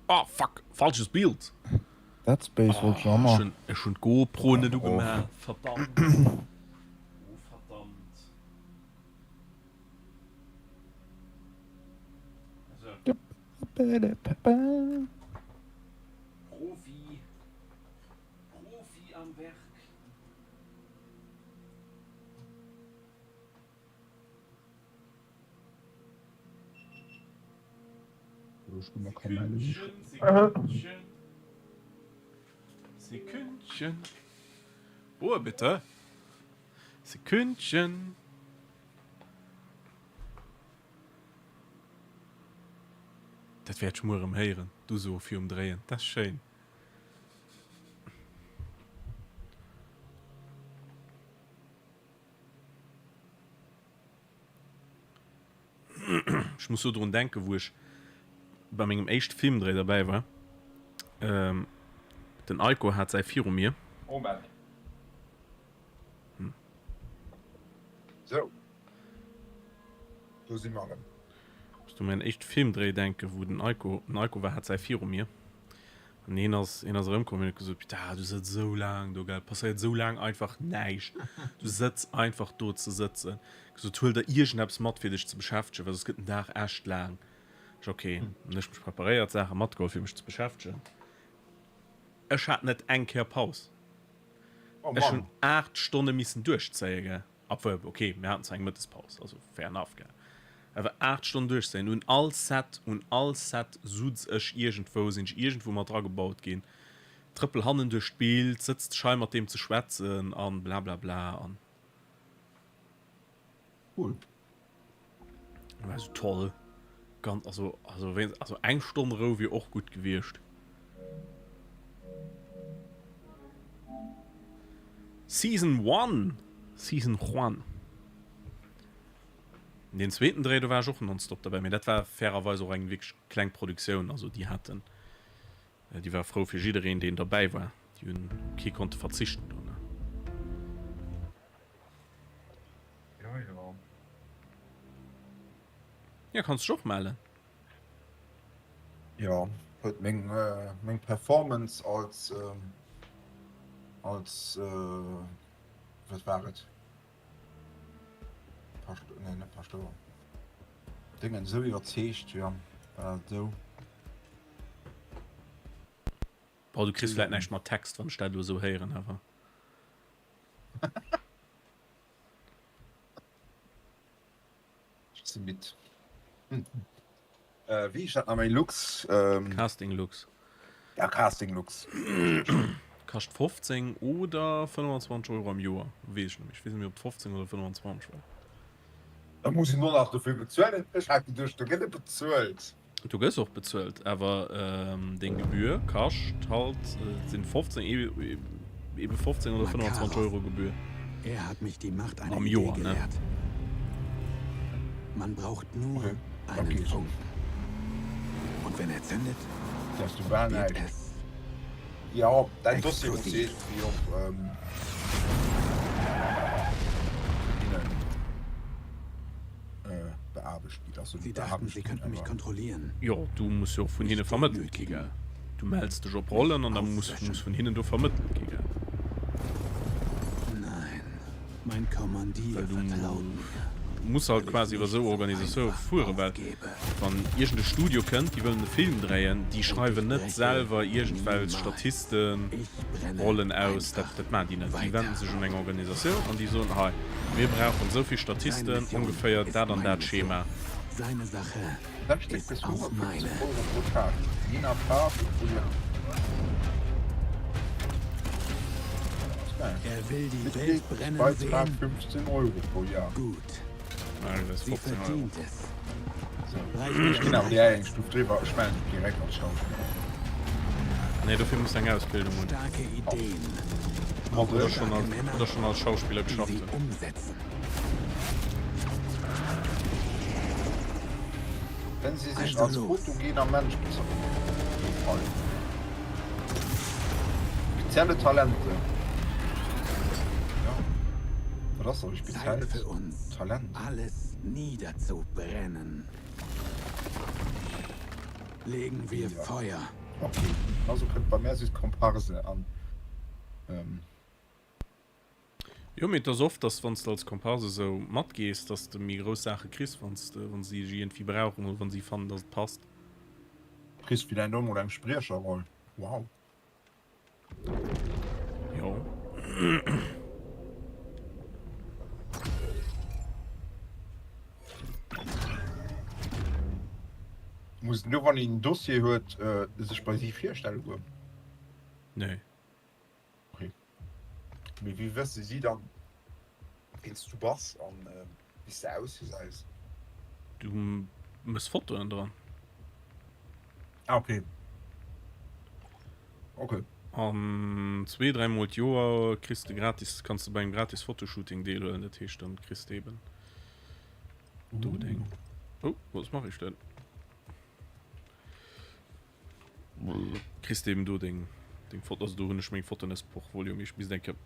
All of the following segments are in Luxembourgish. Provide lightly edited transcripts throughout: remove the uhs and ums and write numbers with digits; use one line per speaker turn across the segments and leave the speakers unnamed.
Oh fuck, falsches Bild.
Dead Space wollt ech
oh, ëmmer. Ech hunn d'GoPro net ugemaach, verdammt. Oh verdammt. Profi. Profi am Werk. Sekündchen, Sekündchen. Ruhe bitte. Sekündchen. Dat wäert ech muer erëm héieren, d'Uso virum Dréien. Dat ass schéin. Ech muss do drun denken, wou ech bei mengem éischte Filmdréi derbäi war. Den Aiko hat säi viru mir.
Moment. Sou. Do si mer erëm.
Muss du mäin éischte Filmdréi denken, wou den Aiko, den Aiko war, hat säi viru mir. An hien ass, hien ass erëmkomm, hien huet gesot, Pita, du sëtz esou laang do, gell, et passéiert esou laang einfach näischt. Du sëtz einfach do ze sëtzen. Gesot, huel der iergendeppes mat, fir dech ze beschäftegen, well soss gëtt den Dag echt laang. Ech, ok. Hunn ech mech preparéiert, Saache matgeholl, fir mech ze beschäftegen. Ech hat net eng Kéier Paus. Ech hunn 8 Stonne missen duerchzéien, gell. Obwuel, ok, mir haten zwar eng Mëttespaus, also fair enough, gell. Awer 8 Stonnen duerchzéien, un all Set, un all Set sutz ech iergendwou, sinn ech iergendwou mat dragebaut ginn, trëppel hannen duerch d'Bild, sëtz schei mat deem ze schwätzen an blablabla an.
Cool.
War sou toll. Ganz, also, also, also eng Stonn Rou wier och gutt gewiescht. Season one! Season Juan. Deen zweeten Dréi, do war ech och nonstop derbäi, mee dat war fairerweis och eng wierklech kleng Produktioun, also déi haten, déi war frou fir jiddereen, deen derbäi war, déi hunn kee konnte verzichten do, ne.
Jo, jo.
Jo, kanns dech och mellen.
Jo, huet meng meng Performance als als wat war et? Pascht nee net Paschtouer. Déngen esou iwwerzeegt, jo war et esou.
Bon, du kriss vläit näischt mat Text, wann ech dat elo esou héieren, awer.
Ech si midd. Wéi heescht dat nach méi? Lux?
Casting Lux.
Ja, Casting Lux.
Kascht 15 oder 25 Euro am Joer. Weess ech net méi. Ech weess net méi, ob et 15 oder 25 war.
Da muss een och nach dofir bezuelen. Ech hat geduecht, do gëtt et bezuelt.
Du gëss och bezuelt, awer deng Gebühr kascht halt, et sinn 15, ebe 15 oder 25 Euro Gebühr.
Er hat mich die Macht einer
Am
Idee
Joer, ne?
gelehrt. Man braucht nur
Okay, da
einen
geet.
Funken. Und wenn er zündet,
Dass du bal
wird
näischt.
es
Jo, däin Dossier muss
explosiv.
iergendwéi och vun hinnen beaarbecht ginn. Also
Sie
net
dachten,
beaarbecht
sie
ginn,
könnten mich
awer.
kontrollieren.
Jo, du muss jo och vun hinne
Mich
vermëttelt gi,
demütigen.
gell? Du mells dech op
Mich
Rollen an da muss
auslöschen.
muss vun hinnen do vermëttelt gi, gell?
Nein, mein Kommandier
Well du
vertraut mir,
muss halt
weil ich
quasi iwwer
nicht
esou
so
Organisatioun
einfach
fueren, well
aufgebe.
wann iergend e Studio kënnt, déi wëllen e Film dréien, déi
Und
schreiwen
ich
net
breche
selwer iergendwelch
niemals.
Statisten.
Ich brenne
Rollen aus, dat
einfach
dat maachen déi net. Déi wenden
weiter.
sech un eng Organisatioun an déi soen, hei, mir brauchen esou vill
Seine
Statisten,
Mission
ongeféier
ist
dat an
meine
dat
Mission.
Schema.
Seine Sache
60
ist
bis
auch
150
meine.
Euro pro Tag, je nach Farb und Projekt. Ass geil.
Er will die Welt brennen
Mitgliedsbeitrag
sehen?
15 Euro pro Jahr.
Gut.
Nein, dat ass
Sie
15 Euro.
verdient es.
So,
Reicht
ech
mir
ginn awer déi eng
gleichfalls.
Stuf driwwer, ech mellen mech direkt als Schauspiller.
Nee, dofir muss de eng Ausbildung hunn.
Starke Ideen
Mat
brauchen
Oder
ech?
schonn
starke
als,
Männer,
oder schonn als Schauspiller
die
geschafft
sie
hunn.
umsetzen.
Wenn Sie sich
Also
als
los.
fotogener Mensch bezeichnen. Spezielle Talente. Ja. Wat ass dat e
Zeit
speziellt
für uns,
Talent?
alles niederzubrennen. Legen wir
Ja.
Feuer.
Ok, also kënnt bei mär just Komparse an. Ähm.
Jo, mee et ass oft, dass wann s de als Komparse esou matgees, dass de méi grouss Saache kriss, wann s de, wann si dech iergendwéi brauchen oder wann si fannen, dass et passt.
Kriss villäicht och mol eng Spriecherroll. Wow.
Jo.
Muss en do, wann een en Dossier huet, sech bei si virstelle goen?
Nee.
Okay. Mee wéi wësse si dann, ween s du bass an wéi s de ausgesäis?
Du mëss Fotoen dran.
Ah, okay. Okay.
An zwee, dräimol d'Joer kriss de gratis, kanns de bei engem gratis Fotoshooting deelhuelen. Dat heescht, dann kriss de eben do deng. Oh, was mache ich denn? Kriss de eben do deng deng Foto. Also do hunn ech meng Fotoen aus dem Portfolio, mee ech misst eng Kéier,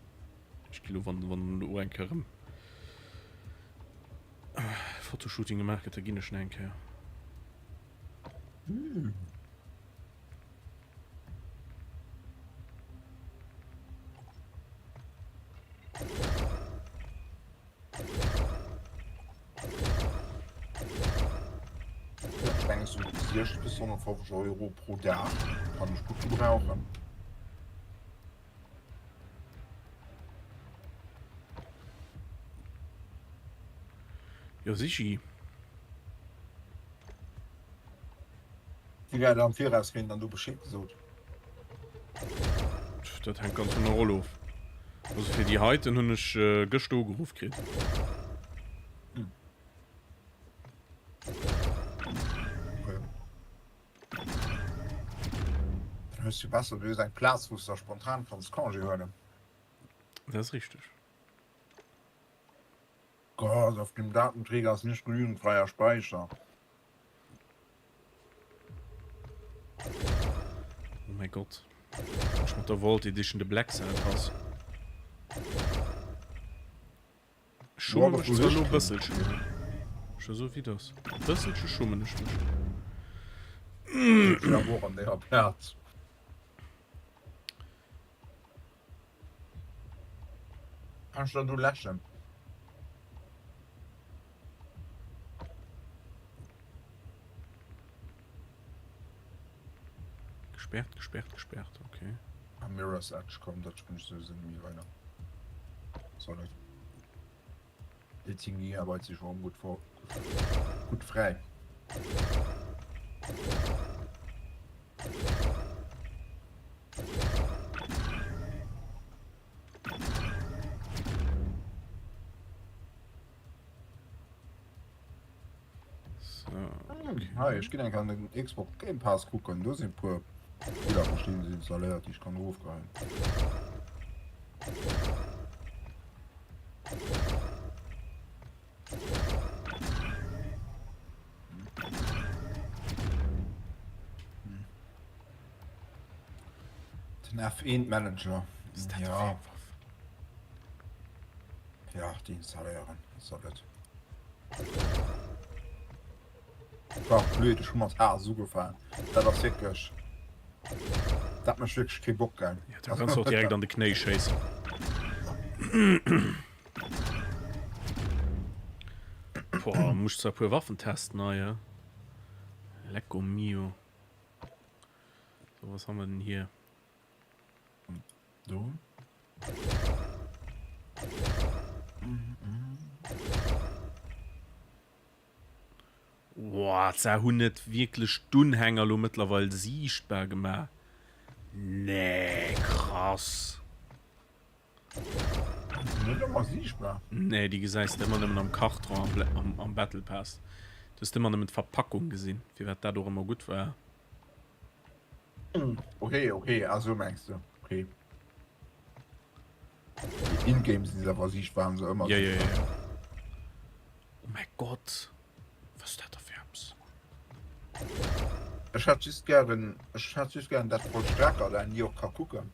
ech gi lo wann wann elo eng Kéier erëm Fotoshooting gemaach gëtt, da ginn ech nach eng Kéier.
Ech mengen sou 60 bis 150 Euro pro Dag kann ech gutt gebrauchen.
Jo sichi.
Wéi wäit am Viraus kritt een dann do Bescheed gesot?
Dat hänkt ganz vun der Roll of. Also fir déi heiten hunn ech gëschter ugeruff kritt.
Hm. Okay. Dann hues du besser, du hues eng Plaz, wou s du da spontan kanns Congé huelen.
Dat ass richteg.
Gott, auf dem Datenträger ist nicht genügend freier Speicher.
Oh mein Gott. Ech mat der Vault Edition de Black Cell Pass. Schumme mech zwar lo bësselchen. Scho so wéi das. Bësselche schummen ech mech.
Ech awer och an denger Plaz. Kann ech dann do läschen?
Gesperrt, gesperrt, gesperrt, okay.
Ah, Mirror's Edge, komm, dat spillen ech souwisou net méi weider. Soll net. Déi 10 Gigabyte si schon gutt vor gutt fräi.
So, okay.
Hei, ech ginn eng an den Xbox Game Pass kucken, do sinn e puer Spiller vu Steam installéiert, déi ech kann erofgeheien. Den F1 Manager. Ja. Ja, déi installéieren. Was soll dat? War blöd, ech hu mat Haass ugefaangen. Dat ass wierklech, dat mécht wierklech kee Bock, gell?
Ja, da kanns du och direkt an de Knéi schéissen. Boah, muss zwar e puer Waffen testen hei, ja. Lecco mio. So, was haben wir denn hier?
Do.
Boah, se hunn net wierklech d'Unhänger lo mëttlerweil siichtbar gemaach. Nee, krass.
Net ëmmer siichtbar?
Nee, déi gesäis de ëmmer nëmmen am Karton am, am, am Battle Pass. Du hues ëmmer nëmmen d'Verpackung gesinn, firwat dat och ëmmer gutt war.
Okay, okay, ah sou mengs du. Okay. In-game sinn se awer siichtbar, waren se ëmmer
Ja, ja, ja. Oh mäi Gott, was ist dat da fir eppes?
Ech hätt just gären, ech hätt just gären dat Vollstrecker, dat een déi och ka kucken.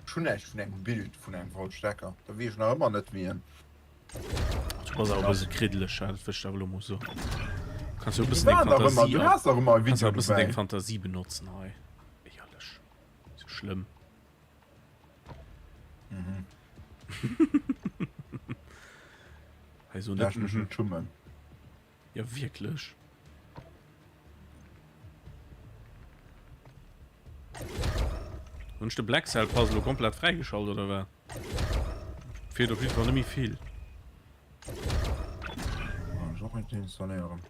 Ech hunn näischt vun engem Bild vun engem Vollstrecker, da weess ech nach ëmmer net wéi en.
Du bass awer e bësse kriddeleg, dat wëll ech awer elo mol soen. Kanns jo e bëssen deng Fantasie, du has dach ëmmer e Video bëssen deng Fantasie benotzen hei. Éierlech, sou schlëmm.
Mhm.
Hei so net.
Mech net schummen.
Ja wierklech. Hunn ech de Black Cell Puzzle lo komplett fräigeschalt oder wat? Feelt op jeden Fall net méi vill.
Ech och net installéieren.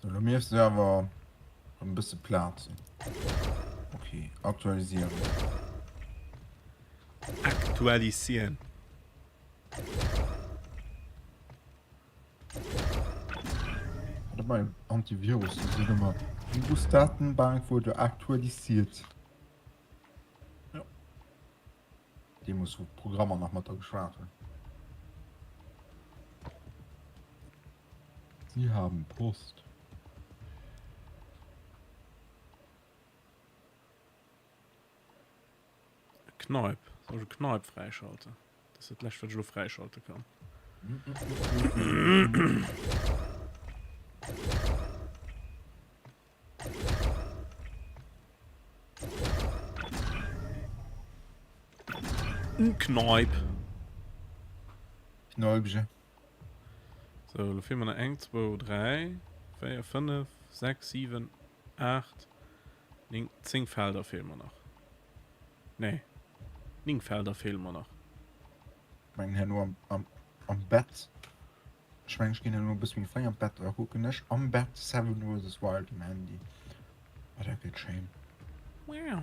So, lo miefst du awer e bësse Plaz. Okay, aktualisieren.
Aktualisieren.
Warte mal, Antivirus, das ist immer. Virusdatenbank wurde aktualisiert. Ja. Dee muss wou d'Programmer nach mat der geschwat hunn. Sie haben Post.
Kneip. Soll ech e Kneip fräischalten? Dat ass dat lescht wat ech elo fräischalte kann. En Kneip.
Kneipchen.
So, lo fehlen mir nach eng, zwou, dräi, véier, fënnef, sechs, siwen, aacht, néng, zéng Felder fehlen mir nach. Nee, néng Felder fehlen mir nach.
Ech mengen herno am, am, am Bett. Ech mengen ech ginn herno e bësse méi fréi an d'Bett, da kucken ech am Bett Seven vs Wild um Handy. Oh, dat gëtt schéin.
Wow.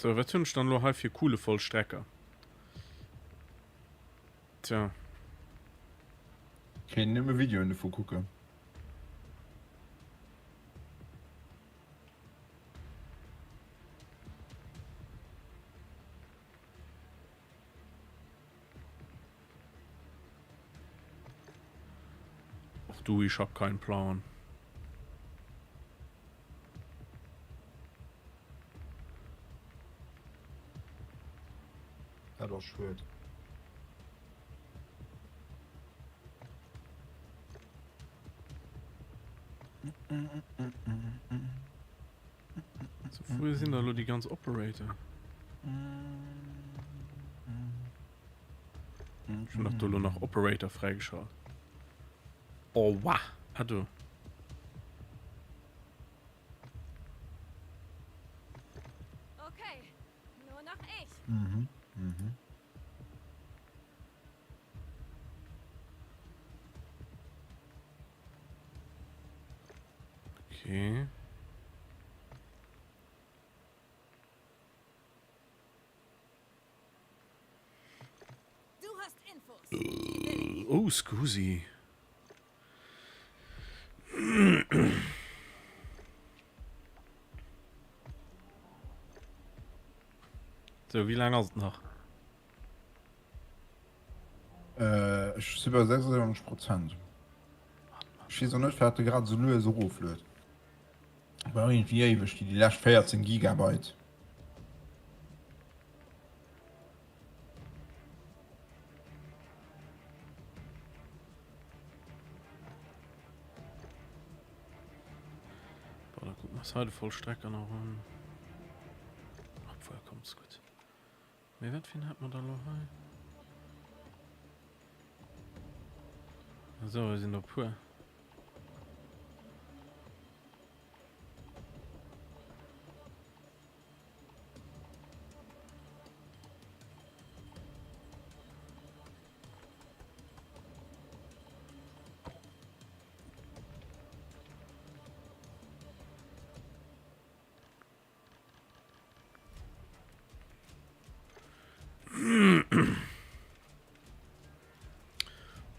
So, wat hunn ech dann elo hei fir coole Vollstrecker? Tja.
Kéint nëmme Videoen dovu kucken.
Och du, ich hab keinen Plan.
Dat ass schued.
So, wou sinn da lo déi ganz Operator? Ech hunn dach do lo nach Operator fräigeschalt. Oh, wa! Ah, do.
Okay, nur nach ich.
Mhm, mhm.
Okay.
Du hast Infos. Die will ich.
Oh, scusi. So, wéi laang ass et nach?
Äh, ech si bei 76 Prozent. Ech weess och net, firwat de grad esou lues erofluet. War iergendwéi éiweg, déi lescht 14 Gigabyte.
Boah, da gucken wir uns heute Vollstrecker noch an. Obwohl, kommt's gut. Mee wat fir een hat mer da lo hei? Esou, hei sinn der e puer.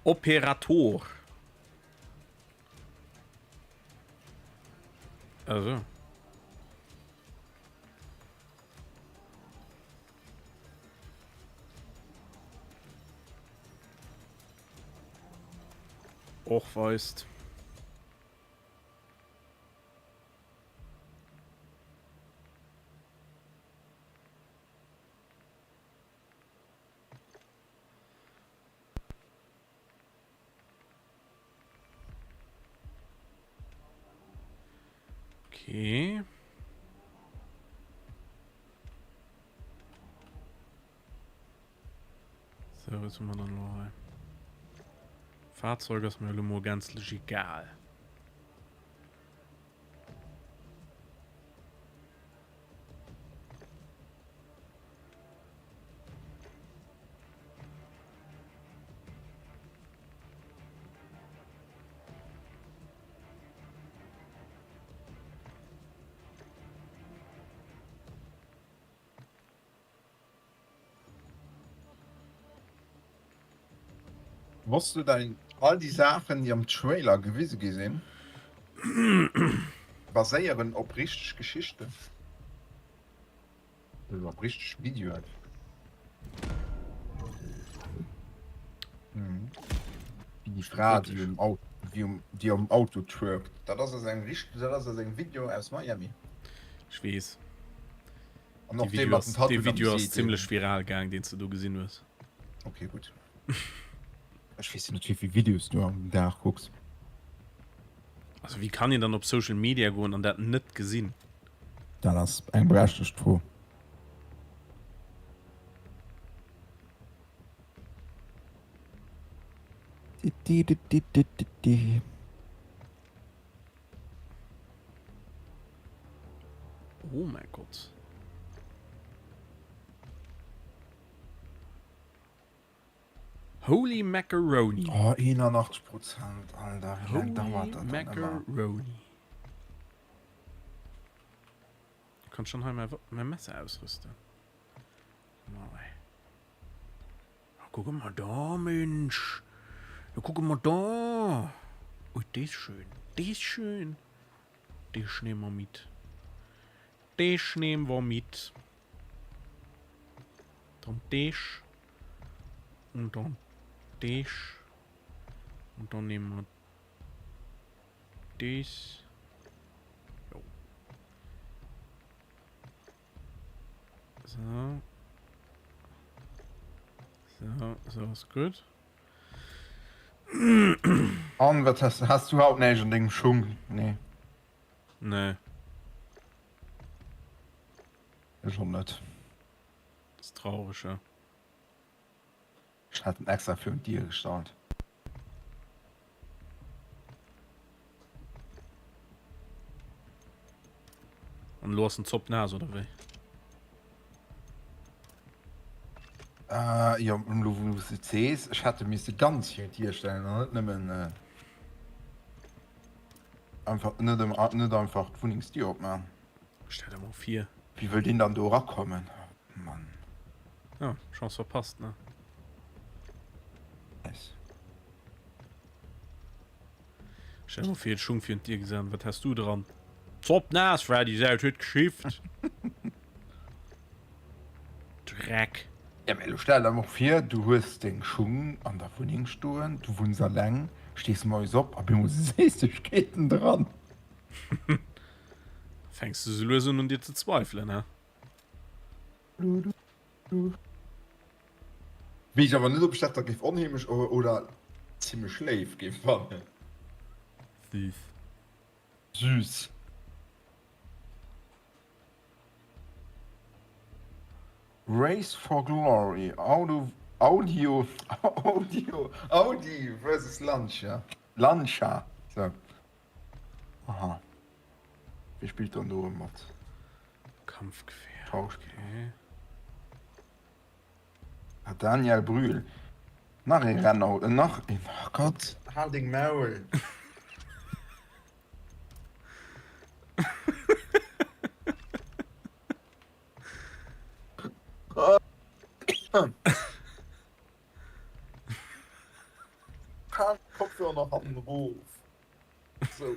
Operator. Also. Och weist. Okay. So, was hu mer dann elo hei? Fahrzeug ass mir elo mol gänzlech egal.
Wosst du dein all déi Saachen déi am Trailer gewise gi sinn baséieren op richteg Geschichten? Also op richteg Videoen. Mhm. Wéi déi Fra déi um Auto, déi um, déi um Auto twerkt. Dat ass aus engem richt, dat ass aus engem Video aus Miami.
Ech weess.
An och
Dee
dee
Video
mat
ass,
den
dee
Tattooen am
Video ass
Gesiit, deen.
zimlech viral gaang, deen s de do gesinn hues.
Okay, gutt. Ech weess jo net wéivill Videos du am Dag kucks.
Also wéi kann een dann op Social Media goen an dat net gesinn?
Dat ass eng berechtegt Fro.
Oh mäi Gott. Holy Macaroni.
Oh, 81 Prozent, Alter, wéi laang dauert
Holy
dat dann ëmmer?
Macaroni. Du kannst schon hei mein Messer ausrüsten. Mal. Ah, guck mal da, Mensch. Ja, guck mal da. Ui, die ist schön. Die ist schön. Die nehmen wir mit. Die nehmen wir mit. Dann dich. Und dann dich. Und dann nehmen wir dich. Jo. So. So, so ist gut.
An wat has, has du haut näischt an dengem Schung? Nee.
Nee.
Ech och net.
Das ist traurig, ja.
Ech hat en extra virun d'Dier gestallt.
An elo ass en Zopp naass, oder wéi?
Äh, jo, elo wou s et sees, ech hätt e misse ganz virun d'Dier stellen an net nëmmen einfach net net einfach d'Wunnengsdier opman.
Stell der mol vir.
Wéi wëll deen dann do erakommen? Mann.
Ja, Chance verpasst, ne?
Nice.
Stell dir mal vir, Schung virun d'Dier gesat, wat has du dran? Zopp naass, war déi Sau, huet geschifft. Dreck.
Ja, mee elo stell der mol vir, du hues deng Schung an der Wunneng stoen, du wunns alleng, stees moies op a bemol si Séissegkeeten dran.
Fänks du sou lues un un dir ze zweifelen, he?
Weess awer net ob ech dat da géif onheemlech oder zimlech léif géif fannen.
Süß.
Süß. Race for Glory, Auto, Audio, Audio, Audi versus Lancia, Lancia, sou. Aha. Wie spillt dann do mat?
Kampfgefährt.
Schauspiller.
Okay.
Ah, Daniel Brühl. Nach ee Rennauto, nach een, oh Gott, hal deng Maul. Hal d'Kopfhörer nach hannen erof. Sou.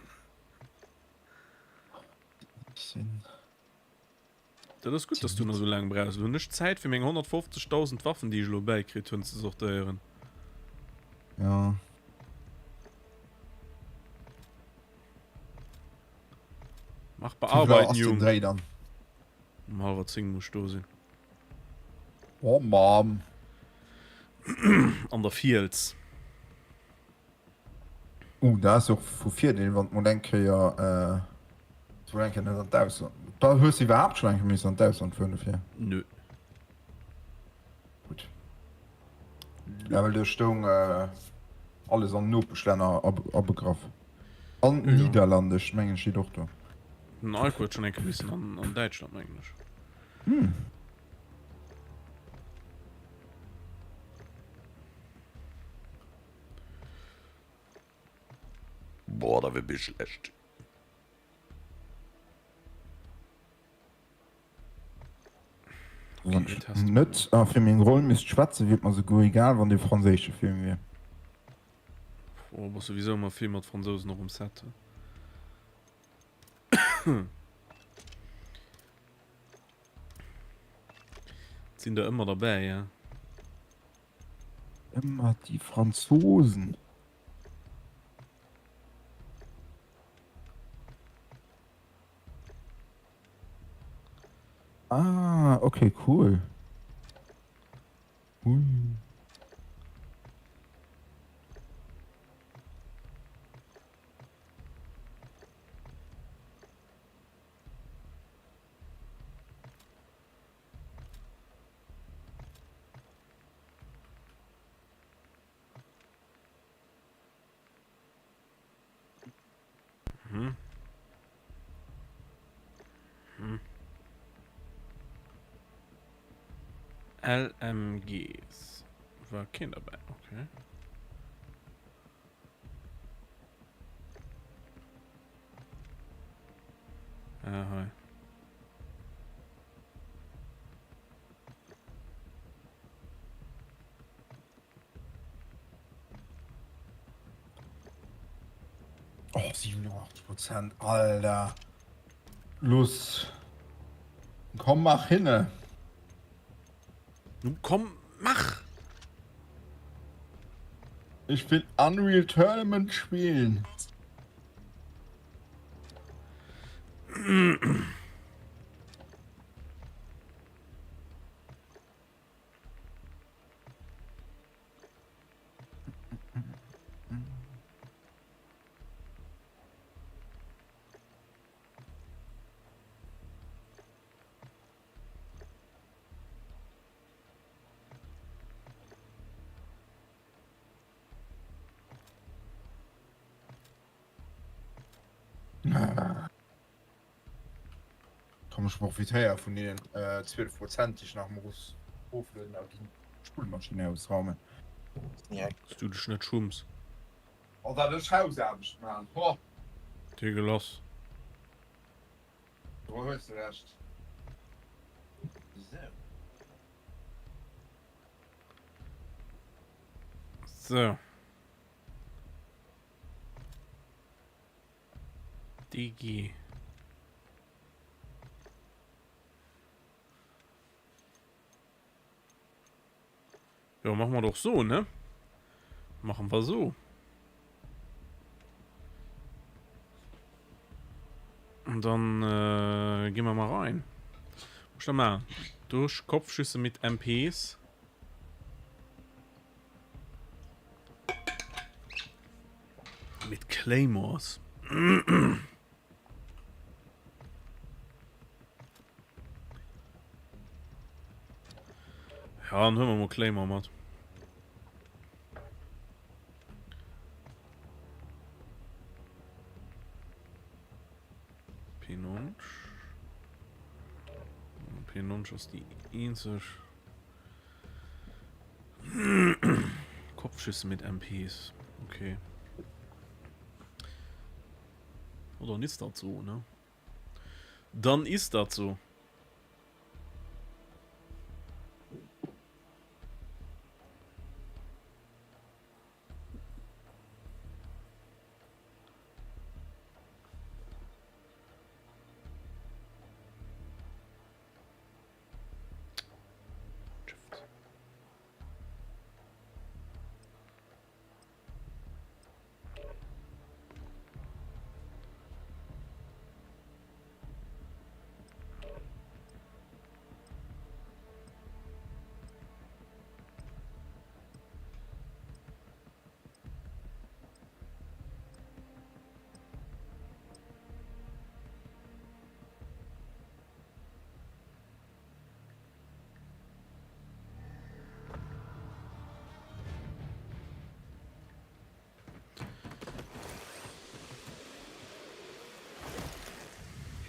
Dat ass gutt, dass du nach sou laang brauchs. Elo hunn ech Zäit fir meng 150.000 Waffen, déi ech elo bäikritt hunn, ze sortéieren.
Ja.
Mach
Wéi vill Auer
bearbeiten,
ass den
Jung.
Dréi dann?
Um hallwer 10 muss ech do sinn.
Oh Mann.
An der Fiels.
Uh, dat ass och vu Virdeel, wann et mol eng Kéier. Wuel eng Kéier net an d'Ausland. Da hues du iwwerhaapt schonn eng Kéier missen an d'Ausland fueren dofir?
Nö.
Gutt. Ja, well do stoung alles an Nopeschlänner abegraff. An Niederlande, ech mengen, steet och do.
Den Eiko huet schonn eng Kéier missen an Däitschland, mengen ech.
Hm.
Boah, da wier mir schlecht.
Wann ech net fir meng Roll misst schwätzen, wier et mer souguer egal, wann et e franséische Film wier.
Oh, bass souwisou ëmmer vill mat Fransousen och um Set. Sinn der ëmmer derbäi, ja.
Ëmmer déi Franzosen. Ah, okay, cool. Hui.
Mhm. Mhm. LMGs. War keen dabei, okay. Ah, hei.
Oh, 87 Prozent, Alter. Los. Komm, mach hinne.
Nun komm, mach!
Ich will Unreal Tournament spielen. Komm ech profitéier vun deenen 12 Prozent déi ech nach muss oflueden a ginn d'Spullmaschinn ausraumen.
Dass du dech net schumms.
Oh wat ech Hausaarbecht man ho.
Dir gelass.
Do hues de Recht. Sou.
Sou. DG. Ja, machen wir doch so, ne? Machen wir so. Und dann äh, gehen wir mal rein. Muss ich mal. Durch Kopfschüsse mit MPs. Mit Claymores. Ja, dann huele mer mol Claymore mat. P90. P90 ass déi eenzeg. Kopfschüsse mit MPs. Okay. Oh, dann ist das so, ne? Dann ist das so.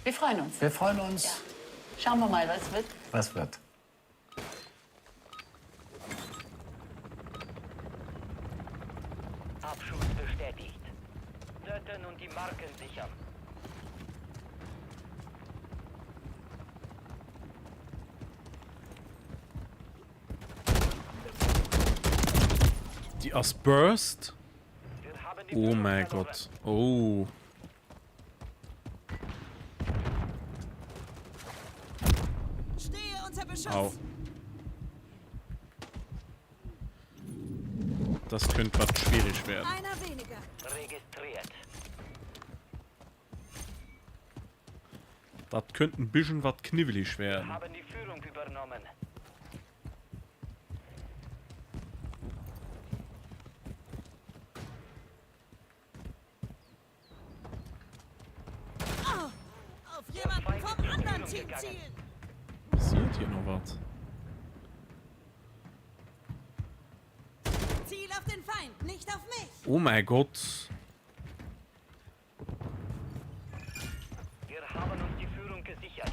Wir freuen uns.
Wir freuen uns.
Ja. Schauen wir mal, was wird.
Was wird?
Abschuss bestätigt. Töten und die Marken sichern.
Déi ass Burst? Oh mäi Gott. Oh. Au. Das könnte was schwierig werden. Dat könnte ein bisschen was knibbelig werden.
Haben die Führung übernommen.
Auf jemanden vom anderen Team zielen.
Passiert hier noch was?
Ziel auf den Feind, nicht auf mich.
Oh mein Gott.
Wir haben uns die Führung gesichert.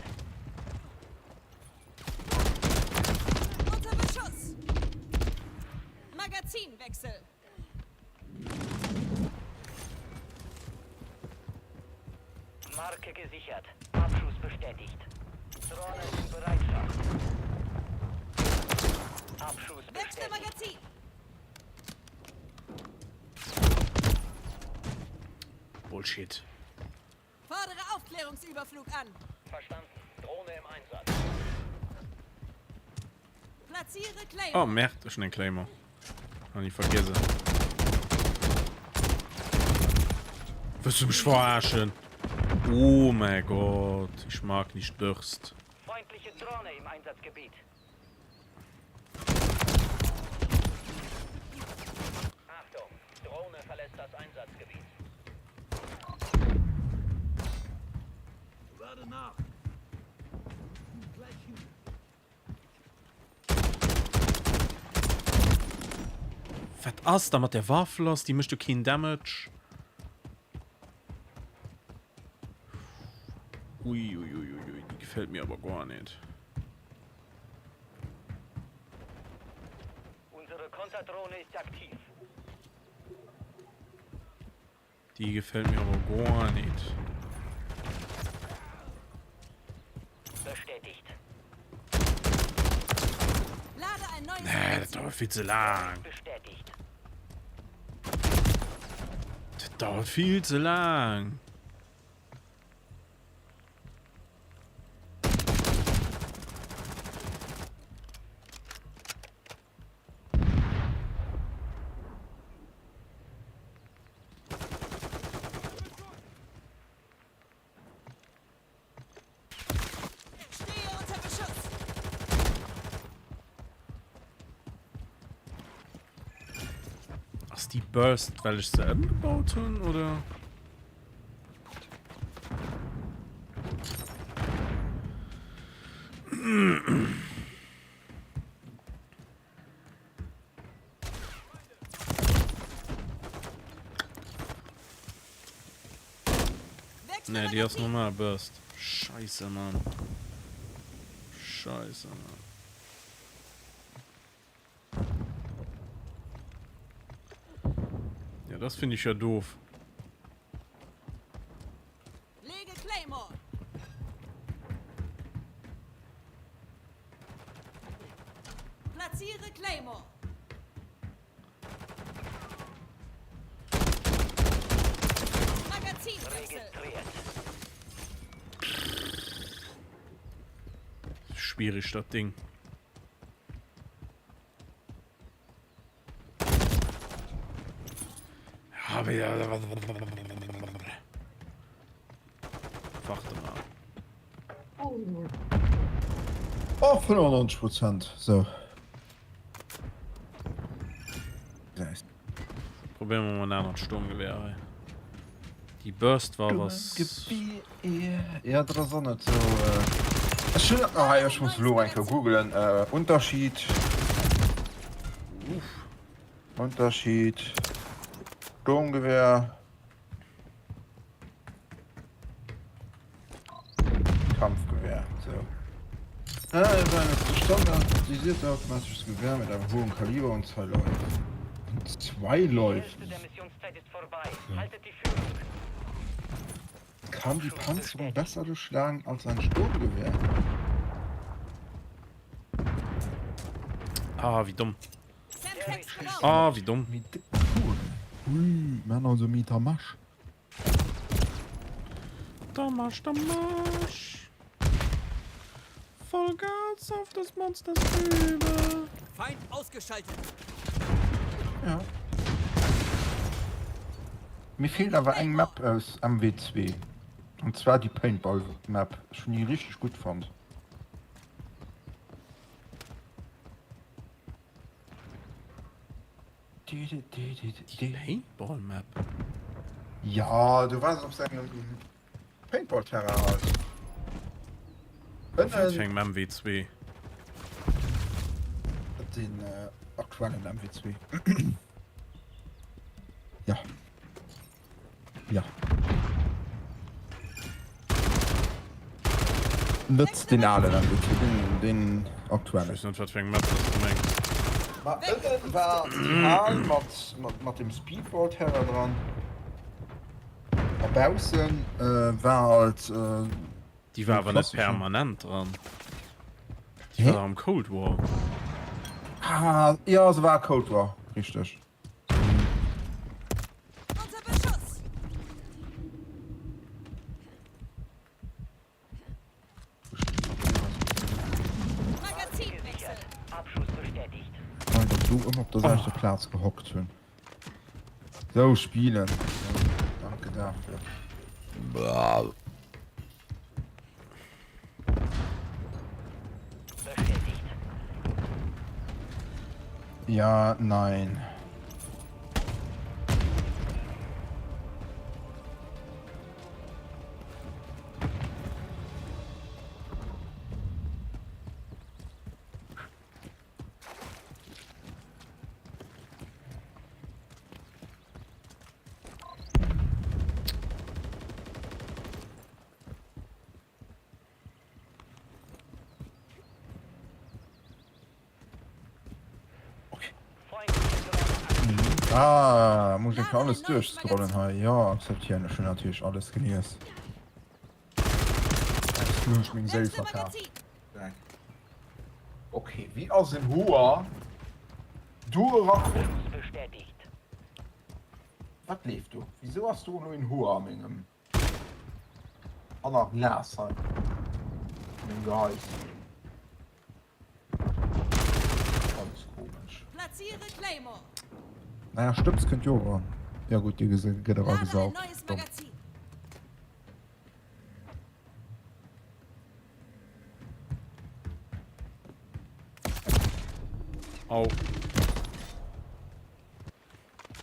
Unter Beschuss. Magazinwechsel.
Marke gesichert. Abschuss bestätigt. Drohne in Bereitschaft. Abschuss
Wechsel
bestätigt.
Magazin.
Bullshit.
Fordere Aufklärungsüberflug an.
Verstanden. Drohne im Einsatz.
Platziere Claymore.
Oh, Merde, ech hunn eng Claymore. Han ich vergesse. Willst du mich verarschen? Oh mein Gott, ich mag nicht Durst.
Feindliche Drohne im Einsatzgebiet. Achtung, Drohne verlässt das Einsatzgebiet.
Lade nach. Gleich hin.
Wat ass da mat der Waff lass? Déi mécht jo keen Damage. Uiuiuiui, déi gefält mir awer guer net.
Unsere Konterdrohne ist aktiv.
Déi gefält mir awer guer net.
Bestätigt.
Lade ein neues
Nee, dat
Magazin.
dauert vill ze laang.
Bestätigt.
Dat dauert vill ze laang.
Stehe unter Beschuss.
Ass déi Burst, well ech se ëmgebaut hunn, oder? Nee, déi ass normal Burst. Scheisse, Mann. Scheisse, Mann. Ja, das finde ich ja doof.
Lege Claymore. Platziere Claymore. Magazinwechsel.
Registriert.
Schwierig, das Ding. Warte mal.
Oh, 95 Prozent. So.
Probieren wir mal ein anert Sturmgewehr hei. Déi Burst war was.
Ja, dat ass och net sou. Ech hunn ah, ech muss elo eng Kéier googelen. Unterschied. Unterschied. Sturmgewehr. Standardisierte automatisches Gewehr mit einem hohen Kaliber und zwei Läufen. Und zwei Läufen. Kann die Panzerung besser durchschlagen als ein Sturmgewehr?
Ah, wéi domm. Ah, wéi domm.
Méi déck Kugeln. Ui, mir han also méi Damage.
Damage, Damage. Vollgas auf des Monsters Fübe.
Feind ausgeschaltet.
Ja. Mir feelt awer eng Map aus MW2. Und zwar die Paintball Map. Ech hun déi richteg gutt fonnt.
Die Paintball Map?
Ja, du wars op sengem Paintball Terrain halt.
Wat fir eng MW2?
Den aktuellen MW2. Ja. Ja. Net den alen MW2, den, den aktuellen.
Ech weess net wat fir eng Map dass du mengs.
Ma ënnen war déi Hal mat, mat, mat dem Speedball-Terrain dran. A baussen war halt.
Déi war awer net permanent dran. Déi war am Cold War.
Ah, jo, se war Cold War, richteg.
Unter Beschuss! Magazinwechsel!
Abschuss bestätigt.
Nein, datt do ëmmer op der selwechter Plaz gehockt hunn. Sou, spillen. Danke dafür.
Bestätigt.
Ja, nein. Ah, muss ich alles durchscrollen hei. Ja, akzeptieren. Ech hunn natierlech alles gelies. Ech hunn meng Séil verkaf. Okay, wéi ass en Hoer do erakomm? Wat leeft do? Wisou ass do elo en Hoer a mengem Hanner Glas hei? A mengem Gehais? Ganz komesch.
Platziere Claymore.
Naja, Stëbs kënnt jo eran. Ja gutt, dee gëtt eragesaugt.
Lade ein neues
Domm.
Magazin.
Au.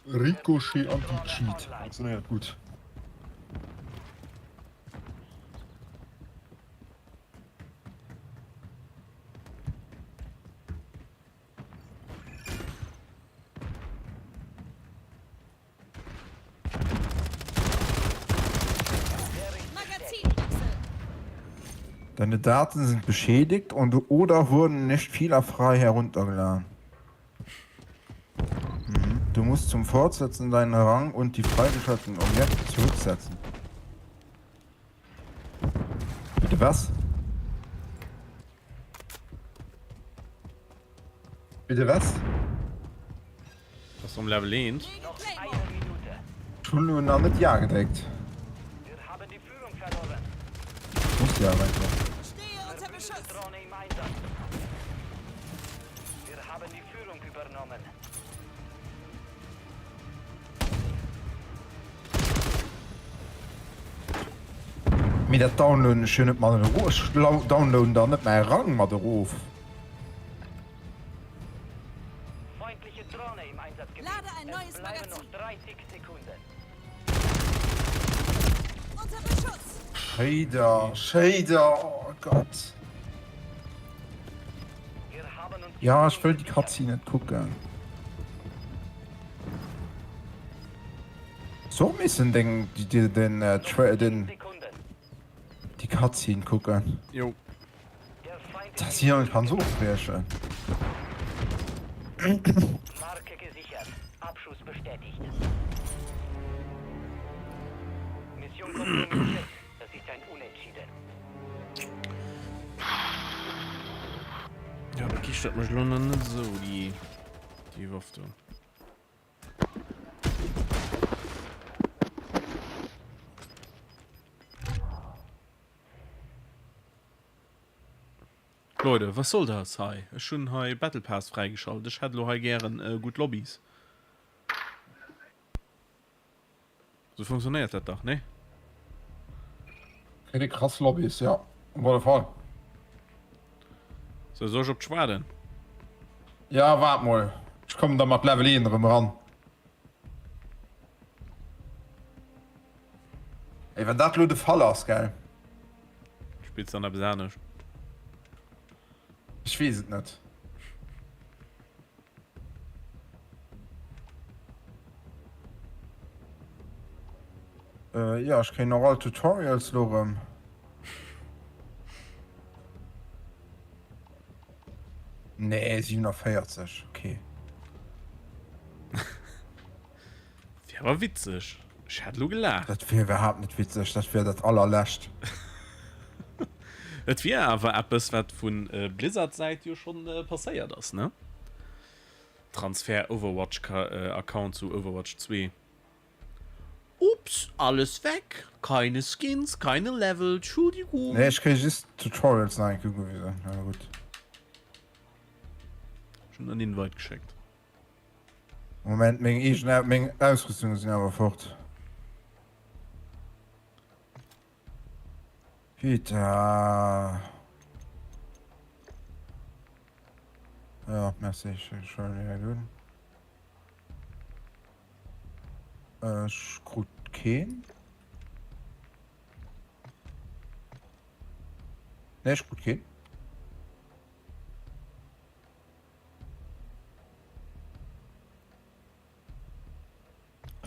Ricochet Anti-Cheat. Funktionéiert gutt.
Magazinwechsel.
Deine Daten sind beschädigt und oder wurden nicht fehlerfrei heruntergeladen. Mhm. Du musst zum Fortsetzen deinen Rang und die freigeschalteten Objekte zurücksetzen. Bitte was? Bitte was?
Ass um Level 1.
Lege
Noch
Claymore.
eine Minute.
Ech hunn elo nach net Ja gedréckt.
Wir haben die Führung verloren.
Muss ja einfach.
Stehe unter
Verbündete
Beschuss.
Drohne im Einsatz. Wir haben die Führung übernommen.
Mee dat downloaden ech jo net mat erof. Ech downloaden da net mäi Rang mat erof.
Feindliche Drohne im Einsatzgebiet.
Lade ein
Es
neues
bleiben
Magazin.
noch 30 Sekunden.
Unter Beschuss.
Shader, Shader, oh Gott.
Wir haben uns die
Ja, ech
Führung
wëll déi
gesichert.
Cutscene net kucken. So missen deng den
Noch
den
10 Sekunden.
déi Cutscene kucken.
Jo.
Der Feind ist.
Das hier kann so ofbriechen.
Marke gesichert. Abschuss bestätigt. Mission kompromittiert. Das ist ein Unentschieden.
Ja, begeeschtert mech lo nach net esou déi déi Waff do. Leute, was soll das hei? Ech hunn hei Battle Pass fräigeschalt. Ech hätt elo hei gären gutt Lobbys. Sou funktionéiert dat dach, nee?
Kritt ee krass Lobbys, jo, op alle Fall.
Sou, soll ech op dech waarden?
Ja, waart mol, ech kommen da mat Level 1 erëm eran. Ey, wann dat lo de Fall ass, gell?
Spills dann eppes anescht?
Ech weess et net. Äh, ja, ech kréien och all Tutorials lo rëm. Nee, 47, okay.
Wier awer witzeg. Ech hätt elo gelaacht.
Dat wier iwwerhaapt net witzeg, dat wier dat allerlescht.
Et wier awer eppes wat vu Blizzard Säit jo schonn passéiert ass, ne? Transfer Overwatch Account zu Overwatch 2. Ups, alles weg, keine Skins, keine Level, Tschuldigung.
Nee, ech kréie just d'Tutorials nach eng Kéier ugewisen. Na gutt.
Ech hunn en Invite geschéckt.
Moment, meng eegen, meng Ausrüstunge sinn awer fort. Peter. Ja, merci, ech schauen direkt un. Ech krut keen. Nee, ech krut keen.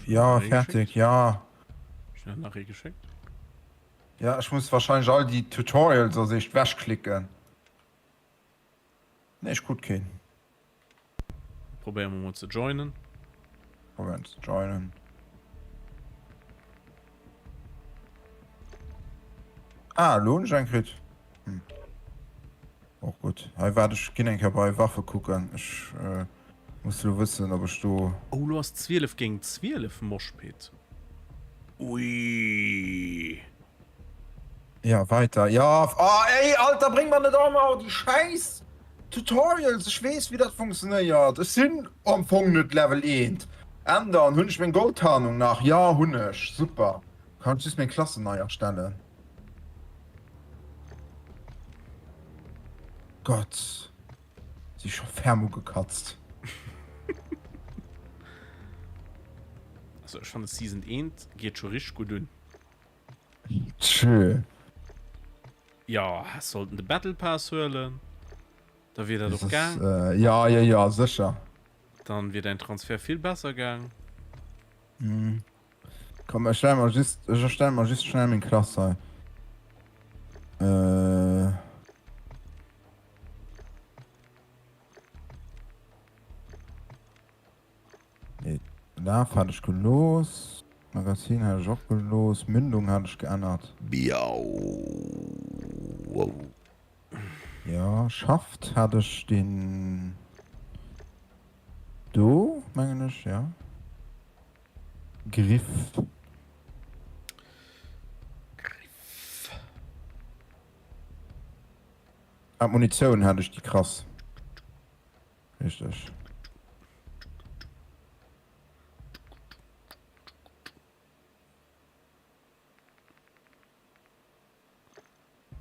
Ja, fertig, ja.
Ech hunn nach ee geschéckt.
Ja, ech muss wahrscheinlech all déi Tutorials als éischt wechklicken. Nee, ech krut keen.
Probéiere mer mol ze joinen.
Probéieren ze joinen. Ah, elo hunn ech eng kritt. Hm. Och gutt. Hei waart ech ginn eng Kéier bei Waffe kucken. Ech muss elo wëssen ob ech do.
Oh lo ass 12 géint 12 Moshpit. Uiiiii.
Ja weiter ja oh ey Alter bring mer net ëmmer déi schäiss Tutorials ech weess wéi dat funktionéiert ech sinn am Fong net Level 1 ändern hunn ech meng Goldtarnung nach ja hunn ech super kann ech just meng Klasse nei erstellen. Gott, si scho ferm ugekatzt.
Also ech fannen Season 1 geet scho richteg gutt un.
Tschö.
Jo, häss sollten de Battle Pass huelen, da wier dat och gaang.
Ja, ja, ja, sécher.
Dann wier däin Transfert vill besser gaang.
Komm ech stelle mer just ech erstelle mer just schnell meng Klass hei. Äh. Nee, Laf hat ech gelooss, Magazin hat ech och gelooss, Mündung hat ech geännert.
Miau.
Ja, Schaft hat ech deen do, mengen ech, ja. Griff.
Griff.
Ah, Munitioun hat ech déi krass. Richteg.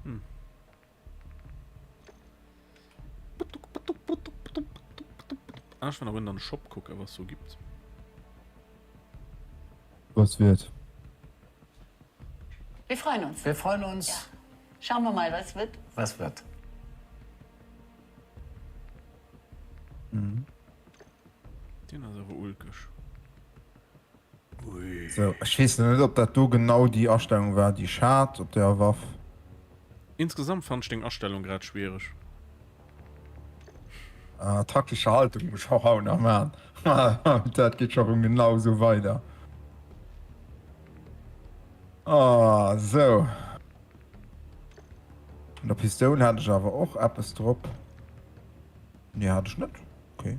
Hm. Ah, ich will noch in den Shop gucken, was so gibt.
Was wird?
Wir freuen uns.
Wir freuen uns.
Ja. Schauen wir mal, was wird.
Was wird?
Mhm.
Den ass awer ulkeg. Ui.
So, ech weess net, ob dat do genau déi Astellung war, déi ech hat op der Waff.
Insgesamt fand ech deng Astellung grad schwiereg.
Ah, taktische Haltung muss ich och haut nach maachen. Dat geet scho rëm genau sou weider. Ah, sou. An der Pistoul hat ech awer och eppes drop. Nee, hat ech net. Okay.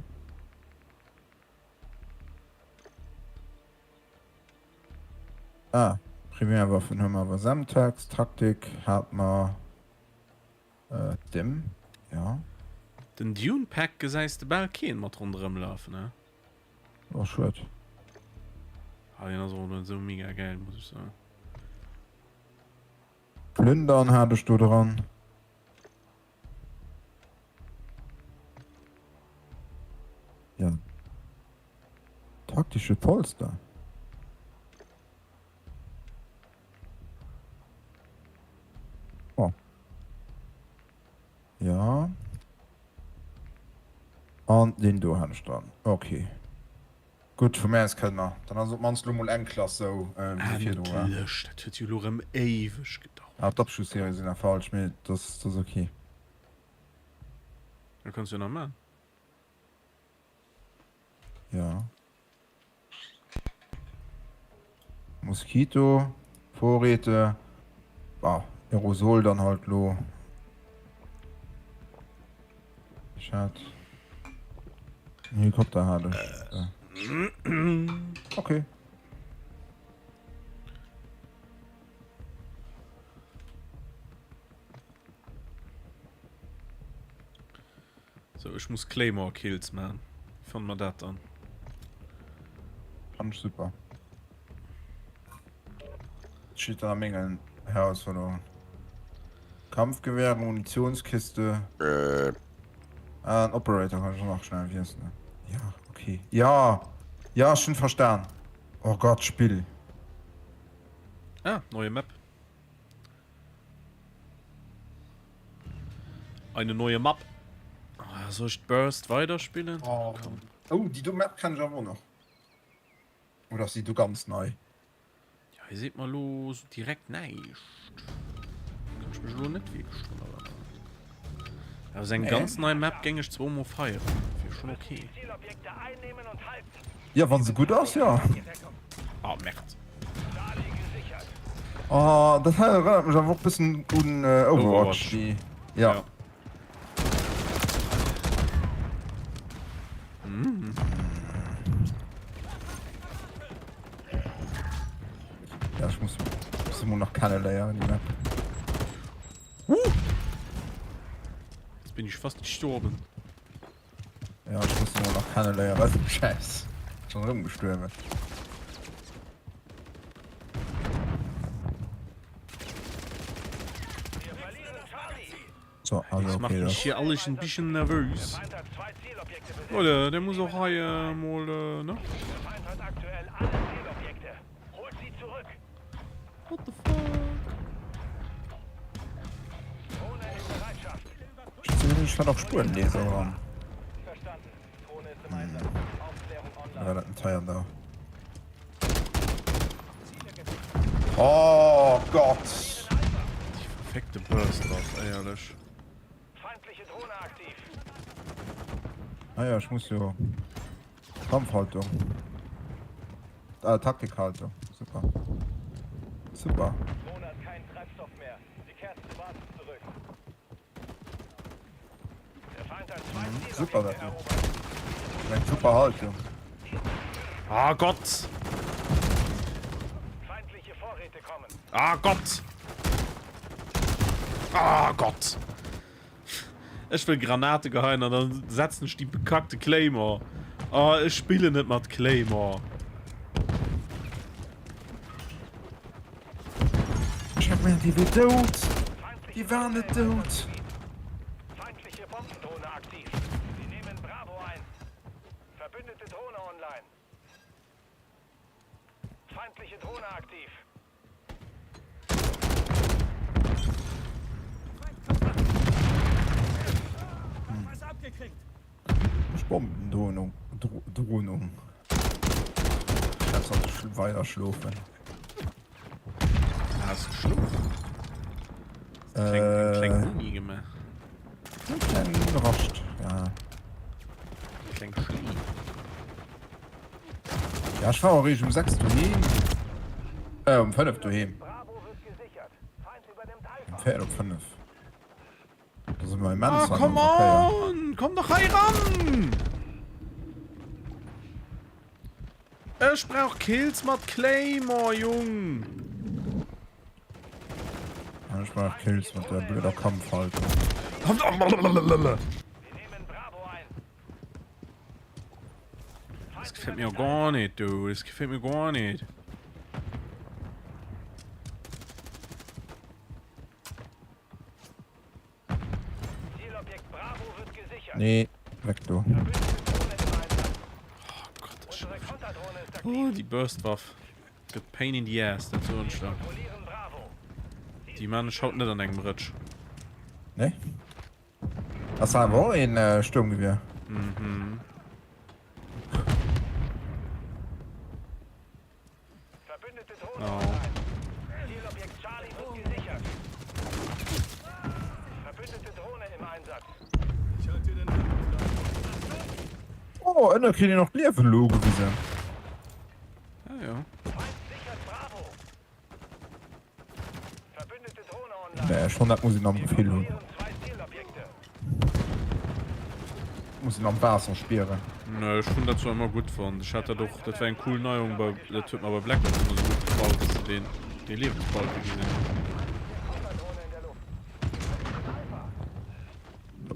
Ah, Primärwaffen hu mer awer Semtex, Taktik hat mer äh, Stim, ja.
Den Dune Pack gesäis de bal keen mat ronderëm lafen, he?
Oh, schued.
Ah, deen ass och net esou mega gäil, muss ech soen.
Plündern hat ech do dran. Ja. Taktische Polster. Oh. Ja. An den do han ech dran. Okay. Gutt, vu mär aus kënne mer. Dann ass op d'mannst elo mol eng Klass sou, wéi se virdru war.
Endlech! Dat huet jo elo rëm éiweg gedauert.
Ah, d'Abschlusserie sinn nach falsch, mee dat ass ok.
Dat kanns du jo nach man.
Jo. Mosquito, Vorräte, bah, Aerosol dann halt lo. Ich hat einen Helikopter hatte ich. Okay.
So, ech muss Claymore Kills man. Wéi fanne mer dat dann?
Fand ech super. Steht da an mengen Herausforderungen. Kampfgewehr, Munitionskiste. Ah, en Operator kann ich och nach schnell wiesselen. Ja, okay. Ja! Ja, ech hun verstan. Oh Gott, Spill.
Ah, neue Map. Eine neue Map. Oh, soll ich Burst weiterspielen?
Oh, oh die do Map kann ich awer och nach. Oder ass déi do ganz nei?
Ja, hei seet mer lo so direkt näischt. Kann ich mech lo net wierklech drun erënneren. Awer sou eng ganz nei Map géing ech zwar mol feieren. Wier schon okay.
Ja, wann se gutt ass, ja.
Ah, Merde.
Oh, dat hei erënnert mech awer och bëssen un äh, Overwatch. Déi, ja.
ja. Mm.
Ja, ich muss, muss immer noch kennenlernen, die Map.
Uh! Jetzt bin ich fast gestorben.
Ja, ich muss immer noch kennenlernen. Was ein Scheiß. Schon rumgestorben. So, also
Das macht
okay,
mich
das.
hier alles ein bisschen nervös. Oder der muss auch hei äh, mal, äh, ne? What the fuck?
Ich hat auch Spurenleser dran. Hm. War dat en Teier da? Oh Gott!
Die verfickte Burst drauf, ehrlich.
Ah ja, ich muss jo Kampfhaltung. Ah, Taktikhaltung. Super. Super. Mhm, super dat do. Eng super Haltung.
Ah Gott! Ah Gott! Ah Gott! Ech wëll Granate geheien an dann setzen ech déi bekackte Claymore. Ah, ech spillen net mat Claymore.
Ech hat gemengt déi wier dout. Déi war net dout. Bombendrohnung. Drohnung. Dat sollte weider schlofen.
Hast du geschlofen? Äh, kleng Muni gemaach.
Rascht, ja.
Kleng Schléi.
Ja, ech war och eréischt um 6 doheem. Äh, um 5 doheem. Um véierel op 5. Da si mer immens
Ah, come on! Komm dach hei ran! Ech brauch Kills mat Claymore, Jung!
Ech brauch Kills mat der blöder Kampfhaltung.
Das gefällt mir gar nicht, du. Das gefällt mir gar nicht.
Nee, weg do.
Oh Gott, das ist oh, die Burstwaff. Gëtt Pain in the ass, dat soen ech der. Déi man ech haut net an engem Rëtsch.
Nee? Ass awer och een äh, Sturmgewehr.
Mhm. Oh.
Oh, ënne kritt een och d'Liewen elo ugewisen.
Ah, ja.
Nee, schon dat muss een am Gefill hunn. Muss een am Waasser spieren.
Nee, ech hunn dat zwar ëmmer gutt fonnt. Ech hat dat och, dat war eng cool Neierung bei, dat huet mer bei Black Ops ëmmer sou gutt gefall, dass de deen, dee Liewensbalke gesinn hues.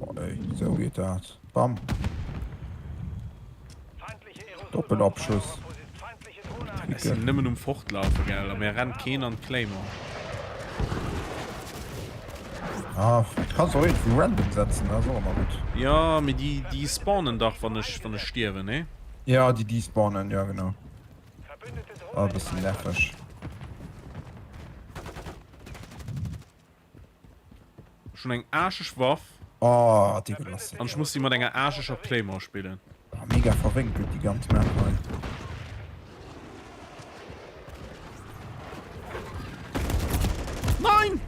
Oh, ey, sou geet dat. Bam. Doppelabschuss.
Ech sinn nëmmen um Fortlafen, gell, a mir rennt keen an d'Claymore.
Ah, du kanns och iergendwou random setzen, dat ass och ëmmer gutt.
Jo, mee déi, déi spawnen dach, wann ech, wann ech stierwen, nee?
Ja, déi despawnen, jo genau. Ah, e bëssen nerveg.
Ech hun eng aarscheg Waff.
Oh, degueulasse.
An ech muss si mat enger aarscheger Claymore spillen.
Oh, mega verwénkelt déi ganz Map hei.
Nein!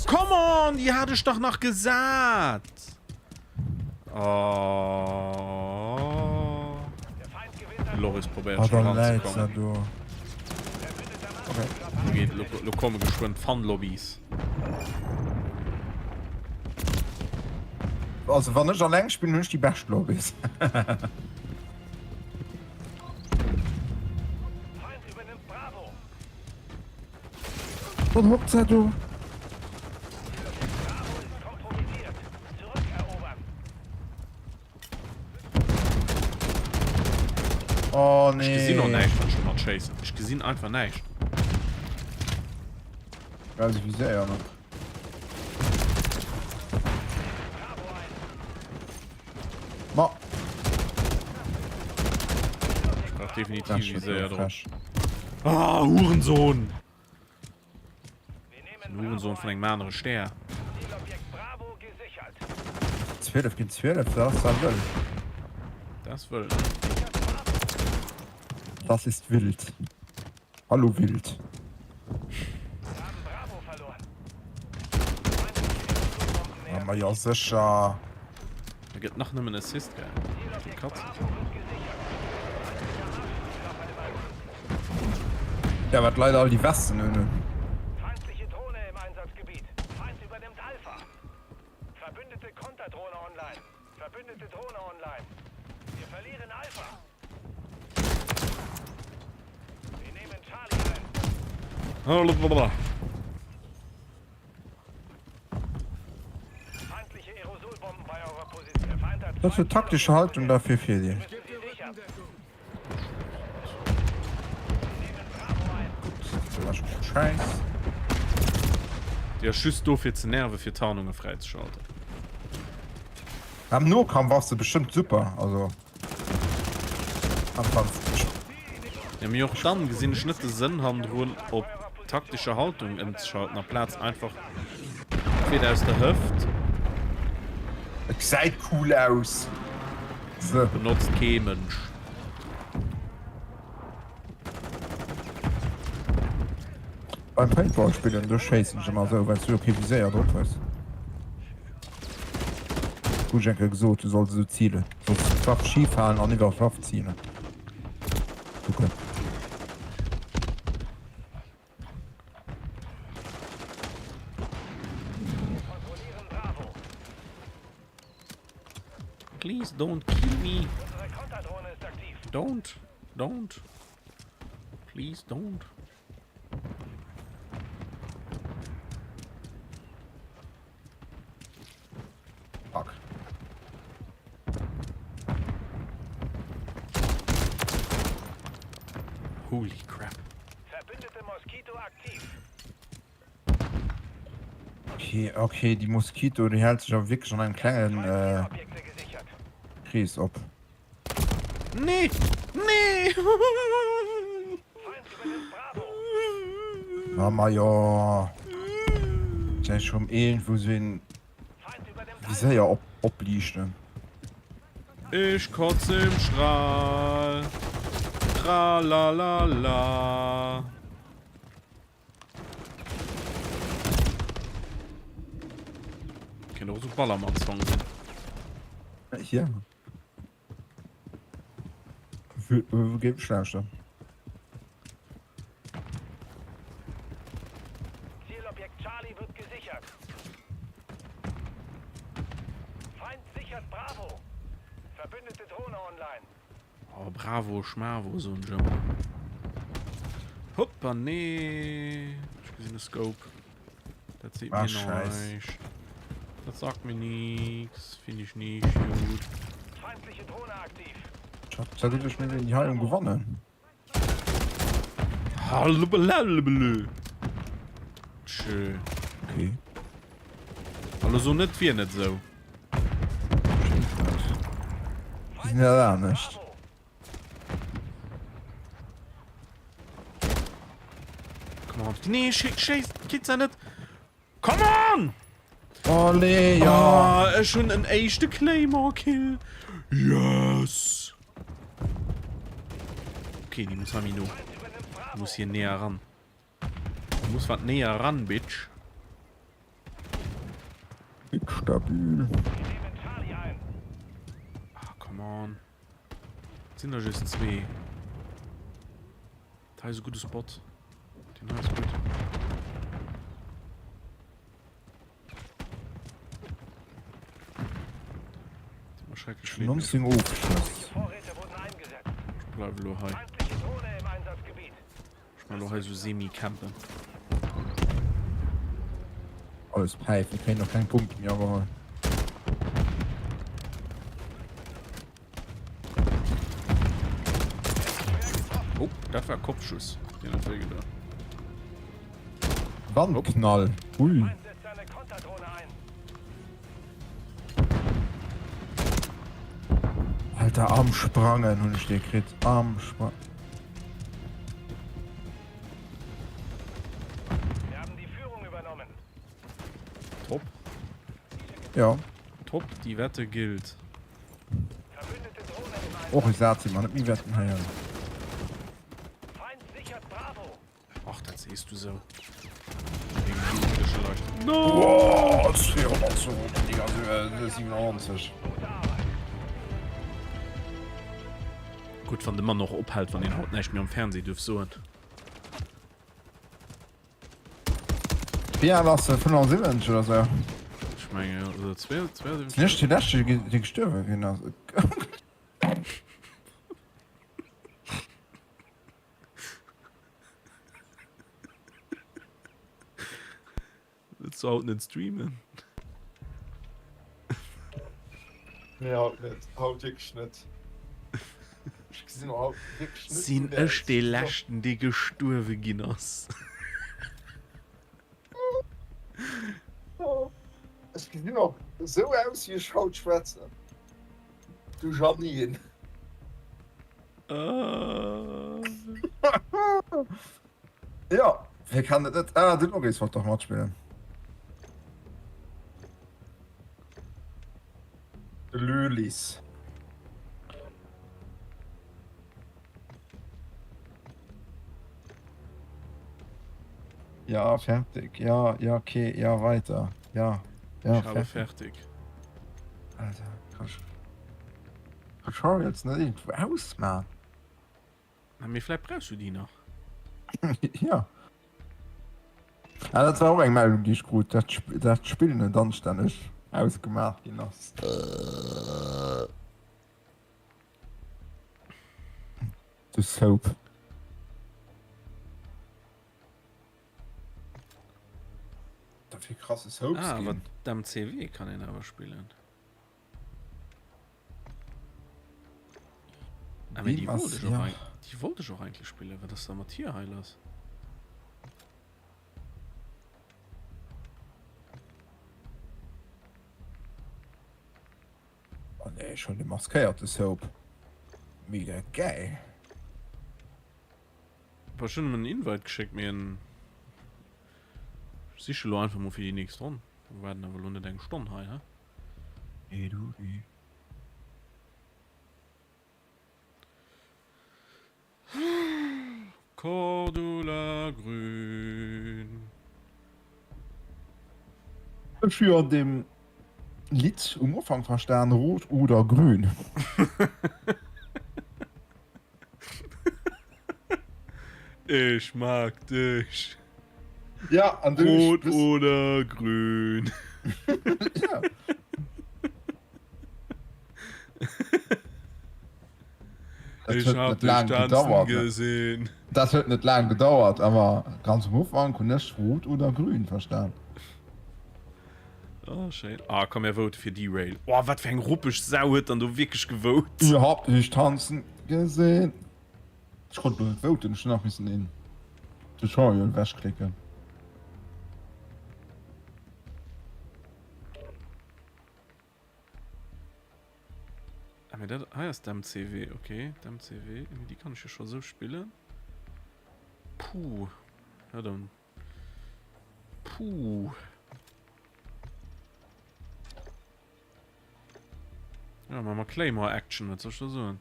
Come on, déi hat ech dach nach gesat! Oh. Loris probéiert
Oh,
schon
da läit se
ranzekommen.
do. Okay.
Lo geet, lo, lo komme geschwënn d'Fun-Lobbys.
Also wann ech alleng spillen, hunn ech déi bescht Lobbys. Dann hoppt se do. Oh
Ech gesinn och
nee.
näischt, wann ech domat schéissen. Ech gesinn einfach näischt.
Also wéi séier net. Ma.
Ech brauch definitiv
Das wird
Viséier drop.
frech.
Ah, Hurensohn! Den Hurensohn vun engem anere Stär.
12 géint 12, dat ass zwar wëll.
Dat ass wëll.
Das ist wild. Hallo Wild. Ah, ma ja sécher.
Da gëtt nach nëmmen Assist, gell? Fir Katz.
Ja, wat Leit all déi Westen un hunn. Wat fir taktische Haltung da fir Virdeel? Scheiß.
Déi ass just do fir ze nerven, fir Tarnunge fräizeschalten.
Am Nokampf ass se bestëmmt super, also
Ja, mee och dann gesinn ech net de Sënn hannendrun op taktische Haltung ëmzeschalten amplaz einfach d'Feder aus der Hëft.
Et gesäit cool aus. Se.
Benotzt kee Mënsch.
Beim Paintball spillen do schéissen ech ëmmer esou well s du jo kee Viséier drop hues.
Krut ech eng Kéier gesot, du solls esou zilen. Solls d'Waff schif halen an iwwer d'Waff zilen. Kucken.
Please don't kill me. Don't, don't. Please don't.
Fuck.
Holy crap.
Verbündete Moskito aktiv.
Okay, okay, déi Moskito, déi hält sech awer wierklech an engem klengen äh, Krees op.
Nee! Nee!
Ah, ma jo. Ech schon een, wou se een Viséier op, opliichten.
Ech kotz im Strahl. Tralalala. Kéint och esou Ballermann-Song sinn.
Ja. Géif ech lauschteren.
Zielobjekt Charlie wird gesichert. Feind sichert Bravo. Verbündete Drohne online.
Oh, bravo, schmavo, soen ech ëmmer. Hoppa, nee. Ech gesinn e Scope. Dat seet mir näischt. Dat sagt mir nix. Finde ich nicht gut.
Feindliche Drohne aktiv.
Seit ech mir déi Heilung gewannen.
Hallebelelebelö. Tschö.
Okay.
Hallo so net wier net sou.
Sinn dat anescht.
Come on. Nee, schéiss, geht's ja net. Come on!
Allez, ja.
Ah, ech hunn en éischte Claymore Kill. Yes! Okay, die muss hei no. Die muss hier näher ran. Die muss wat näher ran, Bitch.
Stabil.
Ah, come on. Sind da just zwee. Da ist ein guter Spot. Den hei ist gut. Schrecklich
19 Ofschëss.
Ich bleib lo hei. Ich mal lo hei so semi-campen.
Alles Päif, wir kréien noch keng Punkte méi ageholl.
Oh, dat war Kopfschuss. Den hat wéi gedan.
Wandknall. Ui. Alter, am Sprangen hunn ech dee kritt. Am Sprangen.
Top.
Ja.
Top, die Wette gilt.
Och ech sat se net méi wetten heieren.
Ach dat sees du sou. No!
Oh, 297.
Gutt wann de Mann och ophält wann een haut näischt méi am Fernseh duerf soen.
Wéi al ass e? 75 oder sou?
Ech mengen jo, oder 72.
Sinn ech dee leschte dee gestuerwe ginn ass?
Wëlls du haut net streamen?
Nee, haut net. Haut wierklech net. Ech gesinn och haut wierklech net
Sinn
gutt
ech
aus.
dee Leschten, dee gestuerwe ginn ass?
Ech gesinn och esou aus, wéi ech haut schwätzen. Du Janine.
Jo, wie kann et net? Ah, den Maurice wollt doch matspillen.
De Lülis.
Ja, fertig. Ja, ja, okay, ja, weiter. Ja, ja,
Ich habe fertig.
Alter, kann ech Tutorials net irgendwo ausmachen?
Na, mee vläit brauchs du déi nach.
Ja. Ah, dat war och eng Meldung, déi ech krut, dat dat d'Spill net anstänneg ausgemaach ginn ass. De Soap. Dat fir krasse Soaps
Ah,
ginn.
awer d'MCW kann een awer spillen. Ah, mee déi wollt ech och eig déi wollt ech och eigentlech spillen. Wat ass da mat hir hei lass?
Oh nee, ech hunn de maskéierte Soap. Mega gäil.
Boah, ech hunn em en Invite geschéckt, mee en siche lo einfach mol fir déi nächst Ronn. Mir waarden awer lo net eng Stonn hei, he?
Nee, du, nee.
Cordula Grün.
Ech hu jo an deem Lidd um Ufank verstan, Rot oder Grün.
Ich mag dich.
Ja, an du
Rot oder grün.
Ja.
Ich hab dich tanzen gesehen.
Dat huet net laang gedauert, awer ganz um Ufank hunn ech rot oder grün verstan.
Oh, schéin. Ah, komm, mir vote fir Derail. Oh, wat fir eng ruppeg Sau huet dann do wierklech gewote?
Ich hab dich tanzen gesehen. Ech konnt lo net voten, ech hunn nach missen een Tutorial ewechklicken.
Ah, mee dat hei ass d'MCW, okay, d'MCW, mee déi kann ech jo scho sou spillen. Puh, ja dann. Puh. Ja, machen wir Claymore Action, wat soll ich da soen?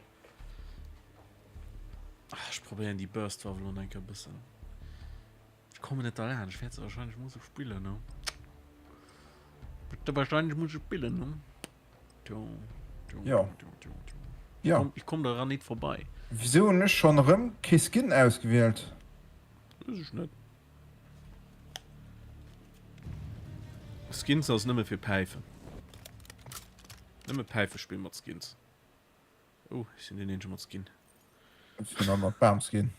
Ach, ich probieren die Burst Waffe lo enke bëssen. Ich komme net derlaanscht, ich werde se wahrscheinlich musse spillen, ne? Wird wahrscheinlich musse spillen, ne? Tjo, tjo,
Ja.
tjo, tjo, tjo.
Ja.
Ich komm, ich komm daran nicht vorbei.
Wieso hunn ech schonn erëm kee Skin ausgewielt?
Weess ech net. Skins ass nëmme fir Päifen. Nëmme Päife spille mat Skins. Oh, ech sinn deen eenzege mat Skin.
Ech sinn awer mat Bam-Skin.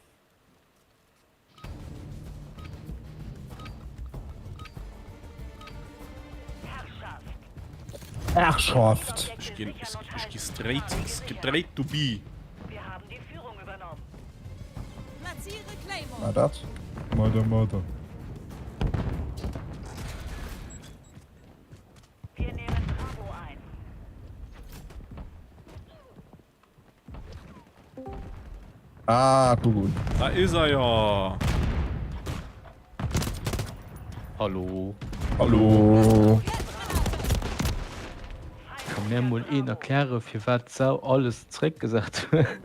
Herrschaft!
Ech ginn, ech gi straight, straight to B.
War dat? Murder, murder. Ah, guck un.
Da is er jo!
Hallo.
Hallo.
Kann mir mol een erklären firwat d'Sau alles zréckgesat huet?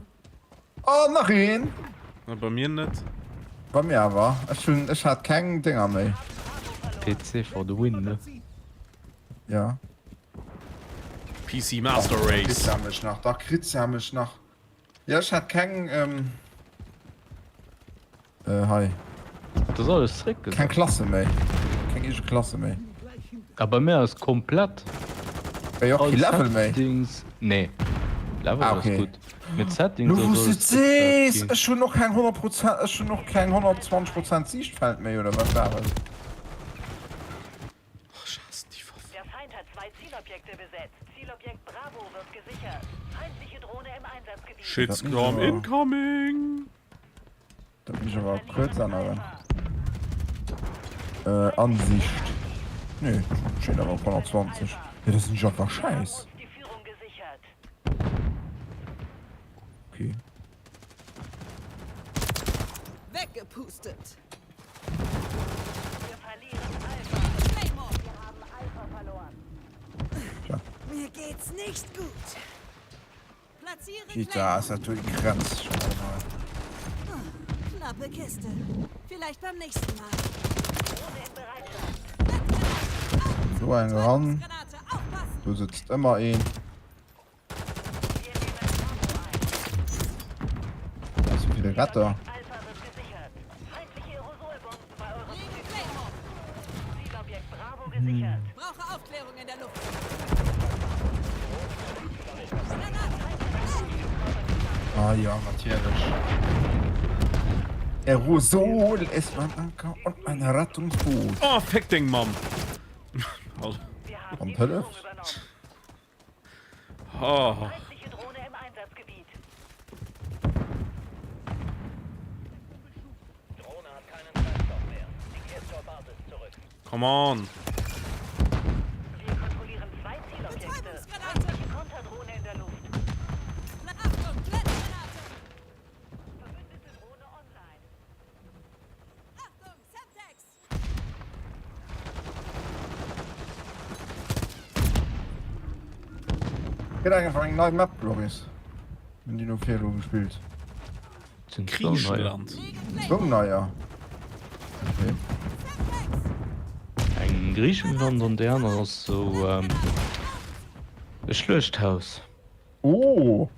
Oh, nach een!
Na, bei mir net.
Bei mir awer. Ech hunn, ech hat keng Dénger méi.
PC for the win, ne?
Ja.
PC Master Race.
Kritt se mech nach, da kritt se mech nach. Ja, ech hat keng, ähm, äh, hei.
Dat ass alles zréckgesat.
Keng Klasse méi. Keng eege Klasse méi.
A bei mir ass komplett.
Bei och kee Level méi?
Settings, nee. Level
ah,
ass
okay.
gutt. Mee d'Settings
Lo wous du sees, ech hunn och keng 100 Prozent, ech hunn och keng 120 Prozent Siichtfeld méi, oder wat war et?
Oh, ech haassen déi Waff.
Der Feind hat zwei Zielobjekte besetzt. Zielobjekt Bravo wird gesichert. Feindliche Drohne im Einsatzgebiet.
Shitstorm incoming!
Dat muss ech awer kuerz änneren. Äh, Ansicht. Nee, steet awer op 120. Jo, dat ass nicht einfach scheiß. Okay.
Weggepustet.
Tja.
Mir geht's nicht gut.
Peter ass dat do Grenz schon einmal.
Knappe Kiste. Vielleicht beim nächsten Mal.
So eng ran. Do sëtzt ëmmer een. Also fir de Retter. Ah ja, natierlech. Aerosol ist mein Anker und mein Rettungsboot.
Oh, fick deng Mamm!
An hëlleft?
Oh. Come on!
Gëtt einfach eng nei Map, Loris. Hunn déi no vir elo gespillt.
Griechenland.
Zwou neier. Okay.
Eng Griechenland an déi aner ass sou e Schluechthaus.
Oh!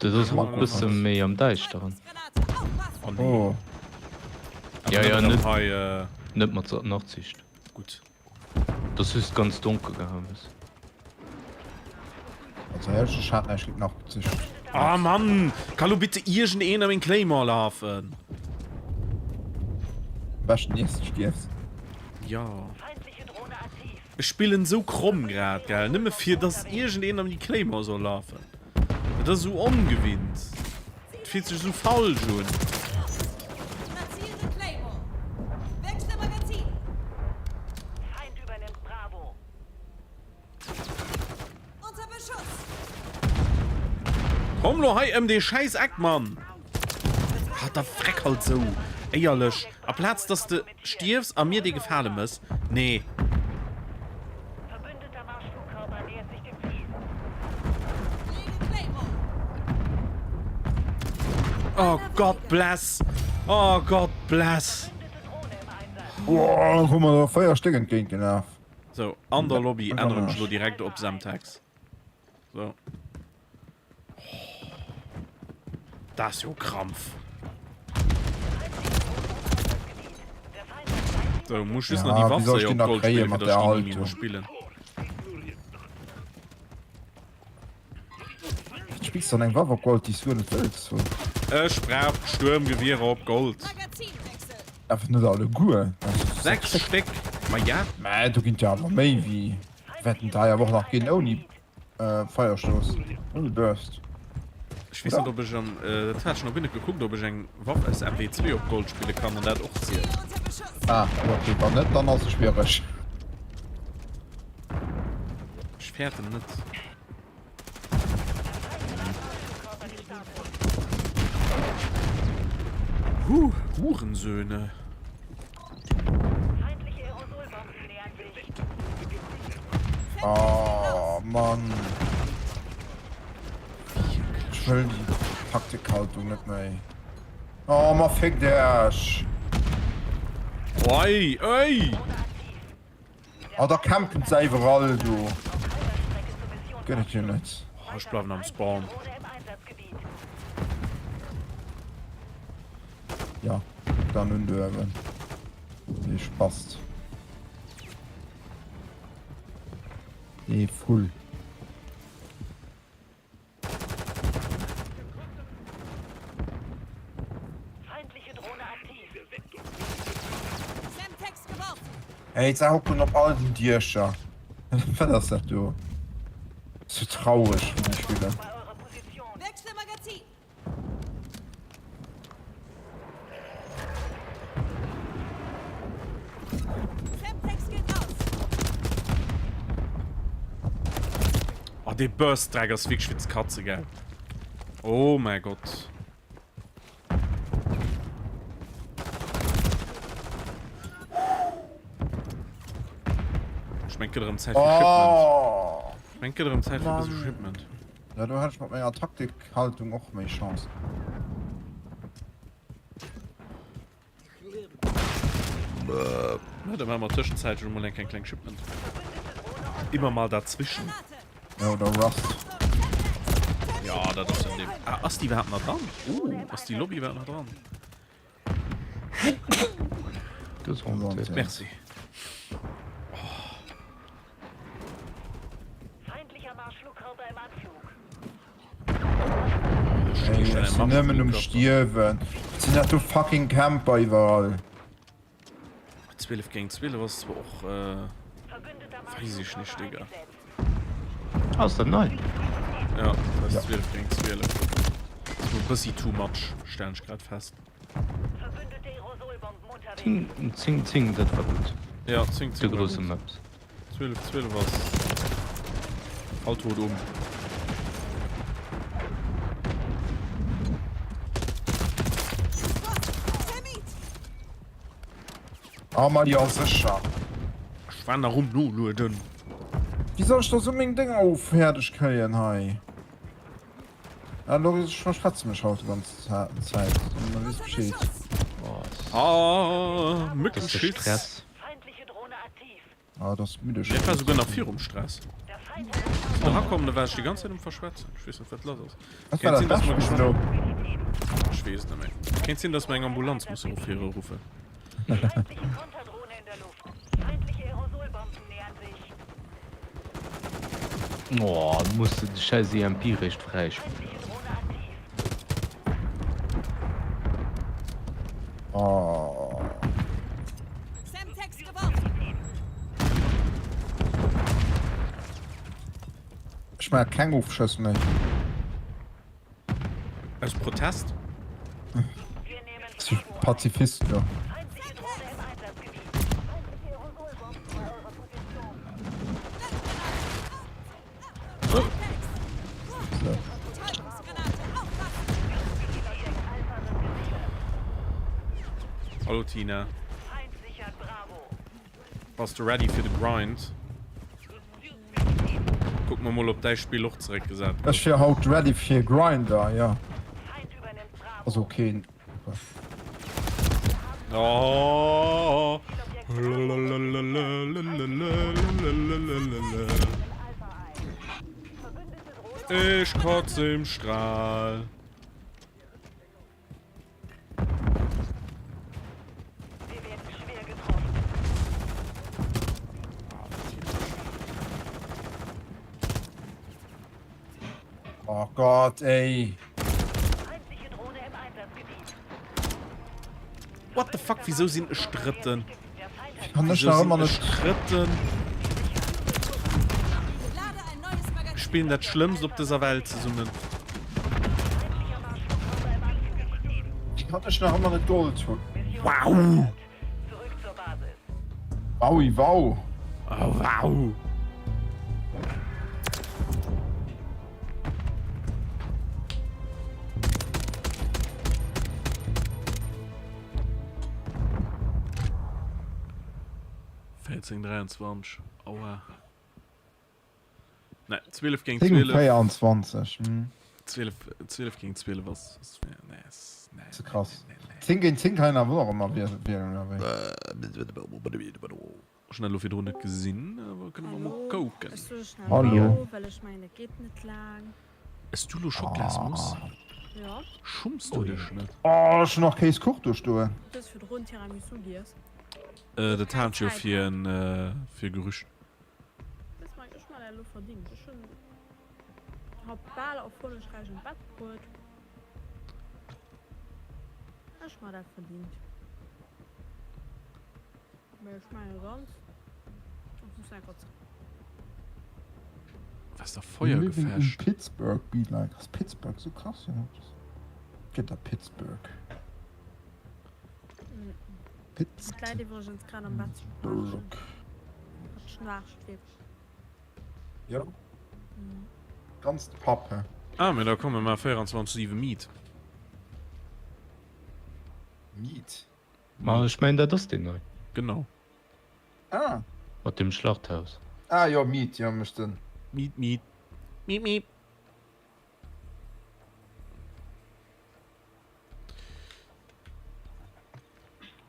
Dat ass och e bësse méi am Däischteren.
Oh nee.
Oh.
Ja, ja, net,
Hei, äh...
net mat Nachtsicht.
Gutt.
Dat ass just ganz donkel gehames.
Also éierlech, ech hat näischt géint Nachtsicht.
Ah Mann! Ka lo bitte iergendeen a meng Claymore lafen?
Am beschten iers de stierfs.
Ja. Ech spillen sou kromm grad, gell? Nëmme fir dass iergendeen an déi Claymore soll lafen. Dat ass esou ongewinnt. Et fillt sech esou falsch un. Komm lo hei ëm dee schäiss Eck, Mann! Hat der Freck halt sou, éierlech, aplaz dass de stierfs a mir dee Gefale mëss, nee. Oh God bless, oh God bless.
Woah, hu mer der 4 Stéck entgéint gelaf.
Sou, an der Lobby änneren ech lo direkt op Semtex. So. Dat ass jo Krampf. So, muss just noch die
Ja, wéi
Waff
soll ech
op
déi nach
Gold
kréie
spillen, fir
mat
dass
der
ich die nie
Haltung?
muss spillen.
Wat spills dann eng Waff op Gold, déi s du net wëlls hunn?
Ech brauch d'Sturmgewierer op Gold.
Einfach net alleguer. Dat ass
6 Stéck, ma ja.
Mä do ginn et jo awer méi wéi wäerten der awer och nach ginn ouni Feierstouss, ouni Burst.
Ech weess net ob ech am, dat hat ech nach guer net gekuckt, ob ech eng Waff aus MW2 op Gold spille kann an dat och zielt.
Ah jo ok, wann net dann ass et schwiereg.
Ech fäerten net. Huh, Hurensöhne.
Oh Mann. Ech wëll déi Taktikhaltung net méi. Oh ma fickt Iech!
Oi, oi!
Oh da campen se iwwerall do. Gëtt et jo net.
Oh, ech bleiwen am Spawn.
Ja, dann un duerwen. Dee Spast. Dee Vull. Ey, se hocken op all den Diecher. Wat ass dat do? Sou traureg wéi déi spillen.
Oh, dee Burst-Dreck ass wierklech fir d'Katze, gell? Oh mäi Gott. Ech mengen, et gëtt erëm Zäit fir Shipment.
Oh!
Ech mengen, et gëtt erëm Zäit fir e bësse
Mann.
Shipment.
Ja, do hat ech mat menger Taktikhaltung och méi Chance.
Na, da maache mer tëschenzäitlech emol eng kleng Shipment. Immer mal dazwischen.
Ja, oder Rust.
Ja, dat ass jo Ah, ass déi iwwerhaapt nach dran? Oh, ass déi Lobby iwwerhaapt nach dran?
Gesondheet.
Merci.
Feindlicher Marschflugkörper im Anflug.
Ey, ech sinn nëmmen um Stierwen. Wat sinn dat do fucking Camper iwwerall?
12 géint 12 ass zwar och weess ech nicht, Digga.
Ass dat nei?
Ja, dat ass 12 géint 12. Ass mir e bëssi too much, stellen ech grad fest.
10, 10, 10, dat war gutt.
Ja, 10, 10
De grousse Maps.
12, 12 ass all tot um.
Ah ma jo sécher.
Ech war nach um nolueden.
Wéi soll ech da sou meng Dénger of fäerdeg kréien hei? Ah Loris, ech verschwätze mech haut déi ganz Zäit, dann weess Bescheed.
Ah, Mückenschiss.
Ah, dat ass müddeg.
Dat war souguer nach virum Stress. Erakomm, da war ech déi ganz Zäit um Verschwätzen. Ech weess net, wat lass ass.
Wat war
Kéint
dat
sinn, dass mer
Bescht bis elo?
Ech weess et net méi. Kéint sinn, dass mer eng Ambulanz musse ruffen.
Oh, muss de de scheiß EMP réischt fräispillen.
Oh. Ech maache keng Ofschëss méi.
Aus Protest?
Si Pazifist, jo.
Hallo Tina. Bass de ready fir de Grind? Kucke mer mol op däi Spill och zeréckgesat
Ech
gëtt.
wier haut ready fir Grinder, jo. Also keen.
Oh. Ech kotze im Strahl.
Oh Gott, ey.
What the fuck, wieso sinn ech Drëtten?
Kann ech
Wieso
nach
sinn
ëmmer
ech
net.
Drëtten? Ech spillen dat Schlëmmst op dëser Welt zesummen.
Wéi kann ech nach ëmmer net Gold hunn?
Wow!
Wowi wow!
Oh, wow! Vierzehn 23, aua. Nee, 12 géint
10
12.
24, hm.
12, 12 géint 12 ass, ass, nee, ass, nee,
Ze krass.
nee, nee, nee.
10 géint 10 kann een awer och ëmmer wielen, oder wéi?
Ech hunn dat elo virdrun net gesinn, awer kënne mer mol
Hallo,
kucken.
ech soe schnell
Hallo.
Hallo, well ech mengen et geet net laang.
Ess du lo Schoklasmousse?
Jo.
Schumms du dech net?
Oh, ech hunn nach Kéis-Kuch do stoen.
Du hues virdrun Tiramisu giess.
Dat
Keng
hat jo
Zäit
fir
hat.
en fir Gerücht.
Weess mei, ech man dat elo verdingt. Ech hunn haut bal erfollegräich an d'Bett bruet. Ech man dat verdingt. Mee ech mengen sonst, ech muss enker zréck.
Was der
Living in
Feuergefecht.
Pittsburgh be like. Ass Pittsburgh sou krass? Jo, gëtt da Pittsburgh.
Hatt läit iwwregens grad am Bett ze schnaarchen.
Pittsburgh.
Hatt schnaarcht wierklech.
Jo. Ganz de Papp, hä?
Ah, mee da komme mar 24 7 Meat.
Meat?
Ma ech mengen dat ass deen nei.
Genau.
Ah.
Mat dem Schlachthaus.
Ah jo, Meat, jo, mécht Sënn.
Meat, Meat. Meat, Meat.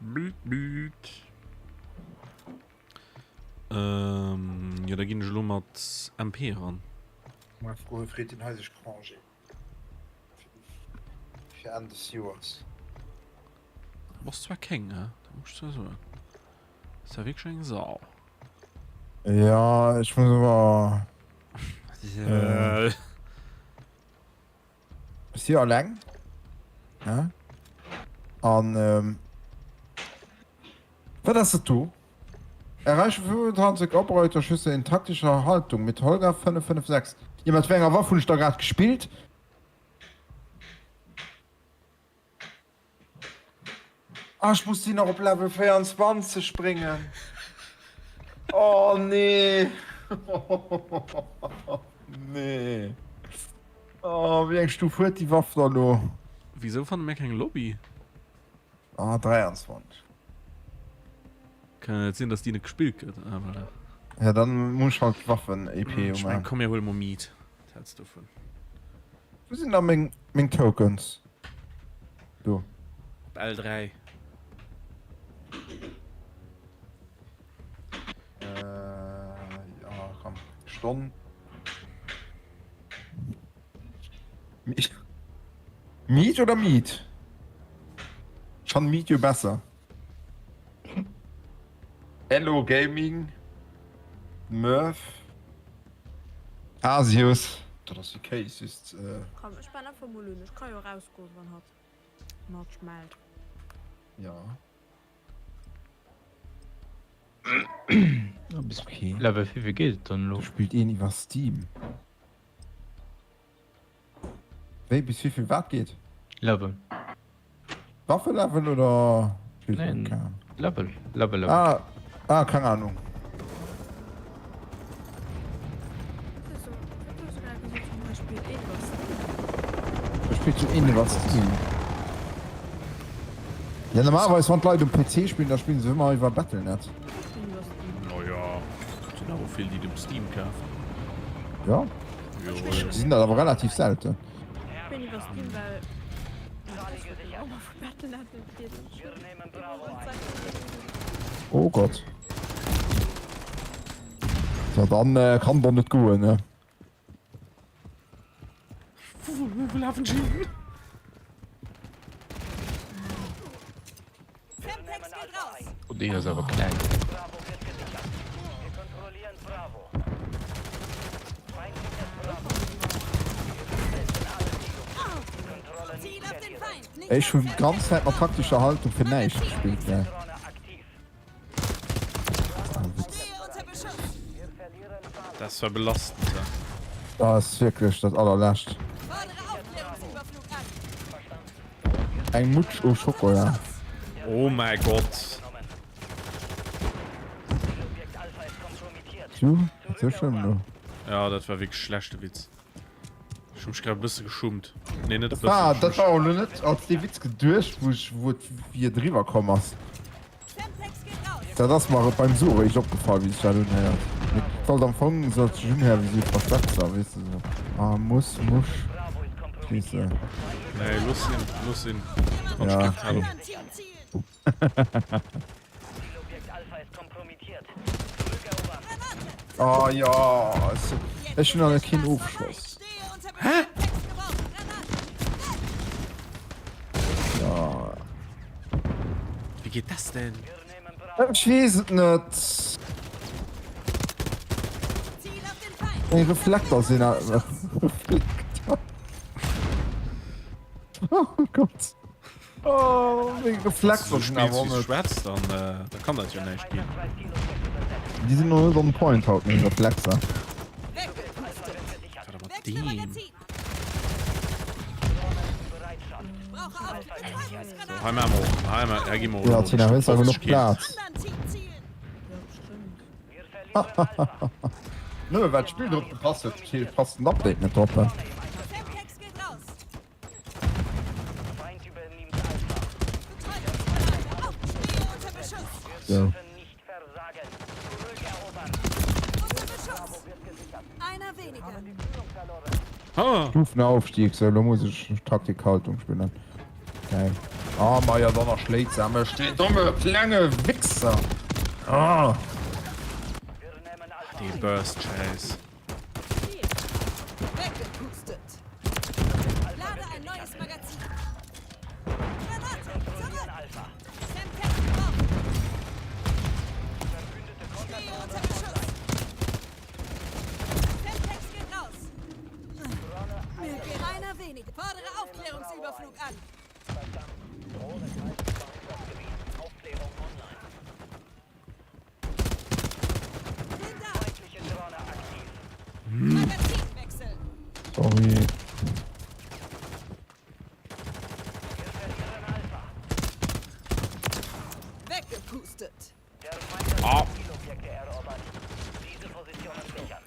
Meat, Meat. Ähm, jo. Jo, da ginn ech elo mat MP eran.
Meng Fro, Freet den hei sech Congé fir Enn des Joers?
Du bass zwar kéng, he? Dat muss ech zwar soen. Bass zwar wierklech eng Sau.
Ja, ech muss awer.
Äh.
Ech si alleng. Ne? An ähm, wat ass dat do? Erreiche 25 Obereuterschüsse in taktischer Haltung mit Holger 556. Jo, mat wéi enger Waff hunn ech da grad gespillt? Ah, ech muss déi nach op Level 24 bréngen. Oh nee. Nee. Oh, wéi eng Stuf huet déi Waff da lo?
Wisou fanne mir keng Lobby?
Ah, 23.
Kann net sinn, dass déi net gespillt gëtt, awer.
Ja, dann muss ech halt Waffen-EP
Ech
umaachen.
meng, komm mir huele mol Meat. Wat häls du dovun?
Wou sinn da meng, meng Tokens? Do.
Op L3.
Äh, ja, komm. Stonn. Meat oder Meat? Ech fannen Meat jo besser. Hello Gaming. Murph. Asius. Dat ass okay, just.
Komm, ech man einfach mol un. Ech ka jo erausgoen, wann hatt Match mellt.
Ja.
Bis okay. Level 5 geet et dann elo.
Do spillt een iwwer Steam. Wéi bis wéivill wat geet?
Level.
Waffelevel oder?
Neen, Level, Level, Level.
Ah, ah, keng Ahnung. Da spillt jo een iwwer Steam. Ja, normalerweis wann d'Leit um PC spillen, da spillen se ëmmer iwwer Battle.net.
Naja, et sinn awer vill, déi et um Steam kafen.
Ja. Ech gesinn dat awer relativ selten. Oh Gott. So, dann äh, kann doch net goen, ne?
Wo laufen sie?
Oh, deen ass awer kleng.
Ech hunn d'ganz Zäit mat taktescher Haltung fir näischt gespillt, gell.
Das war belastend. Ja.
Dat ass wierklech dat allerlescht. Eng Mutsch au Chocolat.
Oh mäi Gott.
Du, wat sou schlëmm do?
Ja, dat war wierklech schlechte Witz. Ech hu mech grad e bësse geschummt. Nee, net e
Dat war,
bëssen.
dat war och lo net als dee Witz geduecht, wou ech, wou et, wéi et eriwwer komm ass. Dat ass mer beim Soe réischt opgefall, wéi sech dat unhéiert. Mee et sollt am Fong sollt sech unhéieren wéi sou Verschwätzer, weess de, sou ah muss, musch, weess de.
Nee, looss sinn, looss sinn.
Ja, okay. Oh jo, ech hunn nach keen Ofschoss.
Hä?
Ja.
Wéi geet das denn?
Ech weess et net. Meng Reflekter sinn Reflekter. Oh Gott. Oh, meng Reflexer sinn awer
net. Schwätz, dann äh, da kann dat jo näischt ginn.
Déi sinn noch net on point haut, meng Reflexer.
Wat mat deem? So, hei maache mer och. Hei, hei gi mer
Ja, Tina, hues awer genuch Plaz. Nëmme well d'Spill drop gepasst huet, passt den Update net drop. So. Stufenaufstieg, so lo muss ech Taktikhaltung spillen. Geil. Ah, ma ja, Donner schléit se mech, deen domme klenge Wichser. Ah.
Dee Burst Schäiss.
Sorry.
Ah.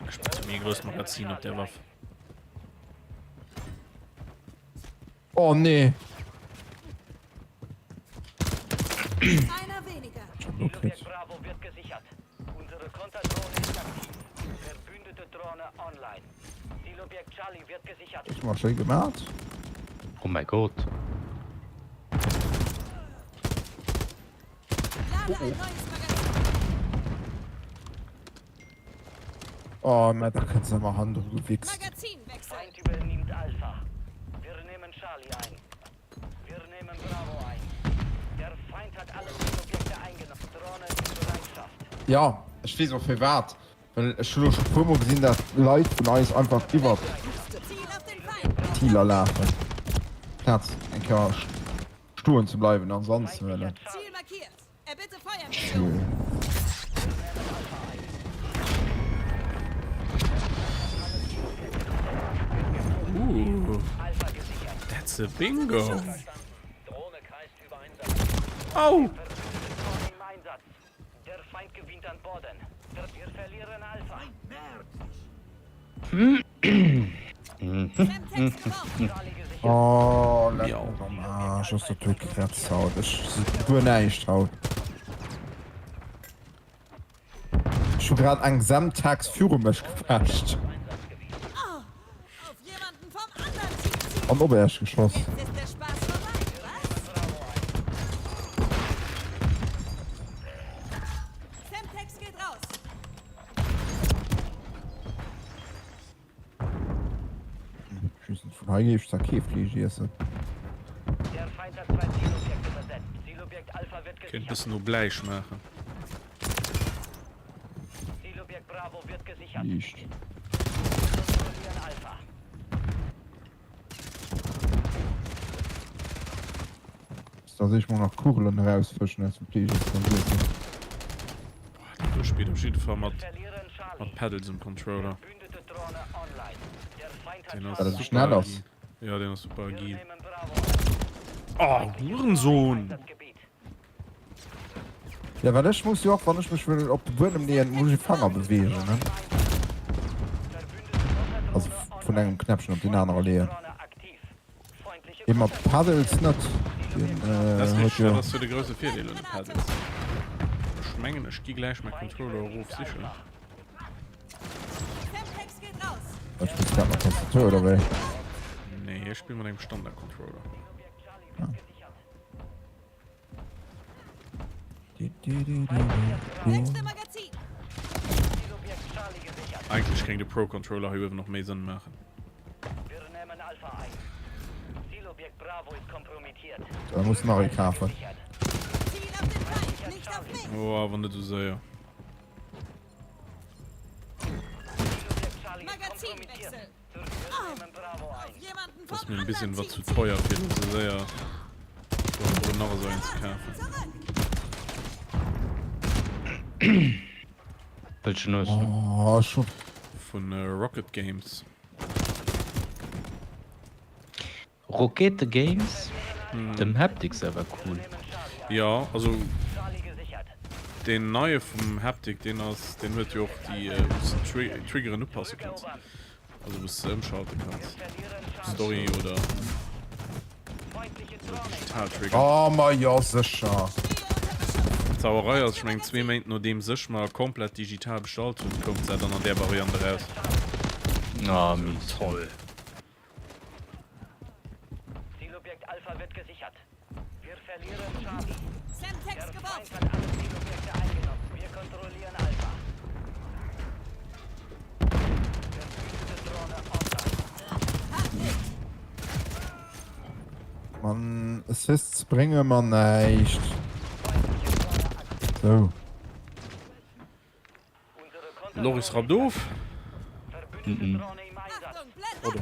Ech brauch méi e grousst Magazin op där Waff.
Oh nee. Ech mar schéi gemat.
Oh mäi Gott.
Oh mä da kënns ëmmer hannendru gewichst. Jo, ech weess och firwat, well ech hu lo scho puermol gesinn, dat Leit vun eis einfach iwwert d'Healer lafen, plaz eng Kéier stoen ze bleiwen an se anzehuelen. Chill.
Ooh, that's a bingo. Au!
Oh, leck mech am Aarsch, ass dat do Kretz haut. Ech si guer näischt haut. Ech hu grad eng Semtex viru mech gepecht. An op Äech geschoss. Vun hei géif ech zwar kee Fleesch iessen.
Kéint bëssen no Bläi schmaachen.
Liicht. Da sehe ich mal nach Kugelen erausfëschen aus dem Fleesch dann iessen.
Boah, do spillt op jidde Fall mat mat Pedals um Controller. Den ass
Well et schnell ass.
Ja, den ass super agil. Oh, Hurensohn!
Ja, well ech muss jo och, wann ech mech wëll op de Buedem leeën, muss ech e Fanger beweegen, ne? Also vun engem Knäppchen op deen anere leeën. Dee mat Paddels net. Deen
Dat ass
huet
richteg,
jo.
dat ass jo de grousse Virdeel un de Paddels. Ech mengen, ech gi gläich mäi Controller erof sichen.
Wat spills du grad mat Tastatur oder wéi?
Nee, ech spille mat engem Standard-Controller.
Ah.
Eigentlech géing de Pro Controller hei uewen och méi Sënn maachen.
Da muss nach ee kafen.
Oh, awer net esou séier. Ass mir en bisschen wat zu teuer fir esou séier do nach esou een ze kafen.
Wëlchen hues du?
Oh, scho.
Vun Rocket Games.
Rockete Games? Dem Haptic säi war cool.
Jo, also deen neie vum Haptic, deen ass, deen huet jo och déi wou s de d'Triggeren upasse kanns, also wou s de ëmschalte kanns, Story oder esou digital Trigger.
Oh ma jo sécher.
D'Sauerei ass, ech mengen zwee Méint nodeems ech mer komplett digital bestallt hunn, koum se dann an där Variant eraus.
Ah mies.
Toll.
Mann, Assists brénge mer näischt. Sou.
Loris rappt of. Oder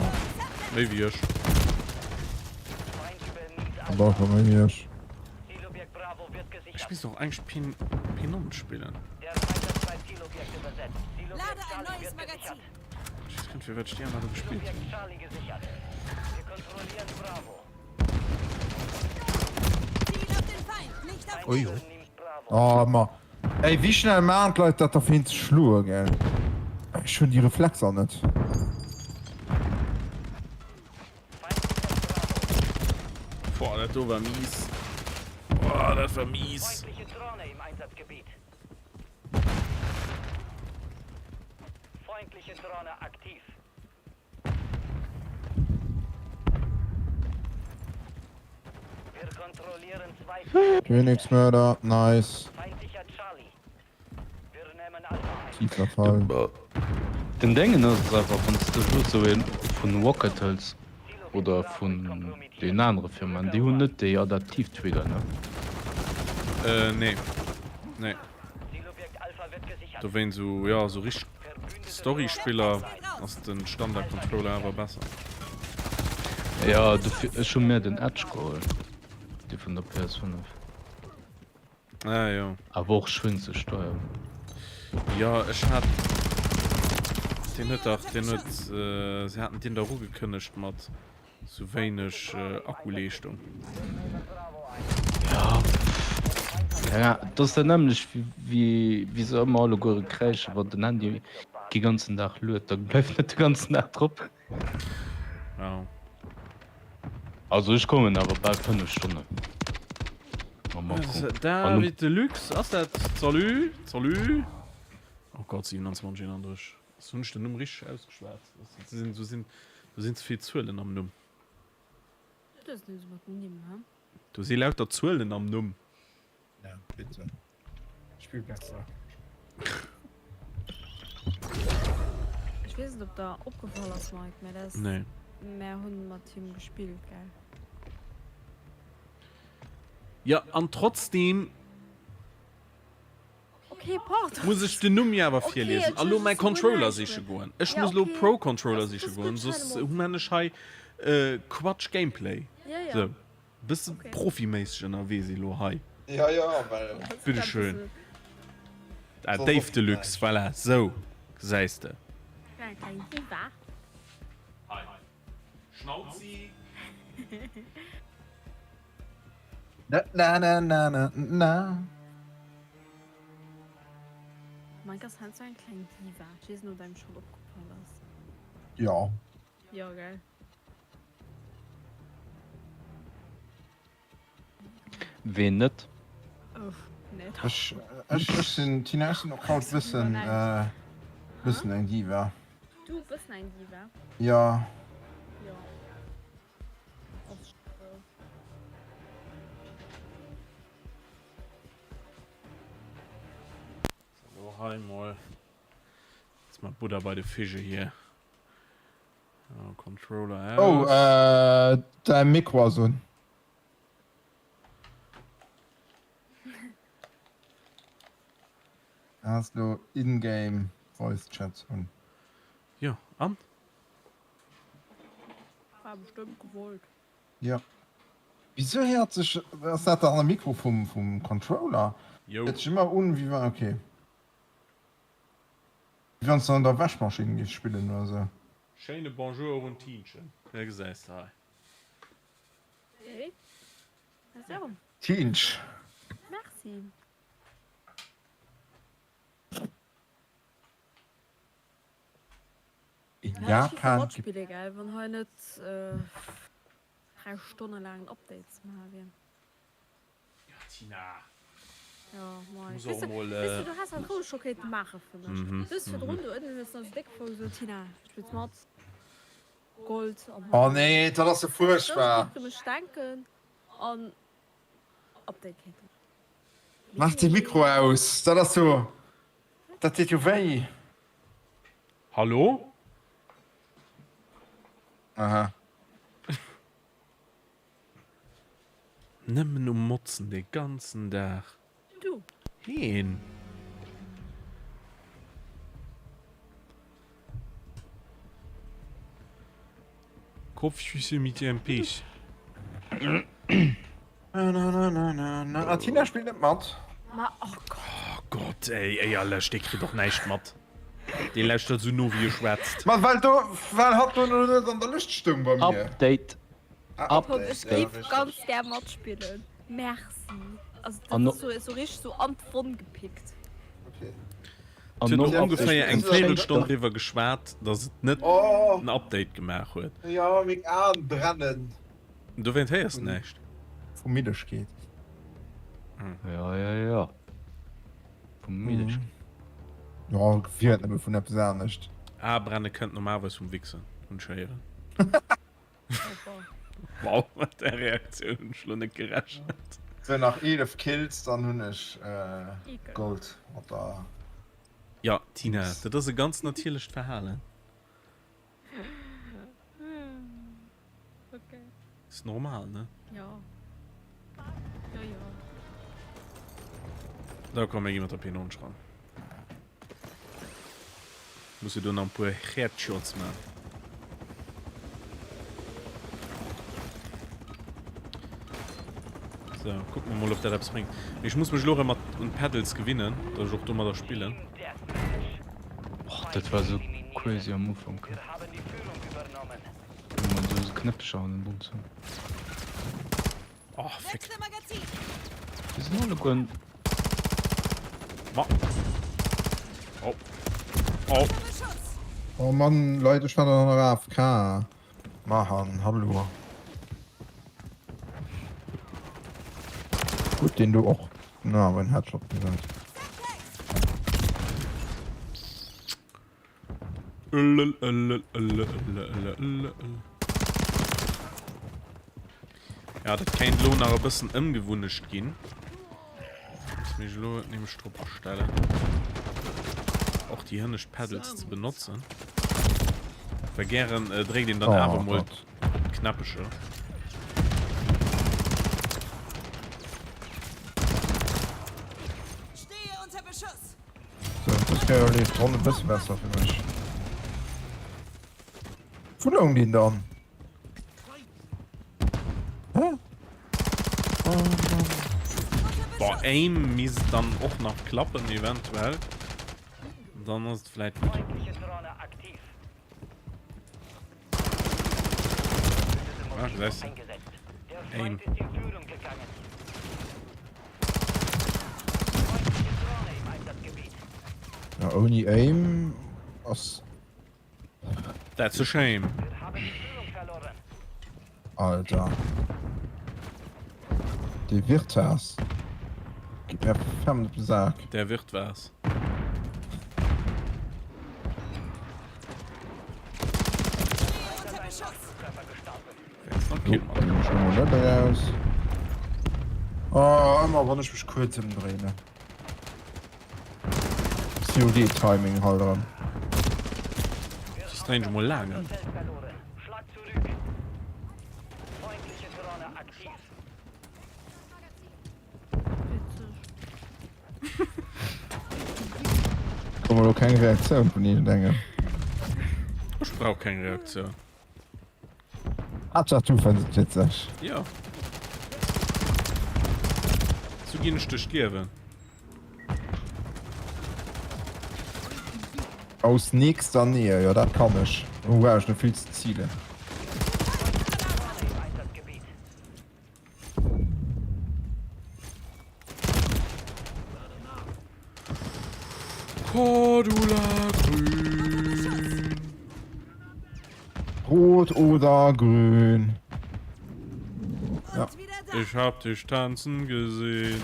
méi wéi ech.
An da scho méi wéi ech.
Ech misst och eigentlech P P9 spillen. Ech weess guer net firwat ech déi aner do gespillt hunn.
Ojo. Oh ma ey wéi schnell maan d'Leit dat da fir een ze schloen gell? Ech hunn déi Reflexer net.
Boah, dat do war mies. Boah, dat war mies.
Königsmörder, nice. Tiefer Fall.
Den Dengen ass awer wann s de elo sou een vun Rocket hëls oder vun deenen anere Firmaen, déi hunn net déi adaptiv Trigger, ne?
Äh nee. Nee. Dowéinst sou, jo, sou richteg Story-Spiller ass den Standard Controller awer besser.
Jo, dofir, ech hu mir den Edge geholl, dee vun der PS5.
Ah jo.
Awer och schön ze steuern.
Jo, ech hat, deen huet dach, deen huet, se haten deen dach ugekënnegt mat Sou wéineg Akkuleeschtung.
Ja, ja, dat ass dat nämmlecht wéi wéi se ëmmer alleguere kräischen, wann den Handy de ganzen Dag luet, da bleift net de ganzen Dag drop.
Ja.
Also ech kommen awer bal 5 Stonnen mam Akku.
David Deluxe ass dat? Salut, salut. Oh Gott, 27, 31. Hunn ech den Numm richteg ausgeschwat? Do sinn do sinn ze vill Zuelen am Numm.
Dat ass net esou mat den Nimm, he?
Do si lauter Zuelen am Numm.
Ja, bitte. Spill besser.
Ech weess net, ob der opgefall ass, Mike, mä dat ass.
Nee.
Mär hunn mat him gespillt, gell?
Jo, an trotzdem.
Okay, pardon.
Muss ech den Numm jo awer
Okay,
virliesen a lo mäi
Entschuldigung,
Controller
näischt
siche
méi.
goen. Ech
Ja,
muss lo
okay.
Pro Controller
Das,
siche
das ist
goen,
gut,
soss
schau
hu man ech hei Quatsch Gameplay.
Ja, ja.
Sou, bësse
Okay.
profiméisseg ënnerwee si lo hei.
Ja, ja, well.
Bitteschön. Ah,
Soss
Dave
och
Deluxe,
näischt.
voilà, sou gesäis de.
Klein, klein Diva.
Hei, Schnauzi.
Na na na na na na.
Mike ass heiansdo eng kleng Diva. Ech weess net ob engem schonn opgefall ass.
Jo.
Jo gell.
Ween net?
Uff, nee.
Ech ech ech sinn Tina, ech sinn och haut bëssen bëssen eng Diva.
Du bëssen eng Diva?
Jo.
Jo.
So, hei mol. Jetzt mal Butter bei de Fische hier. Oh, Controller
Oh,
aus.
äh, däi Mikro ass un. Has lo in-game Voice Chat un.
Jo, an?
War bestëmmt gewollt.
Jo. Wisou héiert sech, ass dat dann de Mikro vum vum Controller?
Jo.
Héiert sech ëmmer un wéi wann, ok. Wéi wann s de an der Wäschmaschinn géifs spillen oder sou.
Schéine Bonjour och un Tiinchen. Da gesäis de hei.
Hey. Also.
Tiinch.
Merci.
In
Ja, ech géif
Japan
mat
gibt.
spille gell, wann hei net 3 Stonne laangen Update ze maache wier.
Ja, Tina.
Ja,
Du
mei.
muss
Weess
och
de,
mol.
weess de, du has halt roueg scho kéinte maache fir mech.
Mhm,
Du hues virdrun
mhm.
do ënnen hues nach sou déck voll gesot, Tina, spills mat Gold an
Oh
hei.
nee, dat ass jo
Soss
fuerchtbar.
géif de mech denken an Update kéinte maachen.
Maach de Mikro aus, dat ass jo, dat deet jo wéi.
Hallo?
Aha.
Nëmmen um Motzen de ganzen Dag.
Du.
Heen. Kopfschüsse mit MPs.
Na, na, na, na, na, na. Ah, Tina spillt net mat.
Ma, oh Gott.
Oh Gott, ey, éierlech, dee kritt och näischt mat. Dee lauschtert esou no, wéi e schwätzt.
Ma well do, well hatt do net an der Lëscht stoung bei mir.
Update.
Ah,
Update.
Ech géif ganz gär matspillen. Merci. Also dat ass sou, sou richteg sou an d'Wonn gepickt.
Okay.
Et huet och ongeféier eng Véirelstonn driwwer geschwat, datt et net en Update gemaach huet.
Jo, meng Aen brennen.
Dowéint héiers de näischt.
Vu Middegkeet.
Jo, jo, jo. Vu Middegkeet.
Jo, wier et nëmme vun eppes anescht.
Ae brenne kënnt normalerweis vum Wichsen, hunn ech héieren. Wow, mat där Reaktioun hunn ech lo net gerechent.
Sou, nach 11 Kills, dann hunn ech Gold mat der.
Jo, Tina, dat ass e ganz natierlecht Verhalen.
Okay.
Ist normal, ne?
Ja. Ja, ja.
Da komm, mir gi mat der P90 ran. Muss do nach e puer Headshots man. So, gucken wir mal, ob dat eppes bringt. Ich muss mech lo erëm mat un d'Pedals gewinnen, dass ech och domadder spillen.
Och dat war sou crazy am Ufank. Wou man sou Knäppcher an den Bons hunn.
Oh, fick.
Déi sinn alleguer.
Ma. Oh. Oh.
Oh Mann, Leit, ech war dann nach AFK. Mahan, hallo. Gutt, deen do och. Na, awer en Headshot gesaut.
Ja, dat kéint elo nach e bëssen ëmgewunnecht ginn. Muss mech elo nämlech drop astellen, och déi hënnescht Pedals ze benotzen. Well gären äh, dréckt een dann oh, awer mol d'Knäppecher.
Stehe unter Beschuss!
So, dës Kéier leeft d'Ronn e bësse besser fir mech. Wou loung deen dann? Hä? Oh Mann.
Boah, Aim misst dann och nach klappen, eventuell. Dann ass et vläit gutt. Ah, gesäis de. Aim.
Ja, ouni Aim ass.
That's a shame.
Alter. Dee Wirthaas geet mir ferm op de Sak.
Der Wirt war's.
Oh, ëmmer wann ech mech kuerz ëmdréinen. COD Timing halt erëm.
Soss dréin ech mol laang ëm.
Komm elo keng Reaktioun vun iergendengem.
Ech brauch keng Reaktioun.
Haaptsaach du fënns et witzeg.
Jo. Sou ginn ech duerch d'Liewen.
Aus nächster Nähe, jo dat kann ech. Do brauch ech net vill ze zilen.
Cordula Grün.
Rot oder grün.
Ja. Ich hab dich tanzen gesehen.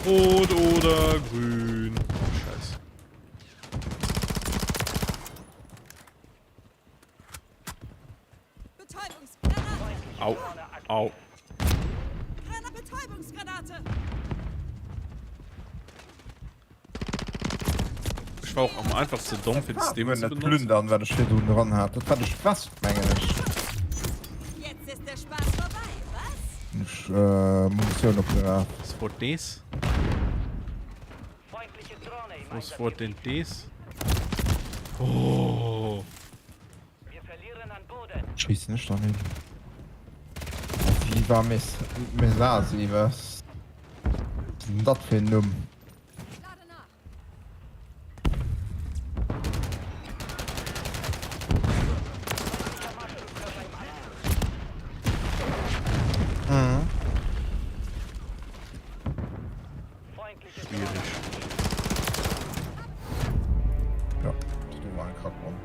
Rot oder grün. Scheiße. Au, au. Ech war och am einfach ze domm fir de Stim ze
Net
benotzen.
plündern, wat ech virdrun dran hat. Dat hat ech west, mengen ech. hunn ech Munitioun opgeraf.
Was war des? Was war denn des? Oh.
Schéissen ech dann hin? Viva Mesasi, was ass denn dat fir en Numm?
Schwierig.
Ja, do war eng Kackronn.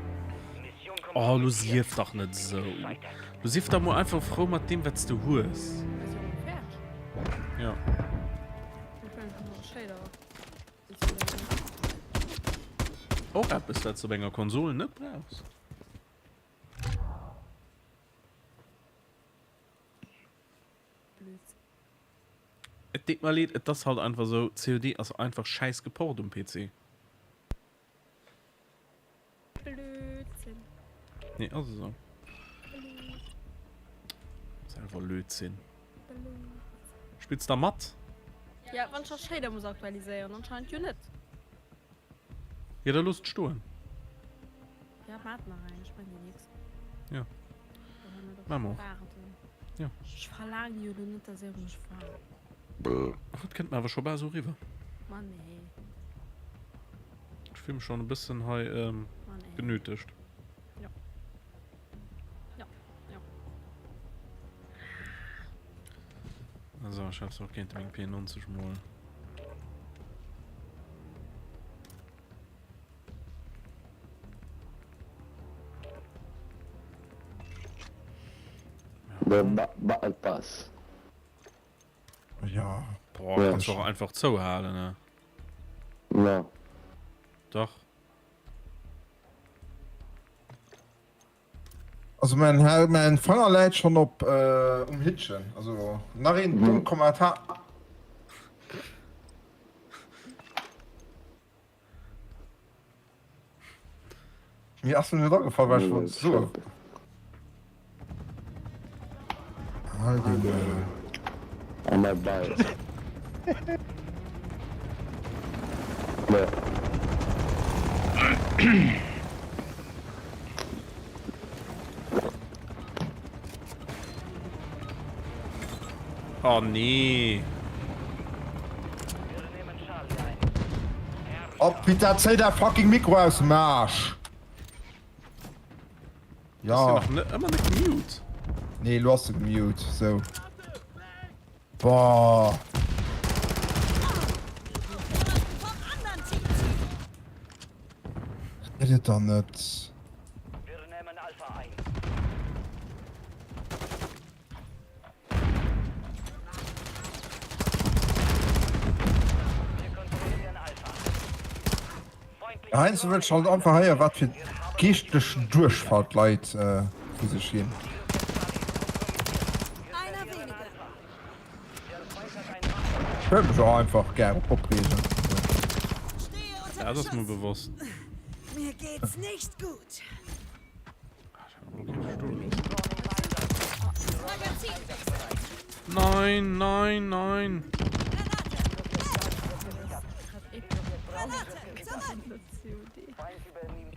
Oh, lo sief dach net esou. Lo sief dach mol einfach frou mat deem, wat s de hues. Ja. Och eppes, wat s de op enger Konsol net brauchs. Et deet mer leed, et ass halt einfach esou, COD ass einfach schäiss geport um PC.
Blödsinn.
Nee, ass esou. Ass einfach Lötzinn. Spills da mat?
Ja, wann ech da Shader muss aktualiséieren, anscheinend jo net.
Ja, da looss et stoen.
Ja, maat nach eng, ech mein dir nix.
Ja. Maa mer och. Ja.
Ech verlaang jo lo net, dass är op mech waart.
Dat kënnt mer awer scho bal sou eriwwer.
Ma nee.
Ech fill mech schon e bëssen hei genötegt.
Ja. Ja. Ja.
Also, ech hat och géint meng P90 mol.
De Battle Pass.
Ja.
Boah, ja. kannst du auch einfach zouhalen, ne?
Ja.
Dach.
Also mein, mein Fanger läit schon op äh, um Hittchen. Also nach een mhm. dumm Kommentar. Mir ass net agefall, well ech wollt soen.
Oh nee.
Oh bitte zéi däi fucking Mikro aus dem Aarsch!
Ja. Ass nach ëmmer net gemute?
Nee, lo ass e gemute, sou. Boah. Gëtt et dann net. Heiansdo wëll ech halt einfach héieren, wat fir geeschtlech Duerchfall d'Leit vu sech ginn. Ech wëll mech och einfach gär opreegen.
Dat ass mer bewosst.
Mir geht's nicht gut.
Nein, nein, nein.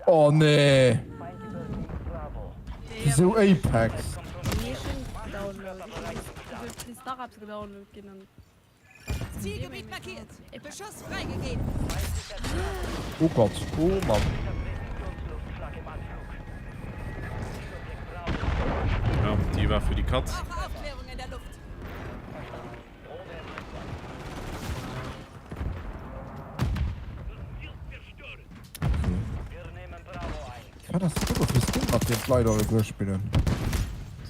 Oh nee. Wieso Apex?
Zielgebiet markiert. Beschuss freigegeben.
Oh Gott, oh Mann.
Ja, die war für die Katz.
Aufklärung in der Luft.
Wat ass dat fir Skin mat deem d'Leit alleguer spillen?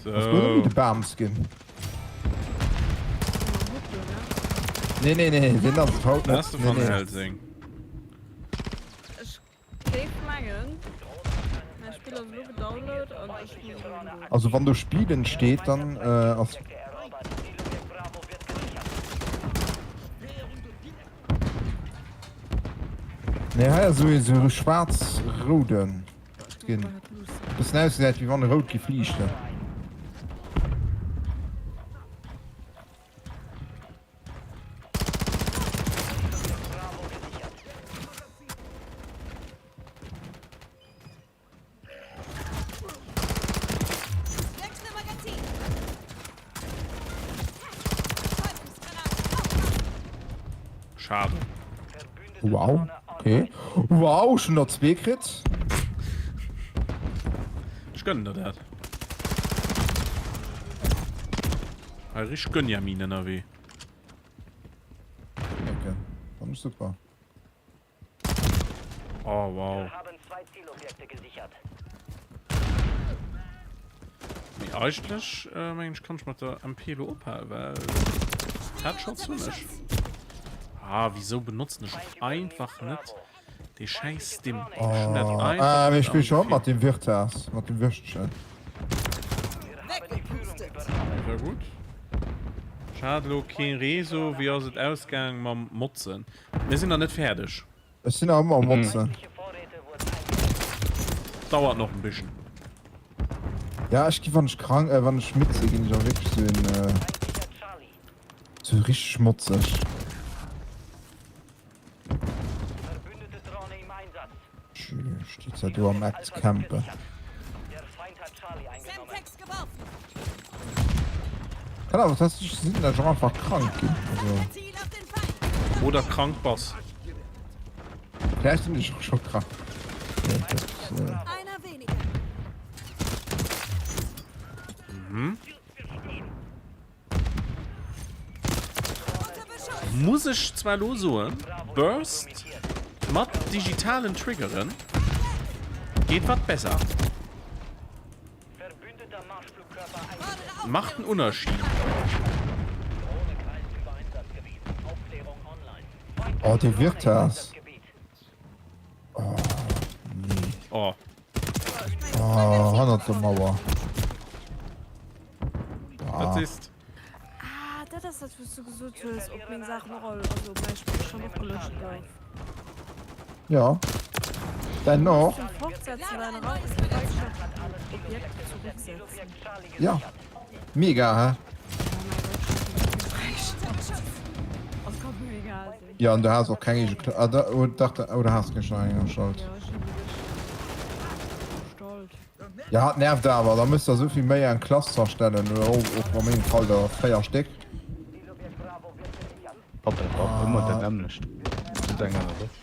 So.
Ass guer net méi de Bam-Skin. Nee, nee, nee, deen ass et haut net.
Ass de Van Helsing?
Ech géif mengen, mäi Spill ass elo gedownload an ech muss elo no.
Also wann do Spielen steet, dann ass. Nee, hei ass esou e schwaarz-rouden Skin. Bëssen ausgesäit wéi wann e rout géif liichten.
Schade.
Wow, okay. Wow, ech hunn der zwee kritt.
Ech gönnen der dat. Hei richteg Gönjamin ënnerwee.
Okay, dann ist super.
Oh wow. Mee eigentlech äh, mengen ech kann ech mat der MP lo ophalen, well Headshots hunn ech. Ah, wieso benotzen ech einfach net dee schäiss Stim?
Oh, ah, mee ech spill schon mat dem Wirtas, mat dem Würstchen.
Sehr gut. Schade lo keen Reso. Wéi ass et ausgaang mam Motzen? Mir sinn nach net fäerdeg.
Ech sinn nach ëmmer am Motzen.
Dauert noch en bischen.
Ja ech gi wann ech krank äh wann ech midd si ginn ech och wierklech sou en äh sou richteg motzeg. Steet zwar do am Eck ze campen. Kann awer tatsächlich sinn, dass ech och einfach krank ginn. Also.
Oder krank bass.
Vläicht sinn ech och scho krank. Das, äh
mhm. Muss ech zwar lo soen, Burst mat digitalen Triggeren geet wat besser. Macht en Unnerschied.
Oh, de Virtas. Oh, nee.
Oh.
Oh, hannert der Mauer.
Dat ist.
Ah, dat ass dat, wous du gesot hues, ob meng Saachen och all, also ob mäi Spillstand och gelöscht gouf.
Ja. Dein och?
Zum Fortsetzen deiner freigeschalteten Objekte zurücksetzen.
Ja. Mega, hä?
Oh, das kann mir egal sinn.
Ja, an du has och keng eege Kla ah, da, oh, dach, da, oh, da has keng schon eng erstellt.
Ja, ech hunn déi gestallt.
Ja, hat nervt awer, da mësst der souvill Méi eng Klass ze erstellen, oder och och a mengem Fall der 4 Stéck.
Papp, dat war ëmmer dat nämmlecht. Just eng aner Waff.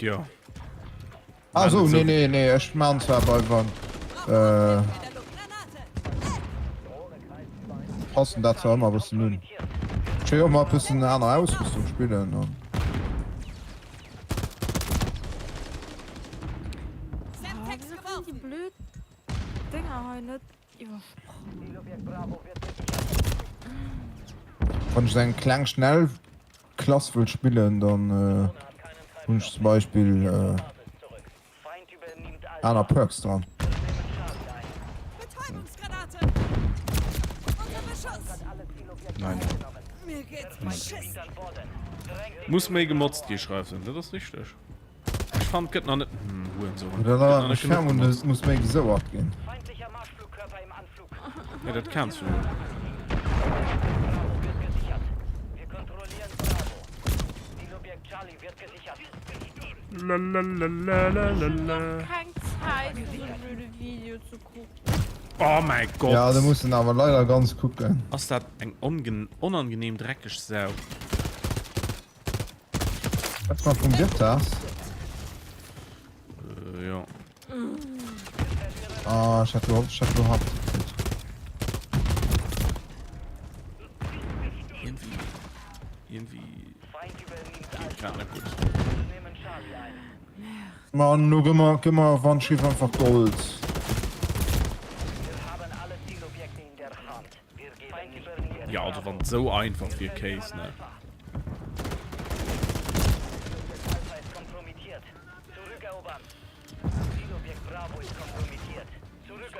Jo.
Ah sou, nee nee nee, ech maan zwar bei wann äh, passen dat zwar ëmmer e bëssen un. Ech wéll och mol e bëssen aner Ausrüstung spillen an.
Wieso können die blöd Dinger hei net iwwersprangen?
Wann ech eng kleng schnell Klass wëll spillen, dann hunn ech zum Beispill aner Perks dran.
Muss méi gemotzt gi schreift en, dat ass richteg. Ech fannen et gëtt nach net, hm, Hurensohn,
Oder
gëtt nach net
ech
genuch
vermuten
gemotzt.
et muss méi gesouert ginn.
Ja, dat kanns du jo. Lalalalalalala.
Keng Zäit fir sou e blöde Video ze kucken.
Oh mäi Gott!
Ja, du muss en awer leider ganz kucken.
Ass dat eng onangenehm dreckeg Sau.
Wat war vum Wirtas?
Äh, jo.
Ah, ich hätte überhaupt, ich hätte überhaupt.
Irgendwie. Irgendwie. Geht grad net gut.
Mann, nu gëmm mer, gëmm mer wann Schiff einfach Gold.
Ja, also wann et sou einfach wier, Kéis, ne?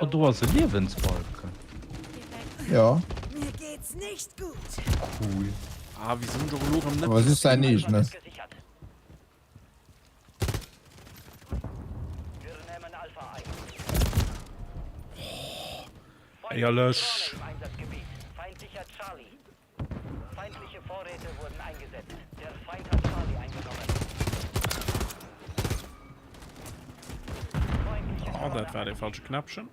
Oh, do ass e Liewensbalken.
Ja.
Cool.
Ah, wéi sinn ech och elo erëm net
Aber es ist dein eegenes.
Éierlech. Oh, dat war de falsche Knäppchen.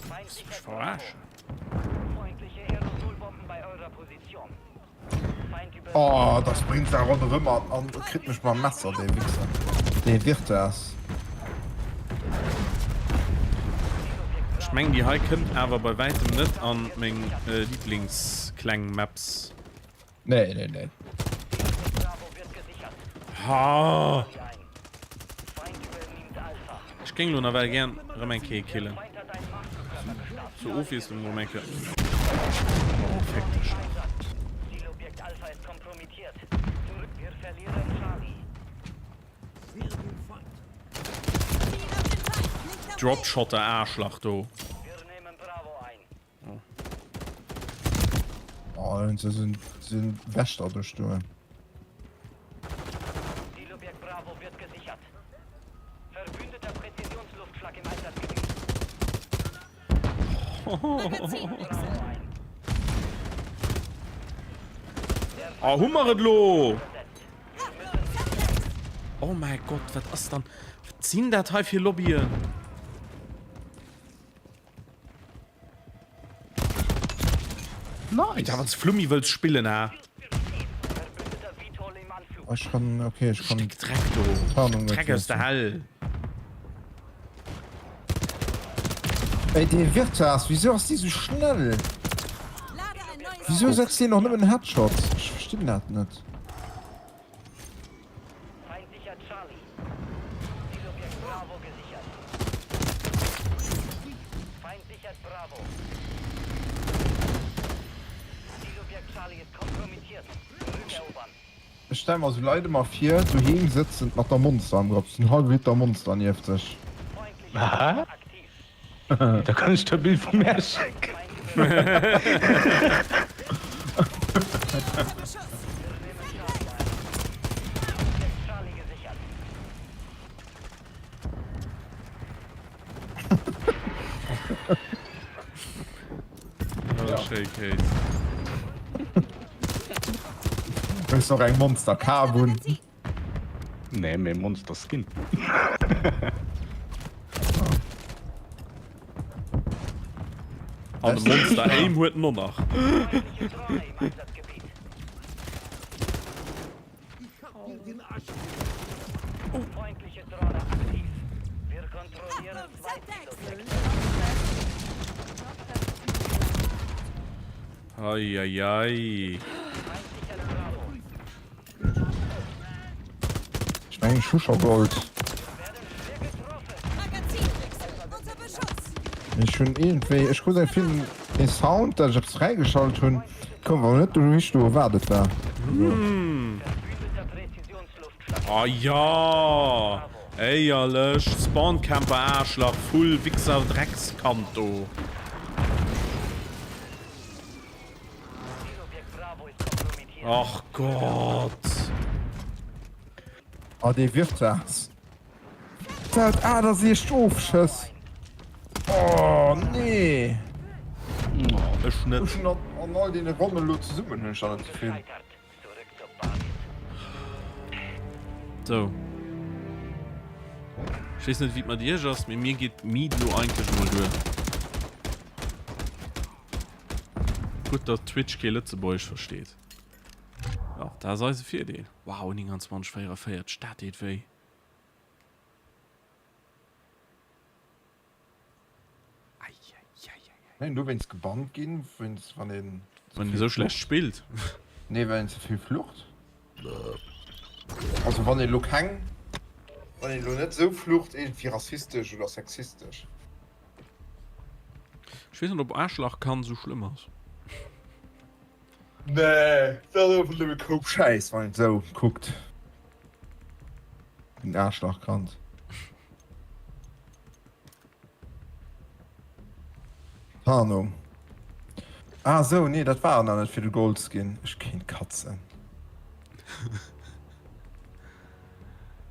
Willst du mich verarschen?
Oh, da springt er ronderëm an an kritt mech mam Messer, dee Wichser. Dee Virtas.
Ech mengen déi hei kënnt awer bei wäitem net an meng Lieblingskleng Maps.
Nee, nee, nee.
Ha! Ech géing lo nawell gären erëm eng Kéier killen. Zur Ofwiesslung erëm eng Kéier. Oh, féck dech dach. Dropshotter Aarschlach do.
Oh, se sinn sinn Wächter do stoen.
Oh, hu mer et lo! Oh mäi Gott, wat ass dann... Wat sinn dat hei fir Lobbyen?
Nice.
Ja, wanns Flummi wëlls spillen, ha?
Ech kann, okay, ech kann.
Steck Dreck do.
Tarnung
Dreck aus der Hell.
Ey, dee Virtas, wieso ass dee sou schnell? Wieso setzt deen och nëmmen Headshots? Ech verstinn dat net. Ech stelle mer sou Leit emmer vir, doheem sëtzend mat der Monster am Grapp, sou en hallwe Liter Monster nieft sech.
Da kann ech der e Bild vu mär schécken.
Schéi Kéis.
Hues och eng Monster Kap un?
Nee, mee Monster Skin.
An de Monster Aim huet en och nach. Eieiei.
Ech mengen ech hu scho Gold. Ech hunn iergendwéi, ech krut eng vill ee Sound, dat ech eppes fräigeschalt hunn, koum awer net dohicht do wat et war.
Oh jo! Éierlech, Spawncamper Aarschlach, Vull, Wichser, Dreckskand do. Ach Gott!
Oh dee Virtas. Dat 68 Ofschëss. Oh nee.
Oh, ech net.
Ech hunn an all deene Ronnen elo zesummen hunn ech der net zevill.
Sou. Ech weess net wéi et mat iech ass, mee mir geet d'Miet elo eigentlech emol duer. Gutt datt Twitch kee Lëtzebuergesch versteet. Jo, dat ass eise Virdeel. Wow, 29, 44, dat deet wéi. Eieieiei.
Kann een dowéinst gebannt ginn, wéinst wann een ze
Wann een
vill
esou schlecht
flucht?
spillt.
Nee, well een ze vill flucht. Also wann een elo keng, wann een elo net esou flucht, iergendwéi rassistesch oder sexistesch.
Ech weess net op Aarschlach kann sou schlëmm ass.
Nee, dat ass einfach nëmme Koup Schäiss, wann een et esou kuckt. Den Aarschlachkand. Tarnung. Ah sou, nee, dat war nach net fir de Goldskin. Ech kéint katzen.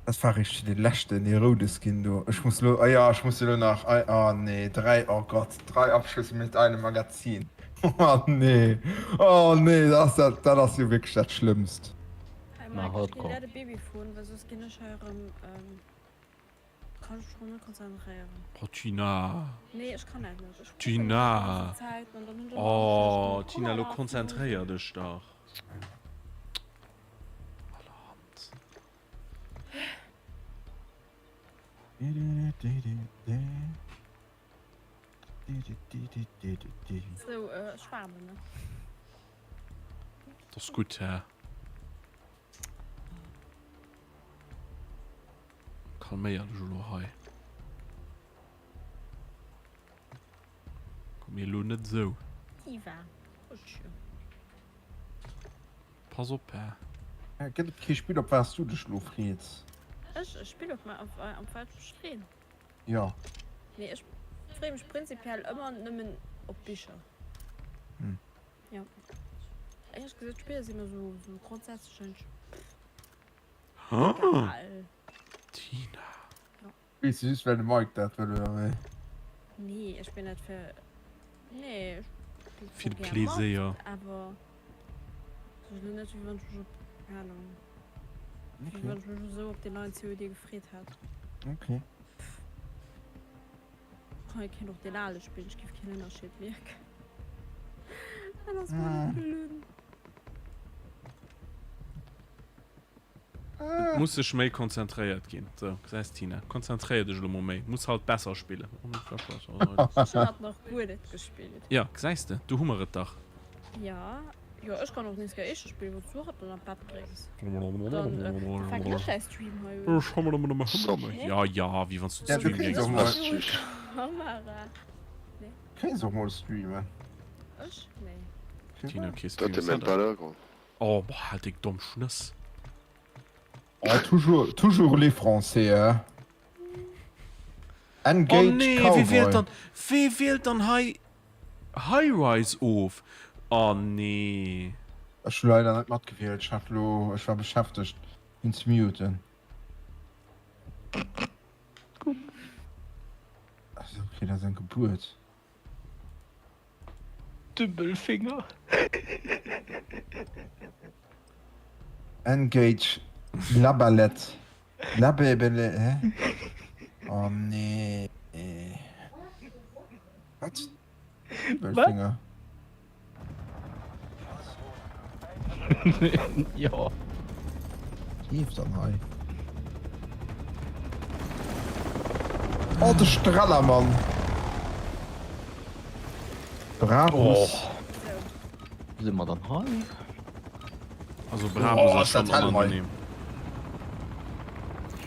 Dat war eréischt fir de leschten, dee roude Skin do. Ech muss lo, ah ja, ech muss elo nach, ah nee, 3, oh Gott, 3 Abschlüsse mit einem Magazin. Oh nee, oh nee, dat ass, dat, dat ass jo wierklech dat Schlëmmst.
Hey
Na,
Mike, ech ginn
Hardcore.
der de Babyfon, well soss ginn ech hei erëm. Kann ech mech net konzentréieren.
Oh Tina.
Nee, ech kann dat net. Ech
Tina.
Zäiten an dann hunn ech
Oh Tina, lo konzentréier dech dach. Allerhand.
Sou, ech waarden, ne?
Dat ass gutt, hä? Kalméier dech elo hei. Komm mir elo net esou.
Iva, ech jo.
Pass op, hä?
Gëtt et kee Spill op wat s du dech elo freets?
Ech? E Spill op op wat ech mech freen?
Jo.
Nee, ech free mech prinzipiell ëmmer nëmmen op Bicher.
Hm.
Jo. Éierlech gesot, d'Spiller si mir sou, sou grondsätzlech eigentlech egal.
Tina.
Jo.
Spills du just well de Mike dat wëll oder wéi?
Nee, ech spillen dat fir, nee, ech spillen
Fir
zwar
de
gär
Pleséier.
mat, awer et ass elo net wéi wann ech mech op, keng Ahnung, wéi
Okay.
wann ech mech esou op deen neien COD gefreet hätt.
Okay.
Hei kéint och deen ale spillen, ech géif keen Ënnerscheed mierken. Dat ass mol net gelunn.
Et muss sech méi konzentréiert ginn. Sou, gesäis Tina, konzentréier dech elo mol méi. Muss halt besser spillen.
Ech hunn hatt nach guer net gespillt.
Jo, gesäis de, do hu mer et dach.
Jo, jo, ech kann och nees gär Eeschter spillen, wou s du hatt dann an d'Bett bréngs. Dann fänken ech däi Stream hei un.
Jo, jo, wéi wann s du de Stream géings
maachen.
Kamera. Nee.
Kéints och mol streamen.
Ech? Nee.
Tina, kee
Toi, t'es même pas là, gros.
Oh, boah, halt déi domm Schnëss.
Oh, toujours, toujours les Français, hein. Engage
Oh nee,
Cowboy.
wie wielt dann, wie wielt dann hei High-Rise of? Oh nee.
Ech hu leider net matgewielt, ech hat lo, ech war beschäftegt hien ze muten. Also okay, dat ass eng Gebuert.
Dübbelfinger.
Engage Labalette. Labebele, hä? Oh nee. Wat? Dübbelfinger.
Jo.
Leeft dann hei? Oh, de Strellermann! Brabus.
Oh. Wo si mer dann hei?
Also Brabus
oh,
ass schon unangenehm.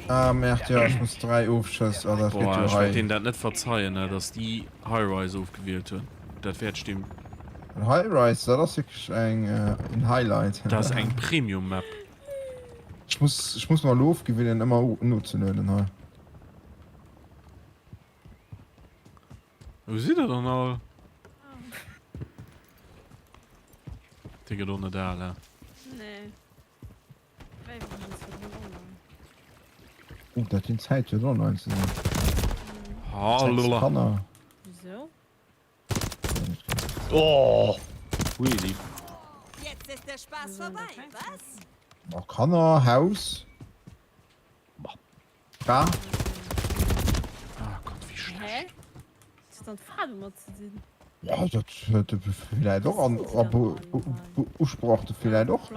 Ah, merde, ja, ech muss 3 Ofschëss. Oh, dat
Boah,
gëtt jo
ech
hei.
wäert deenen dat net verzeien, ne, dass déi High-Rise ofgewielt hunn. Dat wäert ech deem.
High-Rise, dat ass wierklech eng, en Highlight.
Dat ass eng Premium-Map.
Ech muss, ech muss mer elo ofgewinnen ëmmer nozelueden hei.
Wou sidd der dann all? Dee gëtt och net al, he?
Nee. Wéi iwwregens virdrun online.
Oh, dat sinn Zäit fir online ze sinn.
Hallo.
Kanner.
Wieso?
Oh! Really?
Jetzt ist der Spaß vorbei, was?
Oh, Kanner, Haus. Fra.
Ah Gott, wéi schlecht.
Hä? Was huet dann d'Fra domat ze dinn?
Ja, dat huet e villäit och an a beusprocht e villäit och.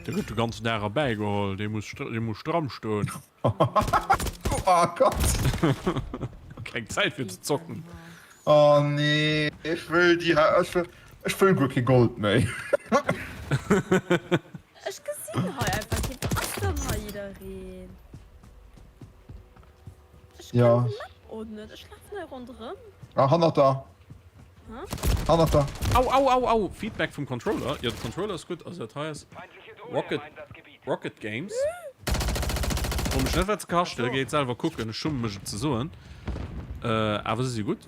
Dee gëtt de ganzen Dag erbäigeholl, dee muss dee muss stramm stoen.
Oh Gott!
Keng Zäit fir ze zocken.
Oh nee, ech wëll déi ech wëll ech wëll guer kee Gold méi.
Ech gesinn hei einfach keen. Wou ass dann hei jiddereen? Ech
Ja.
kennen d'Map och net. Ech lafen hei ronderëm.
Ah, hannert der.
Hä?
Hannert der.
Au, au, au, au! Feedback vum Controller. Jo, de Controller ass gutt. Also dat hei ass Rocket, Rocket Games. Fro mech net wat se kaschten, geet selwer kucken, ech schumme mech et ze soen. Awer se si gutt.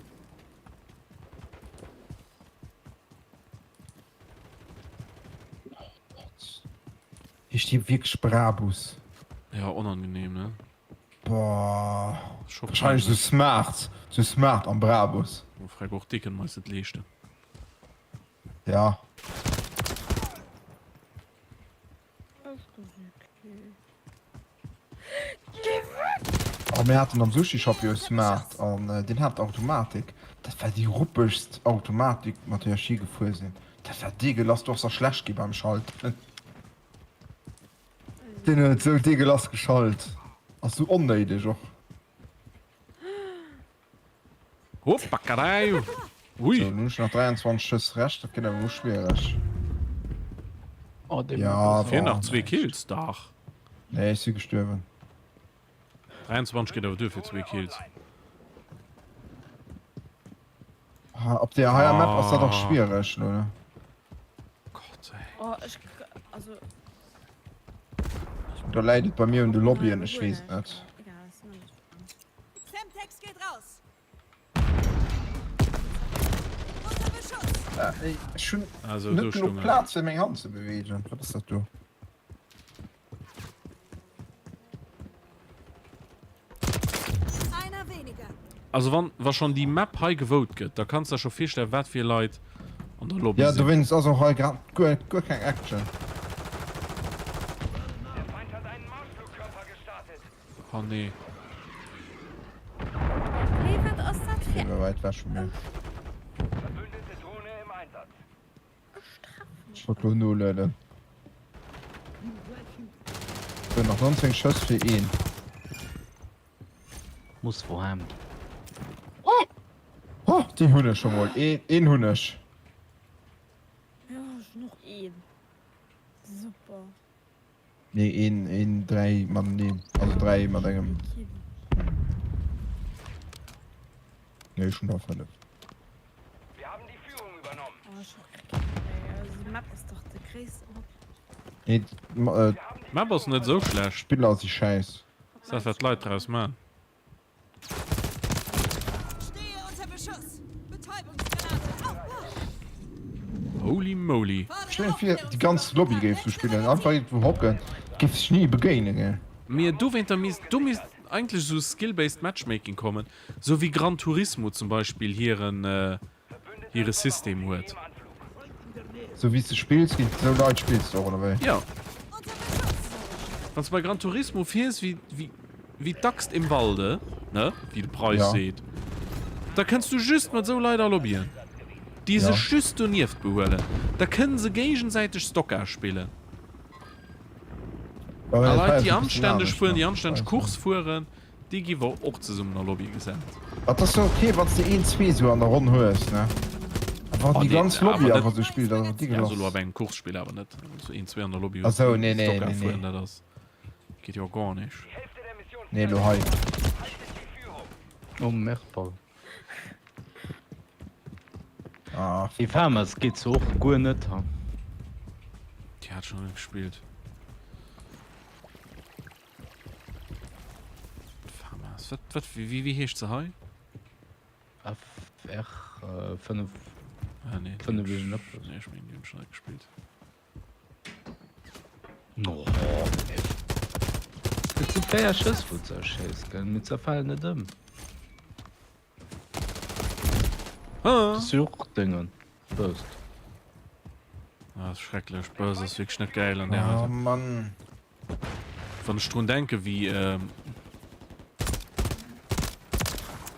Heescht hie wierklech Brabus?
Ja, onangenehm, ne?
Boah. Wahrscheinlech sou smart, sou smart am Brabus.
Oh, frag och déi kënnen eis et leeschten.
Ja. Oh. mir haten am Sushi Shop jo e Smart an deen hat Automatik. Dat war déi ruppegst Automatik mat där ech je gefuer sinn. Dat war deegelass, do ass der schlecht gi beim Schalten. Deen huet esou deegelass geschalt. Ass sou onnéideg och.
Hoppa Karäu! Ui!
Sou, nun hunn ech nach 23 Schëss Rescht, dat gëtt awer elo schwiereg.
Oh, dee
Ja,
Fir
bon,
nach zwee Kills, dach.
Nee, ech si gestuerwen.
23 geet awer duer fir zwee Kills.
Ah, op der heier Map ass dat och
Ah.
schwiereg elo, ne?
Gott, ey.
Oh, ech, also.
Da läit et bei mir un de Lobbyen, ech weess et net.
Egal, ass mir net.
Semtex geht raus. Unter Beschuss.
Ah, ey, ech hunn
Also, do
net genuch
stoung
Plaz fir meng Hand ze beweegen. Wat ass dat do?
Einer weniger.
Also wann wa schonn déi Map hei gevote gëtt, da kanns der scho virstellen wat fir Leit an der Lobby
Ja,
sinn.
dowéinst ass och hei grad guer, guer keng Action.
Oh nee.
Hey, wat ass dat fir.
Iwwer wäit wech vu mir. Ech wollt lo nolueden. Sou, nach 19 Schëss fir een.
Muss vorheim ginn.
Oh, déi hunn ech scho mol. Een, een hunn ech.
Jo, ech hunn och een. Super.
Nee, een, een, dräi mateneen. Also dräi mat engem. Nee, ech hunn der 5. Nee,
D'Map ass net esou schlecht.
D'Spiller si schäiss.
Ass dat wat d'Leit draus man. Holy moly.
Stell dir vir déi ganz Lobby géif sou spillen, einfach iergendwou hocken, géif sech ni begéinen, gell?
Mee dowéinter misst, do misst eigentlech esou skill-based Matchmaking kommen, sou wéi Gran Turismo zum Beispill hiren, hire System huet.
Sou wéi s de spills, géint esou Leit spills de och, oder wéi?
Jo. Wann s de bei Gran Turismo fiers wéi, wéi, wéi d'Axt im Walde, ne, wéi de Preis
Ja.
seet, da kënns du just mat esou Leit a Lobbyen, déi
Ja.
sech just donieft behuelen. Da kënne se géigesäiteg Stocka spillen.
Ja,
A
mä dat
Leit,
hei ass
déi
e bëssen
anstänneg
anescht,
fueren,
ne?
déi anstänneg Course fueren, Déi gi wor och zesummen a Lobby gesat.
Et ass jo ok wanns de een, zwee sou an der Ronn hues ne, awer wann déi ganz Lobby awer sou spillt ass awer
Ja, also lo
degueulass.
ab engem Course-Spill awer net. Wanns du een, zwee an der Lobby
Ah
hues,
sou,
déi
nee nee
Stock-Car
nee nee.
fueren, dat ass geet jo gar nich.
Nee lo hei.
Oh merde Paul.
Ah
Déi Famas geet se och guer net ha.
Déi hat schon net gespillt. Famas, wat, wat, wéi, wéi heescht se hei?
FR 5.
Ah, nee,
5 irgendeppes.
Nee, ech mengen, déi hunn ech net gespillt.
Oh, ey. Et si 4 Schëss, wou ze erschéisst, gell? Mee zerfalen net ëm.
Ah.
Das ist jo och Déngen. Burst.
Ah, das ist schrecklech. Burst ass wierklech net geil an der
Oh
Art.
Mann.
Wann ech drun denke wéi ähm,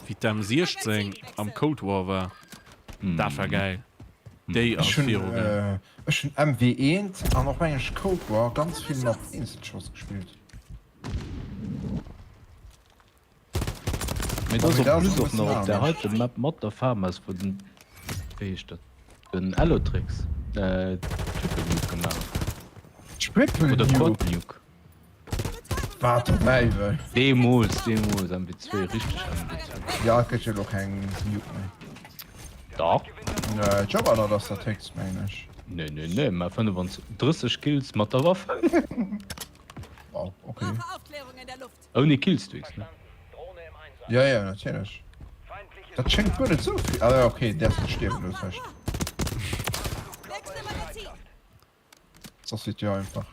wéi d'M16 am Cold War war. Dat war geil. Déi ass
Ech hunn
viru geil.
äh, ech hunn MW1 an och mengen ech Cold War ganz vill mat Eenzelschoss gespillt.
Mee dat ass en plus och nach op där heite Map mat der Famas wou den, wéi heescht dat, den Allotrix Triple Nuke gemaach huet.
Triple
Oder
Nuke?
Quad Nuke.
Wat den Däiwel?
Deemools, deemools MW2, richteg MW2.
Ja, et gëtt jo elo keng Nuke méi.
Dach.
Nee, Juggernaut ass dat héchst, mengen ech.
Nee, nee, nee, mä 25, 30 Kills mat der Waff.
Wow, okay.
Ouni Killstreaks, ne?
Ja, ja, natierlech. Dat schéngt guer net sou vill. Ah ja, okay, däerfs net stierwen, du hues Recht. Soss wier et jo einfach.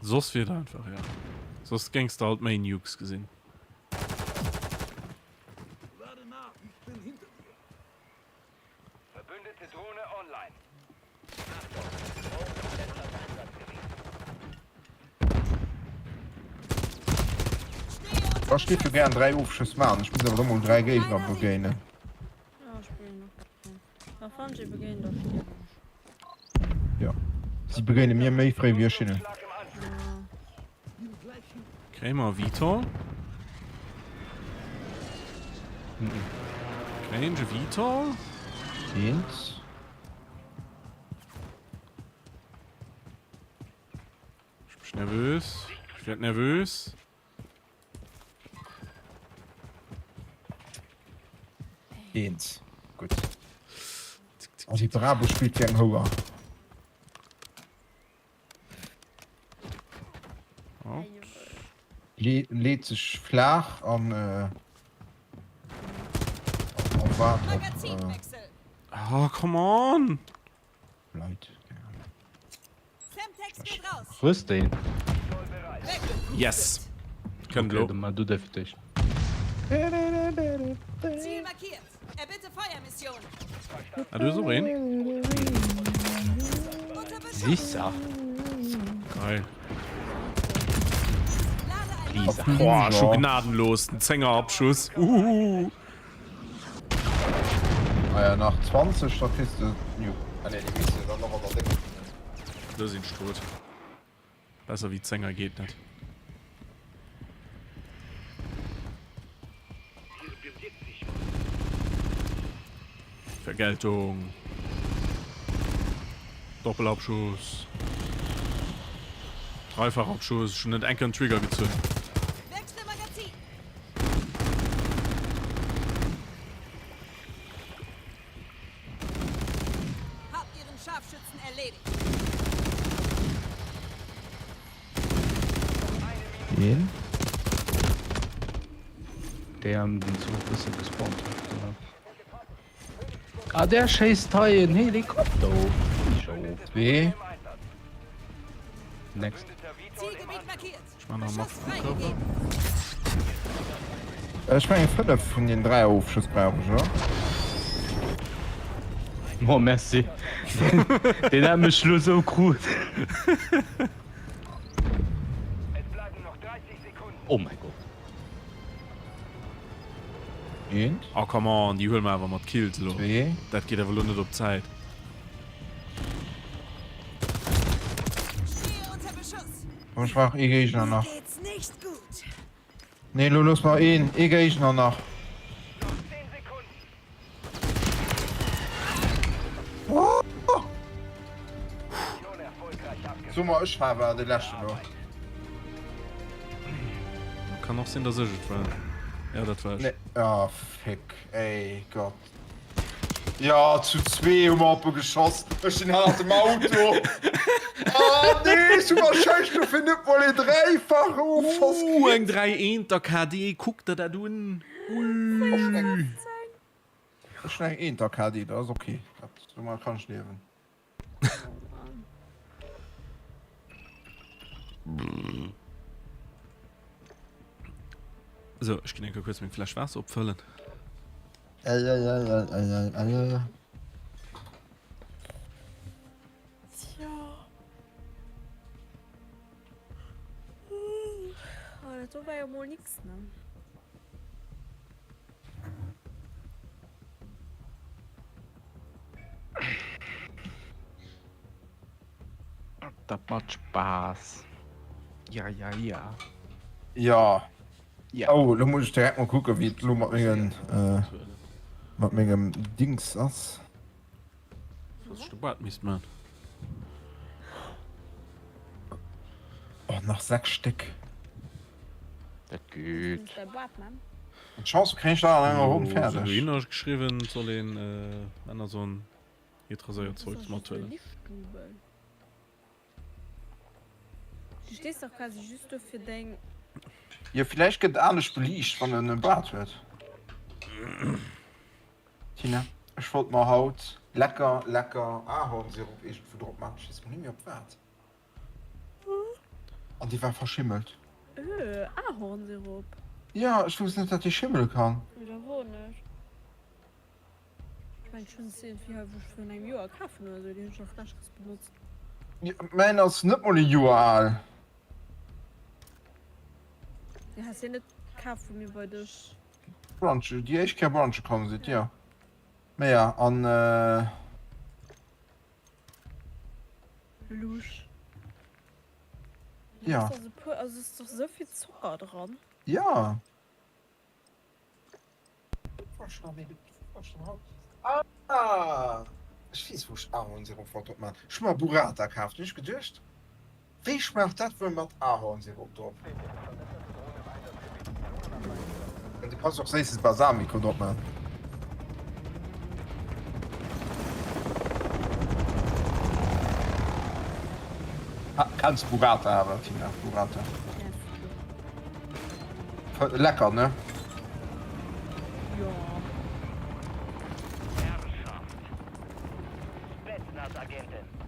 Soss wier et einfach, ja. Soss géings de halt méi Nukes gesinn.
Ech géif jo gären 3 Ofschëss maachen, ech muss awer da mol 3 Géigner begéinen. Jo, si begéine mir méi fréi wéi ech hinnen.
Kréie mer Vitor? Kréien ech e Vitor?
Eent.
Ech bin nervös. Ech werd nervös.
Eent. Gutt. An déi Bravo spillt wéi eng Houer. Leet sech flaach an äh, an waart op äh,
Oh, come on!
Leit.
Hues de een?
Yes! Kënnt elo.
Okay, dann du däi fir d'éischt.
Ziel markiert. Erbitte Feuermission.
Ah, du hues och een?
Lisa.
Geil.
Lisa.
Boah, scho gnadenlos, den Zéngerabschuss. Uhuhu.
Ah ja, nach 20, da kriss de Nuke. Ah nee, déi misst de dann och an der Dénge fannen.
Do sinn ech tot. Besser wéi Zénger geet net. Vergeltung. Doppelabschuss. Dreifachabschuss. Ech hunn net eng Kéier den Trigger gezunn.
Hab ihren Scharfschützen erledigt.
Een.
Déi haben den Zuch e bësse gespawnt. Ah, der schéisst hei en Helikopter of.
Zwee.
Next.
Zielgebiet markiert.
Ech man nach
Beschuss
mat
freigegeben.
Ech mengen 5 vun den 3 Ofschëss brauch ech, oder?
Bon, merci. Deen hat mech lo sou krut. Oh mäi Gott.
Eent.
Oh come on, déi huele mer awer mat Kills elo.
Zwee.
Dat geet awer elo net op d'Zäit.
Stehe unter Beschuss.
Komm, ech brauch ee Géigner
Mir
nach.
geht's nicht gut.
Nee, lo looss mer een, ee Géigner nach. So mer, ech war war de leschten lo.
Kann och sinn, dass ech et war. Ja, dat war ech.
Nee, ah, fick, ey Gott. Ja, zu zwee hu mer op e geschoss. Ech sinn hannert dem Auto. Ah nee, ech hu warscheinlech dofir net mol een dräifache Ofschoss
Uh,
kritt.
eng 3 Eenter KD, kuck der dat un. Ui.
Ech hunn eng Eenter KD, dat ass ok. Dat, domat kann ech liewen.
So, ech ginn eng Kéier kuerz meng Fläsch Waasser opfëllen.
Tja. Oh, dat do war jo mol nix, ne?
Dat mat Spaass. Ja, ja, ja.
Ja.
Ja.
Oh, lo muss ech direkt mol kucken, wéi et lo mat mengen, äh, mat mengem Dings ass.
Was ich de Bart misst man.
Oh, nach 6 Stéck.
Dat geet.
D'Chance kréien ech dann an enger Ronn fäerdeg.
Dohinner ech geschriwwen, et soll een äh, Männer soen hiert Raséierzeug mathuelen.
Du stees dach quasi just do fir deng.
Jo, villäicht gëtt et anescht beliicht, wann en e Bart huet. Tina, ech wollt mer haut lecker, lecker Ahornsirup iergendwou drop man, ech weess mol net méi op wat. An dee war verschimmelt.
Öh, Ahornsirup.
Jo, ech wousst net, dat dee schimmele kann.
Ech och net. Ech mengen, ech hunn se iergendwéi hei, wou ech virun engem Joer kaf hunn oder sou, déi hunn ech nach fläschches benotzt.
Mäin ass net mol e Joer al.
Deen has de net.
kaf wou mir bei dech.
Brunche, déi éischt Kéier brunche komm sidd, jo. Mä ja, an.
Lusch.
Ja.
Also puer, also ist doch so viel Zucker dran.
Ja. Ah, ech weess wou ech Ahornsirup wollt drop man. Ech hu mer Burrata kaf, du hunn ech geduecht wéi schmaacht dat wuel mat Ahornsirup drop. Du kanns och séisses Balsamico drop man. Kenns Burrata awer Tina? Burrata. Lecker ne?
Jo.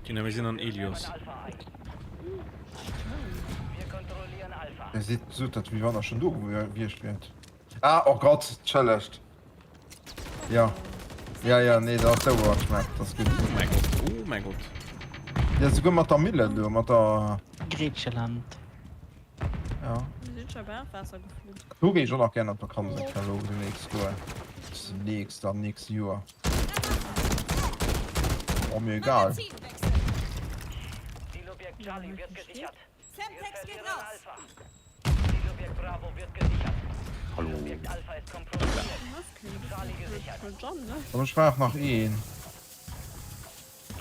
Tina mir sinn an Elios.
Dir sidd sot dat wéi wann der schon do gewiescht wiert. Ah oh Gott, tschëllegt. Ja. Ja ja nee dat ass Overwatch Map, dat ass gutt.
Oh mäi Gott, oh mäi Gott.
Ja souguer mat der Millen do, mat der.
Griicheland.
Ja.
Mir sinn scho bal an d'Waasser geflunn.
Do géif ech och nach gären an d'Vakanz eng Kéier elo demnächst goen. Demnächst, am nächste Joer. Oh mir egal.
Hallo.
Komm ech brauch nach een.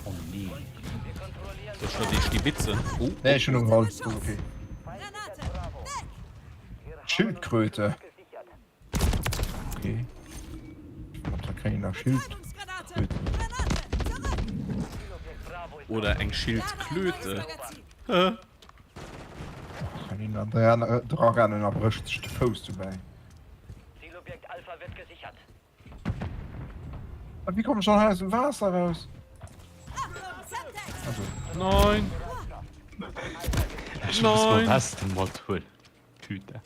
Oh nee.
Soll ech der déi stibitzen? Oh.
Nee ech hunn ugeholl. Ass ok. Schildkröte. Okay. Da kann ich nach Schildkröte.
Oder eng Schildklöte.
Kann een da dra rennen a brécht sech de Fouss dobäi. A wéi kommen ech dann hei aus dem Waasser raus? Also.
Nein!
Ech muss mer Weste mathuelen. Tüte.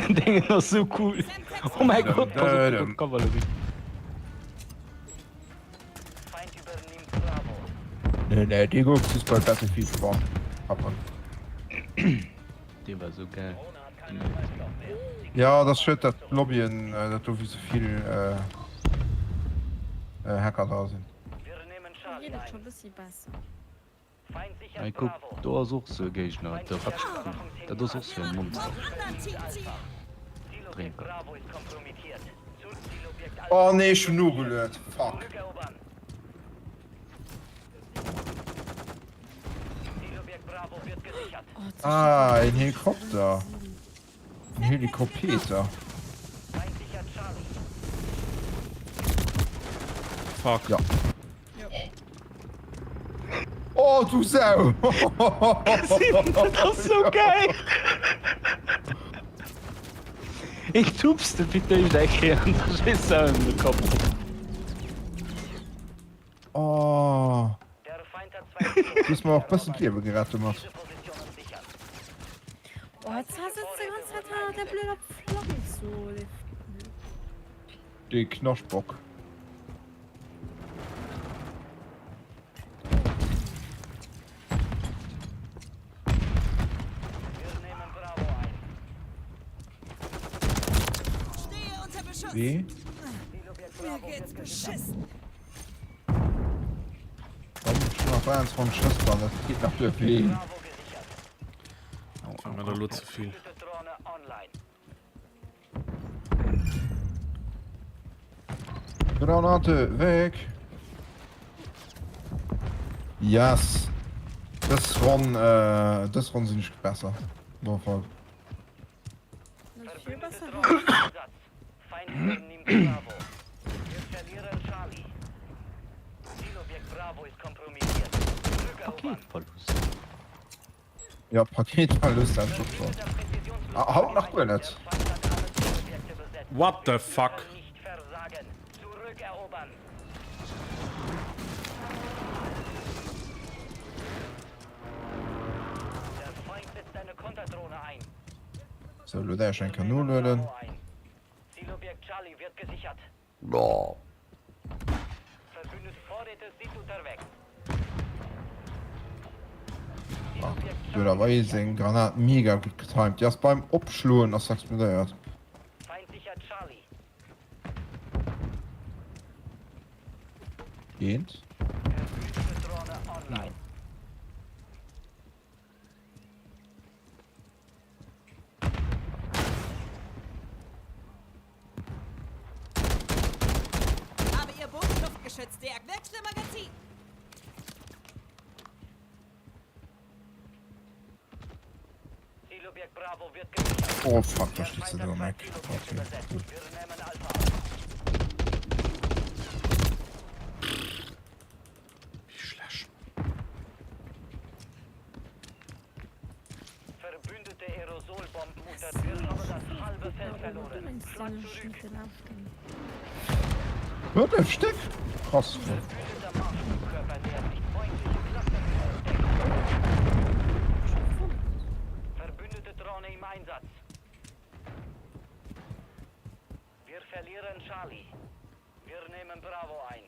Dengen ass sou cool. Oh mäi Gott, pass op, do kommt d'Kavallerie.
Nee, nee, dee gouf just bei Battlefield gewonnen. Happen.
Dee war sou gäil.
Ja, dat ass schued, dat d'Lobbyen, dat do wéi sou vill Hacker dra sinn.
Geet et scho bëssi besser.
Hei kuck, do ass och sou e Géigner, de Ratschkun, dat ass och sou e Monster. Drénker.
Oh nee, ech hunn nogeluet, fuck. Ah, een Helikopter. Een Helikopeter.
Fuck.
Ja. Oh, du Sau!
Dat ass sou geil! Ik tupst de fir d'éischt eng Kéier an da schéisst se ëm de Kapp.
Oh. Du hues mer och bëssen d'Liewe gerett domat.
Oh, jetzt sitzt die ganze Zeit hannert der blöder Pflanze.
Dee Knaschtbock. Wee? Komm, ech hunn nach 23 Schëss dran, dat geet nach duer fir een.
War mir elo ze vill.
Granate weg! Yes! Dës Ronn, äh, dës Ronn sinn ech besser. No Fall.
Paketverlust.
Ja, Paketverlust, dat scho schon. Ah, haut nach guer net.
What the fuck?
So, lo däerf ech eng Kéier nolueden.
Du da war seng Granat mega gutt getimed. Déi ass beim Opschloen ass explodéiert. Eent.
Habe ihr Bodenluftgeschütz der Wechsle Magazin.
Oh fuck, da steht sie do am Eck. Okay, cool.
Wie schlecht.
Hört der Steck? Krass.
Wir verlieren Charlie. Wir nehmen Bravo ein.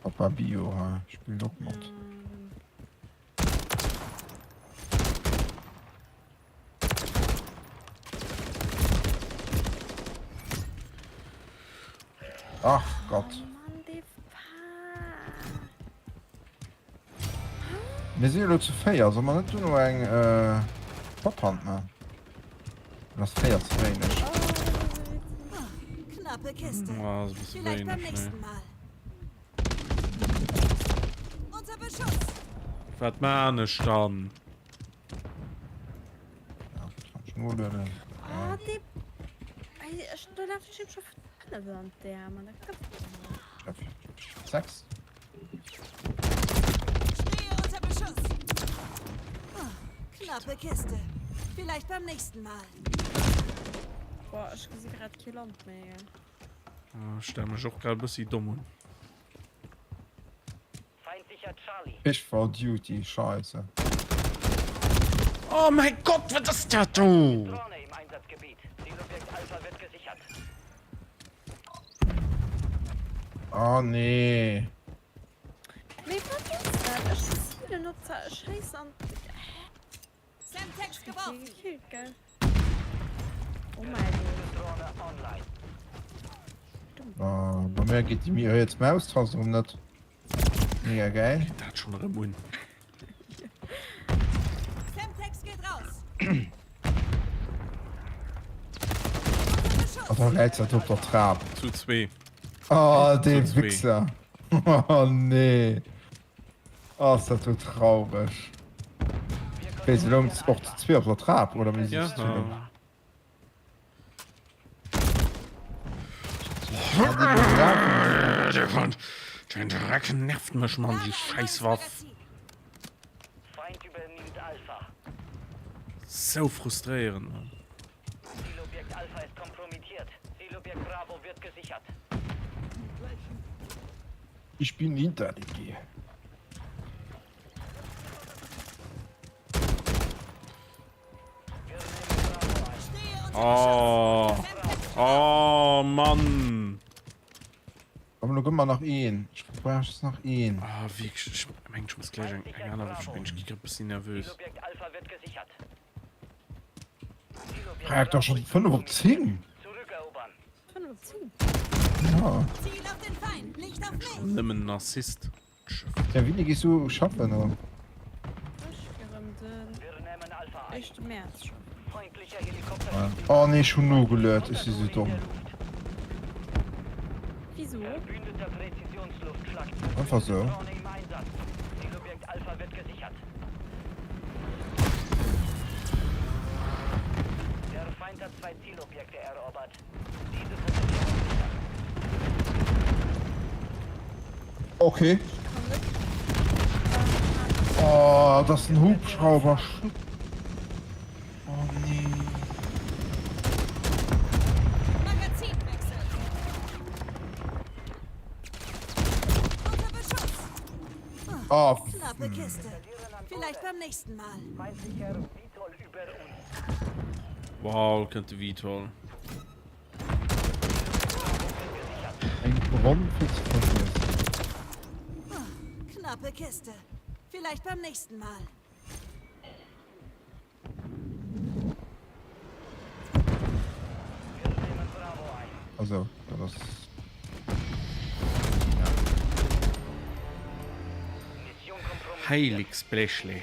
Papa Bio ha spillt och mat. Ach Gott. Mir si elo zu 4, soll mer net duerno eng Papphand man? Oder ass 4 ze wéineg?
Knappe Kiste.
Oh, ass e bësse
Vielleicht beim
wéineg,
nächsten
nee.
Mal. Unter Beschuss.
Wat maan ech dann?
Ja, kann ech nolueden.
Oh, dee. Ey, ech, do lafen ech him scho 5 an d'Äerm an dat gëtt net.
6?
Stehe unter Beschuss. Oh, knappe Kiste. Vielleicht beim nächsten Mal.
Boah, ech gesi grad kee Land méi.
Ah, ech stelle mech och grad e bëssi domm un.
Fish for Duty, scheisse.
Oh mäi Gott, wat ass dat do?
Oh nee.
Mee wat ass dat? Ech zielen op der Schéiss an.
Semtex
Ech kritt
geworfen.
kee gekillt, gell? Oh mäi Gott.
Oh, bei mir geet déi riets Maustaste erëm net. Mega geil.
Geet dat schonn erëm un?
Semtex geht raus.
Oh, da läit se op der Trap.
Zu zwee.
Oh, dee
Zu zwee.
Wichser. Oh nee. Oh, ass dat do traureg. Wéi se loung och zu zwee op der Trap oder wéi
Ja.
se zu loung?
Den Dreck nervt mech Mann, déi Schäisswaff. Sou frustréierend Mann.
Ich bin hinter dir.
Oh. Oh Mann.
Komm, lo gëmm mer nach een. Ech brauch just nach een.
Ah, wierklech, ech mengen, ech muss gläich eng, eng aner Waff spillen. Ech gi grad e bëssi nervös.
Frag doch schon 5 op 10.
5 op 10?
Ja.
Ziel auf den Feind, nicht auf mich.
Nëmmen Narzisst.
Ja, wéini gees du schaffen? Oder?
Ech gi rëm den éischte Mäerz schaffen.
Oh nee, ech hunn nogeluet, ech si sou domm.
Wisou?
Einfach sou. Okay. Oh, das ist ein Hubschrauber. Oh nee.
Magazinwechsel. Unter Beschuss.
Oh,
Knappe Kiste. Vielleicht beim nächsten Mal.
Wow, kënnt de Vitol.
Ronn fir ze vergiessen.
Knappe Kiste. Vielleicht beim nächsten Mal.
Also, dat ass.
Heiligsblechle.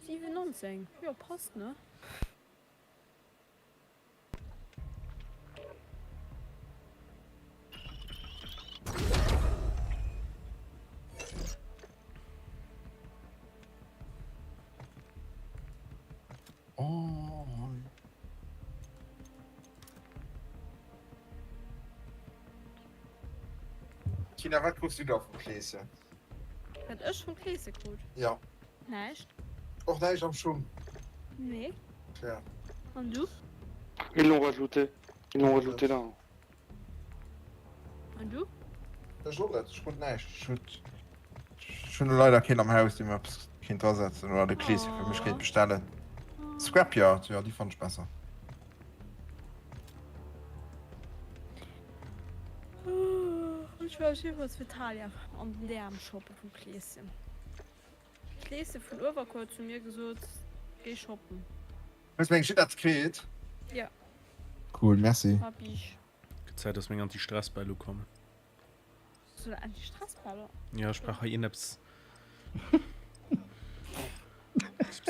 Siwennonzéng, jo passt ne?
Oh. Tina, wat krus du da vum Kleeschen?
Wat ech vum Kleesche krut?
Ja.
Näischt.
Och näischt am Schung?
Nee.
Tja.
An du?
Ils l'ont rajouté. Ils l'ont rajouté là.
An du?
Ech och net, ech krut näischt. Ech hutt, ech hunn leider keen am Haus, dee mir eppes kéint drasetzen oder de Kleeschen fir mech kéint bestellen. Scrapyard, jo, déi fannt ech besser.
Ech war jeemools fir Thalia an den DM shoppe vum Kleeschen. Kleeschen vun Uewerkuer huet zu mir gesot, géi shoppen.
Hues meng Gittert kritt?
Jo.
Cool, merci.
Hab ich.
Gëtt Zäit dass meng Anti-Stress-Bäll ukommen.
Hues du Anti-Stress-Bäller?
Jo, ech brauch hei iergendeppes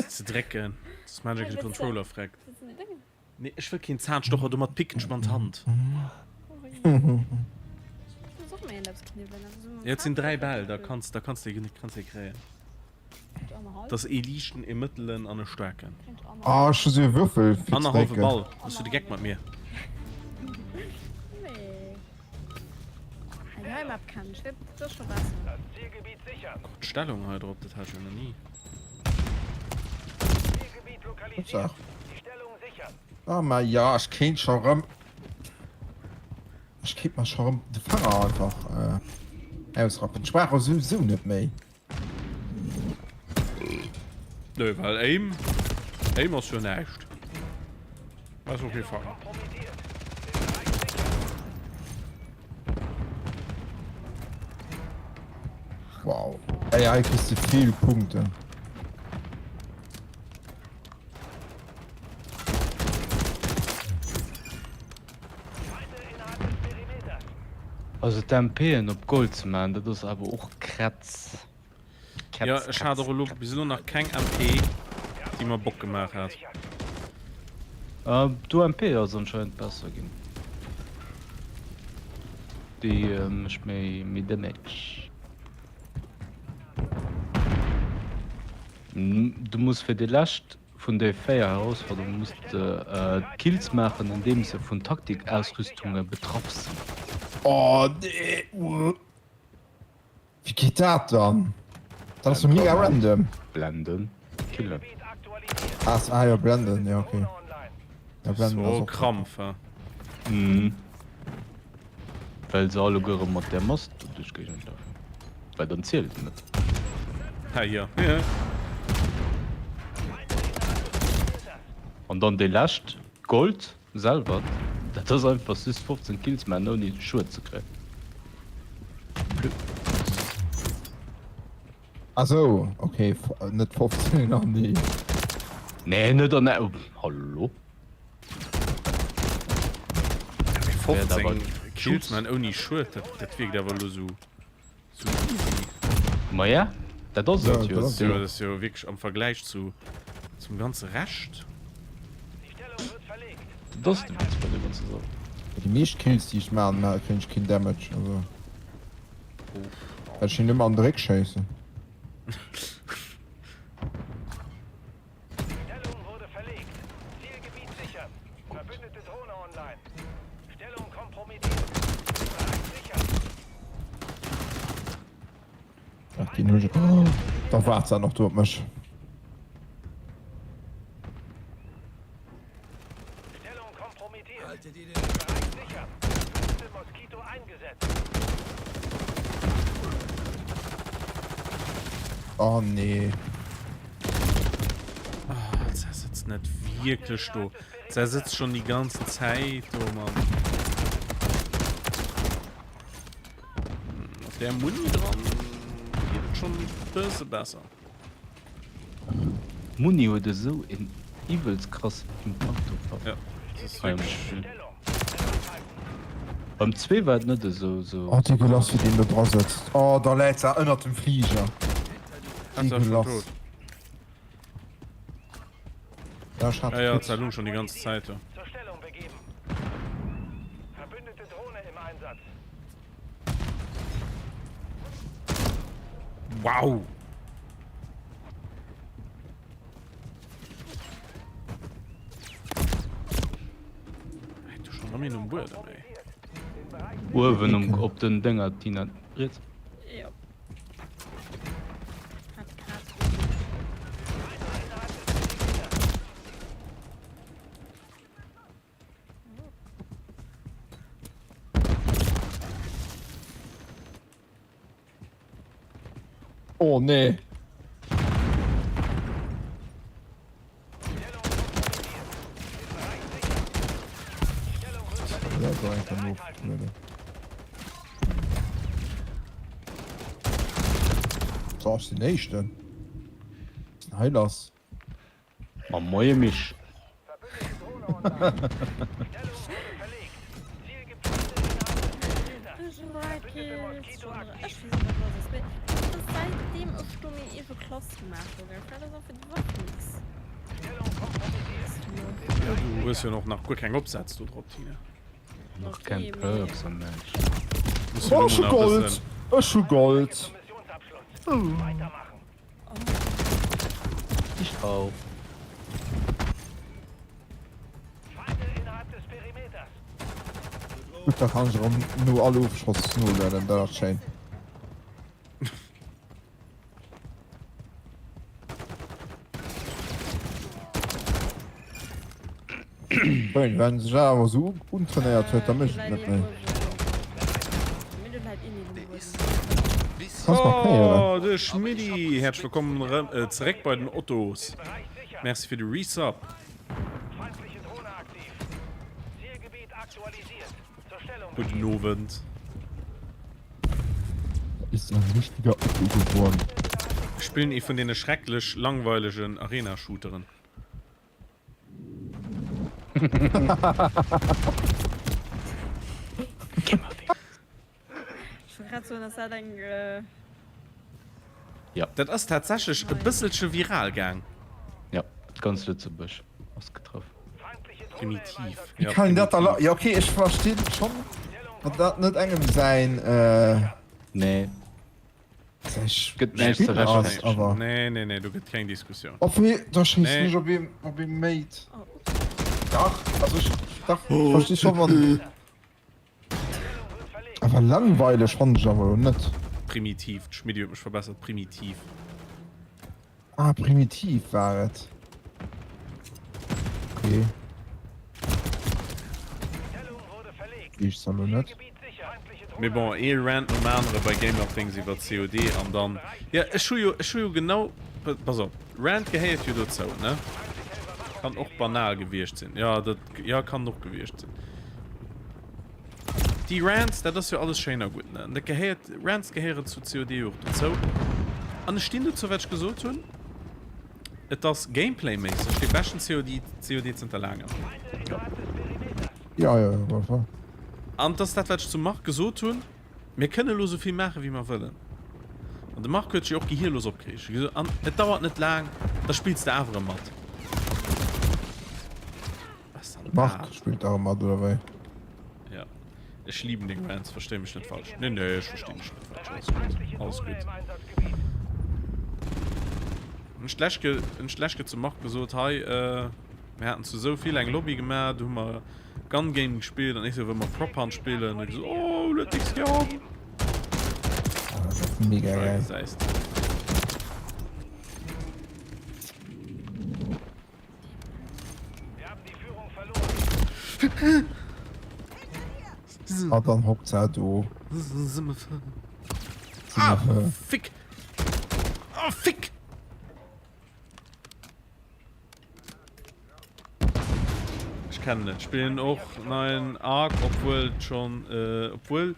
ze drécken, soss maan ech de Controller freckt. Nee, ech wëll keen Zahnstocher, domat picken ech mer an d'Hand. Jo, et sinn 3 Bäll, da kanns da kanns de kanns de kréien. Dat ass ee liichten, ee mëttelen an e staarken.
Ah, ech hu sou e Würfel fir ze
Annerhallwe
drécken.
Ball, hues du de Geck mat mir? Och d'Stellung hei drop, dat hat ech jo nach ni.
Gutt Ah ma ja, ech kéint scho rëm, ech kéint mer scho rëm de Fanger einfach ausrappen. Ech brauch e souwisou net méi.
Nö, well Aim, Aim ass jo näischt. Ass ok Fanger.
Wow. Ey, hei kriss de vill Punkten.
Also d'MPen op Gold ze maachen, dat ass awer och Kretz. Kretz,
Jo, ech hat och elo bis elo nach keng MP, déi mer Bock gemaach hat.
D'UMP ass anscheinend besser ginn. Déi mécht méi Damage. Du muss fir déi lescht vun de 4 Herausforderunge muss de d'Kills maachen andeems se vun Taktikausrüstunge betraff sinn.
Oh nee! Wéi geet dat dann? Dat ass jo mega random.
Blenden, killen.
Ah, ah jo, blenden, jo okay. Ja, blenden ass
So
och.
Krampf, he?
Mhm. Well se alleguere mat där Mask do duerch d'Géigend lafen. Well dann zielt et net.
Ha jo.
An dann déi lescht, Gold selwer, dat ass einfach just 15 Kills maachen ouni Schued ze kréien.
Ah sou, okay, net 15 an déi.
Nee, net an der, hallo?
15 Kills man ouni Schued, dat, dat wierkt awer elo sou, sou easy.
Maja, dat ass et jo.
Dat ass jo, dat ass jo wierklech am Vergläich zu, zum ganze Rescht.
Dat ass de Witz bei der ganzer Saach.
Déi meescht Kills déi ech maan, kréien ech keen Damage, also well ech hien ëmmer an de Réck schéissen. Ach, den hun ech. Oh, da waart se nach do op mech. Oh nee.
Ah, se sëtzt net wierklech do. Se sëtzt schon die ganze Zäit do, Mann. Hm, Auf der Muni dran geet et schon e bësse besser.
Muni huet esou een iwwelst krassen Impakt op
Waffen. Ja, das ist wirklich
Spiel. Beim 2 war et net esou esou.
Oh dégueulasse wéi deen do dra sëtzt. Oh da läit se ënnert dem Fliger. Dégueulasse. Ja, ech hat
Ja, ja, se lung schon die ganze Zäit do. Wow! Hey, du schon am um Buedem, ey.
Uewen um, op den Dénger, Tina, riets.
Jo. Hat grad.
Oh nee. So, ech sinn Éischten. Was ist denn hei lass?
Ma moie Misch.
Ja, du hues jo och nach guer keng Opsätz do drop, Tina.
Nach keng Perks an näischt.
Oh, ech hu Gold! Ech hu Gold!
Ich auch.
Gutt, da kann ech erëm no all Ofschoss nolueden, dat ass schéin. Schéin, wenn sech dat awer esou untrainéiert huet, da mécht et net méi. Kanns markéieren.
Oh, de Schmiddi! Häerzlech wëllkomm erëm zeréck bei den Ottos. Merci fir de Resub. Gudden Owend.
Ist ein richtiger Otto geworden.
Ech spillen ee vun deene schrecklech langweilegen Arena-Shooteren.
Ech wollt grad soen, ass dat eng.
Ja.
Dat ass tatsächlech e bësselche viral gaang.
Ja, ganz Lëtzebuerg ass getraff.
Primitiv.
Wéi kann een dat da la. Jo okay, ech verstinn schonn, datt dat net engem säin.
Nee.
Säi
Gëtt näischt ze
Spill ass,
rechtfäerdegen.
awer.
Nee, nee, nee, do gëtt keng Diskussioun.
Obwuel, da schéissen
Nee.
ech op ee, op ee Mate. Dach, also ech, dach, ech versti scho wann. Awer langweileg fannen ech awer elo net.
Primitiv, d'Schmiddi huet mech verbessert, primitiv.
Ah, primitiv war et. Okay. Weess ech elo net.
Mee bon, ee Rant nom anere bei Gamerthings iwwer COD an dann, jo ech hu jo, ech hu jo genau, pass op, Rant gehéiert jo dozou, ne? Kann och banal gewiescht sinn, jo dat, jo kann och gewiescht sinn. Déi Rants, dat ass jo alles schéin a gutt, ne? An dat gehéiert, Rants gehéieren zu COD jo och dozou. An ech stinn dozou, wat ech gesot hunn, Et ass Gameplay-méisseg dee beschten COD, COD zënter laangem.
Jo, jo, op alle Fall.
An et ass dat, wat ech zum Marc gesot hunn, Mir kënne elo esou vill maachen, wéi mer wëllen. An de Marc huet sech jo och gehierlos opgereegt. Huet gesot, An et dauert net laang, da spills de awer erëm mat. Was dann
De Marc
dat?
spillt awer mat, oder wéi?
Ja. Ech lieben deng Rants, versteh mech net falsch. Nee, nee, ech versteh dech net falsch. Alles gutt. Alles gutt. Hunn ech d'lescht Ke, hunn ech d'lescht Ke zum Marc gesot, hei, äh, mir haten zu esou vill eng Lobby gemaach, do hu mer Gun Game gespillt an ech sou, wëll mer Prop Hunt spillen? An e gesot, oh, let nix gehabt.
Das ass mega geil.
Gesäis de.
A dann hockt se do.
Ah, fick! Ah, fick! Ech kennen et, spillen och neien Ark, obwuel et schon, obwuel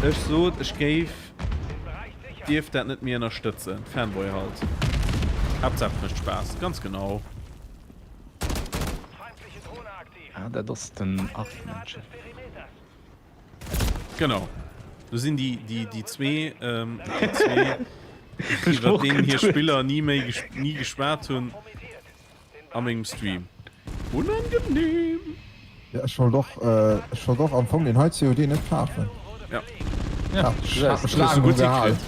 ech sot ech géif dierf dat net méi ënnerstëtzen, Fanboy halt. Haaptsaach et mécht Spaass, ganz genau.
Ah, dat ass den Ark-Manager.
Genau. Do sinn déi, déi, déi zwee, ähm, déi zwee, iwwer deenen hir Spiller ni méi, ni geschwat hunn a mengem Stream. Unangenehm!
Ja, ech wollt och, ech wollt och am Fong deen hei COD net kafen.
Ja.
Ja, ech hat mech laang dru gehal.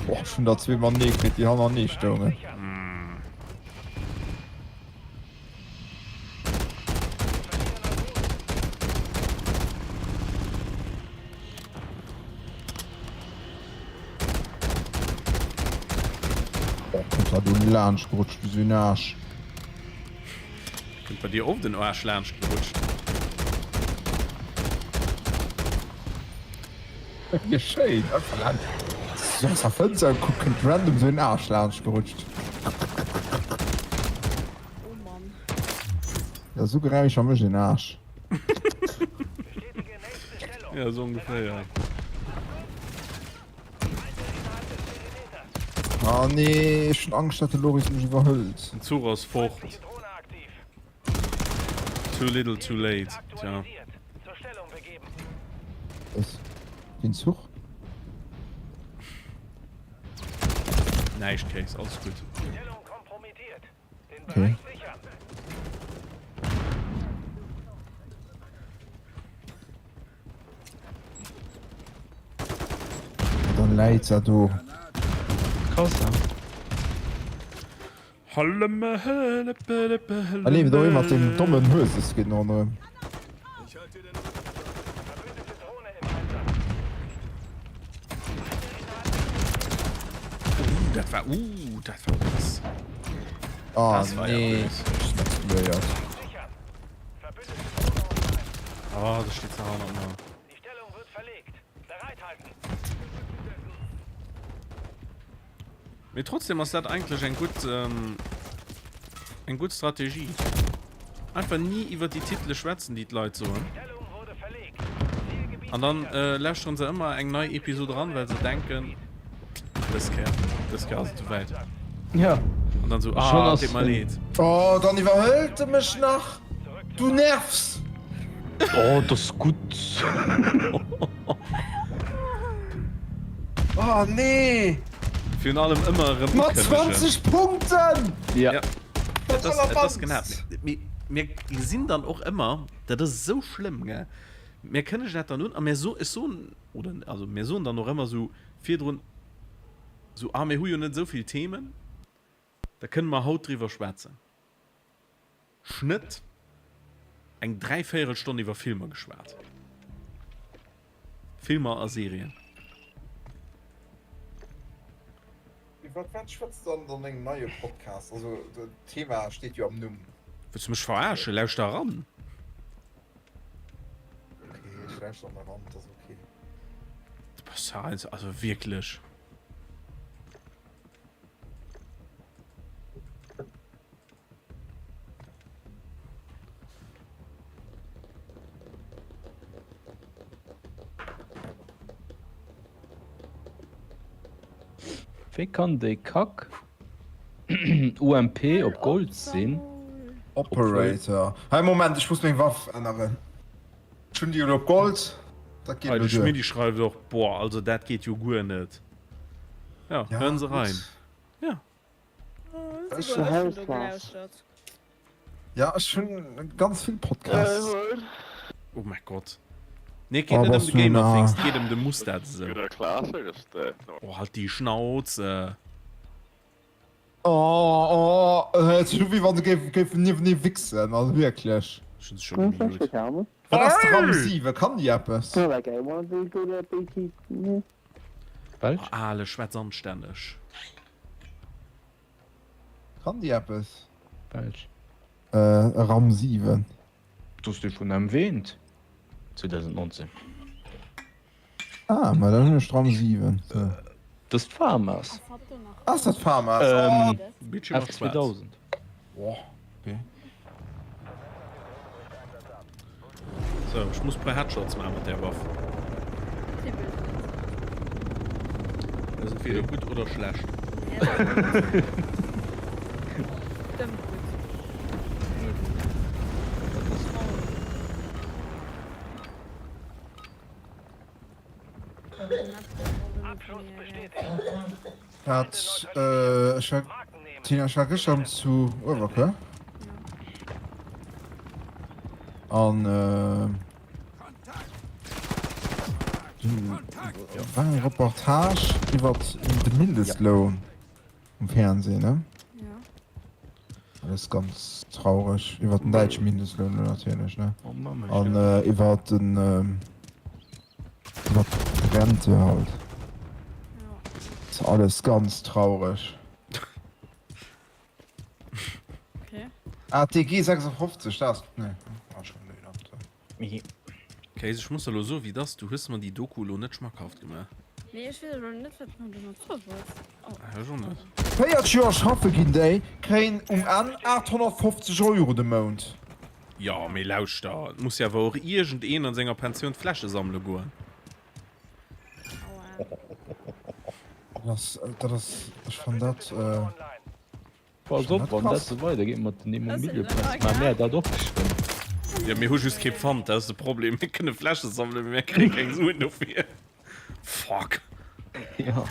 Boah, ech hunn der zwee matenee kritt, déi hannernee stoungen. Oh, kënnt da do laanscht gerutscht wéi sou en Aarsch.
Kënnt bei dir oft en Aarsch laanscht gerutscht?
Wéi schéin, einfach laanscht. So aus der Fënster gekuckt, kënnt random sou en Aarsch laanscht gerutscht.
Oh Mann.
Ja, sou Geräischer mécht een Aarsch.
Ja, sou ongeféier.
Ah nee, ech hunn Angscht dat de Loris mech iwwerhëlt.
Den Zuch ass fort. Too little too late, tja.
Was? Den Zuch?
Näischt Case, alles gutt.
Okay. Dann läit se do.
Krass, ne?
A leeft och ee mat deem dommen Hueseskin ronderëm.
Uh, dat war, uh, dat war bös.
Oh
Das war ja
nee,
bös.
ech sinn explodéiert.
Oh, da steht se hannert mer. Mee trotzdem ass dat eigentlech eng gutt eng gutt Strategie. Einfach ni iwwer déi Titele schwätzen, déi d'Leit soen. An dann lauschteren se ëmmer eng nei Episod eran, well se denken, dës Kéier, dës Kéier ass et esouwäit.
Ja.
An dann esou, ah, deet mer leed.
Oh, dann iwwerhëlt e mech nach. Du nervs!
Oh, dat ass gutt.
Oh nee!
Virun allem ëmmer erëm
Mat
ukënnegen.
20 Punkten!
Ja.
Ja. Dat ass, dat ass genau. Mir, mir gesinn dann och ëmmer, dat ass esou schlëmm, gell? Mir kënnegen dat dann un a mir so, ech soen, oder also mir soen dann och ëmmer esou virdrun, esou, ah mir hu jo net esou vill Themen, da kënne mer haut driwwer schwätzen. Schnëtt, eng dräivéierel Stonn iwwer Filmer geschwat. Filmer a Serien.
Iwwer wat schwätzt der an dengem neie Podcast? Also d'Thema steet jo am Numm.
Wëlls du mech verarschen? Lauschter eran!
Ok, ech lauschteren eran, et ass ok.
Du bass ja also wierklech.
Wéi kann déi Kack UMP op Gold sinn?
Operator. Hei Moment, ech muss meng Waff änneren. Ech hunn déi elo op Gold. Dat geet
Hei
elo
de
duer.
Schmidti schreift och, Boah, also dat geet jo guer net. Ja,
Ja,
hören se
gutt.
rein. Ja.
Ja, ech hunn ganz vill Podcasts.
Oh mäi Gott. Nee, et geet net ëm de Gamerthings, et geet ëm de Mustad esou. Oh, halt déi Schnauz.
Oh, oh, et ass wéi wann se géifen niewenee wichsen, also wierklech.
Ech hunn se scho gemute.
Wat ass de Ram 7? Kann déi eppes?
Oh, Ale, schwätz anstänneg.
Kann déi eppes?
Belsch.
E Ram 7.
Du hues dee schonn erwähnt 2019.
Ah, ma dann hunn ech d'Ram 7. Sou.
Dat ass d'Famas.
Ass dat d'Famas? Oh!
F2000.
Oh, okay.
So, ech muss puer Headshots maachen mat där Waff. Dat ass entweder gutt oder schlecht.
Dat, ech war, Tina, ech war gëschter zu Uewerkuer. An war eng Reportage iwwer de Mindestloun. Um Fernsehen, ne?
Ja.
Dat ass ganz traureg. Iwwer den däitsche Mindestloun elo natierlech, ne?
Oh Mamm, ech
An äh, iwwer den ähm, iwwer d'Rente halt.
Ja.
Ass alles ganz traureg.
Okay.
Ah, d'EG 56, dat ass, nee, war schon méi laut.
Kéis, ech muss der lo soen, wéi et ass, du hues mer déi Doku lo net schmackhaft gemaach.
Nee, ech weess elo net, wat mer domat soe wolls. Oh.
Ah, ech och net.
40 Joer schaffe ginn, déi kréien um Enn 850 Euro de Mount.
Jo, mee lauschter, et muss jo awer och iergendeen an senger Pensioun d'Fläsche sammele goen.
Aua.
Dat ass, dat ass, ech fannen dat.
Pass op, wann dat sou weidergeet mat den Immobiliëpräisser, maache mär dat och geschwënn.
Jo, mir hu just kee Pfand, dat ass de Problem. Mir kënne Fläsche sammelen, mee mir kréie keng Suen dofir. Fuck.
Jo.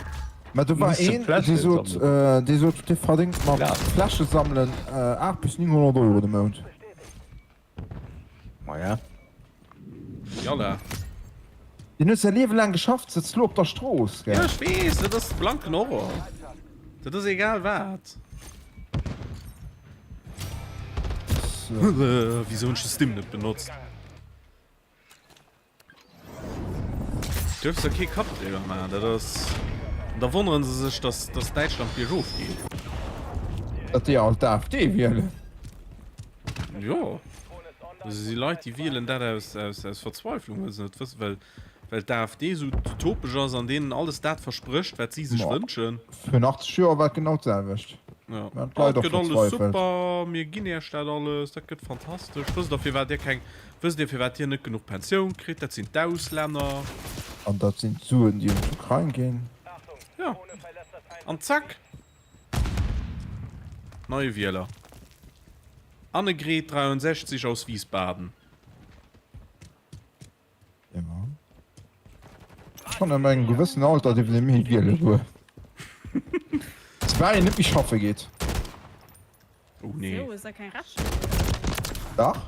Mä do war
Musse
een,
Fläsche
dee sot,
sammelen.
dee sot, dee verdéngt mat
Glas.
Fläsche sammelen 8 bis 900 Euro de Mount.
Maja.
Jalla.
Deen huet säi Liewe laang geschafft, sëtzt lo op der Strooss, gell?
Ja, ech weess, dat ass blanken Horror. Dat ass egal wat. Wieso hunn ech de Stim net benotzt? Duerfs der kee Kapp driwwer maachen, dat ass. An da wonneren se sech, dass dass Däitschland biergof geet.
Datt déi all d'AfD wielen.
Jo, do si Leit, déi wielen dat aus aus aus Verzweiflung, well se net wëssen, well well d'AfD esou utopesch ass an deenen alles dat versprécht, wat si sech wënschen.
Virun 80 Joer war et genau d'selwecht.
Jo,
Da hunn
oh,
d'Leit
et
och
gëtt alles
verzweifelt.
super, mir ginn iech dat alles, dat gëtt fantastesch. Wësst der, firwat dir keng Wësst Dir firwat Dir net genuch Pensioun kritt? Dat sinn d'Auslänner.
An dat sinn d'Suen déi un d'Ukrain ginn.
Jo. An zack! Neie Wieler. Annegret, 63, aus Wiesbaden.
Jo. Schonn ab engem gewëssenen Alter dierf een net méi wiele goen. Soubal een net méi schaffe geet.
Oh nee.
So, ist da kein Recht.
Dach.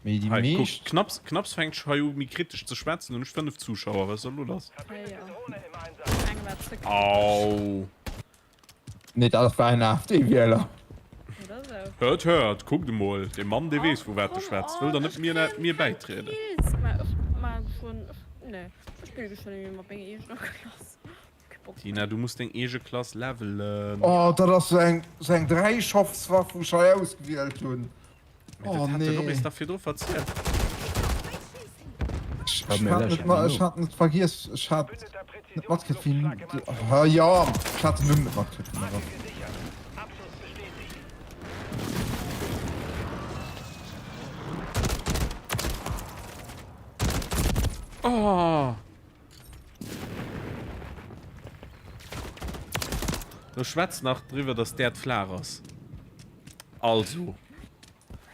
Mee déi
Hei, guck,
meescht.
Knaps, Knaps fänkt hei u méi kritesch ze schwätzen und ech 5 Zuschauer. Was soll lo lass?
Ja, ja. Eng war ze kritesch.
Au.
Nee, dat war en AfD-Wieler.
Oder so.
Hört, hört, kuckt emol, dee Mann, dee
Oh,
weess, vu wat e
komm
schwätzt. Wëllt
on,
der net
ech
mir,
kréien
mir
keng
bäitrieden?
Kills. Mä ech mag schon, ech, nee, ech spille schon net méi mat menger eegener Klass.
Tina, du muss deng eege Klass levelen.
Oh, dat ass sou eng, sou eng Dräischosswaff, wou ech hei ausgewielt hunn.
Mee
Oh
dat hat de
nee.
Loris dach virdru verzielt.
Ech,
Komm,
ech
mir
hat net
läschen
ma,
den
ech
no.
hat net vergiess, ech hat net matkritt, wéi déi, oh jo, ech hat den Numm net matkritt vun der Waff.
Oh! Lo schwätz nach driwwer, dass d'Äerd flaach ass. Also,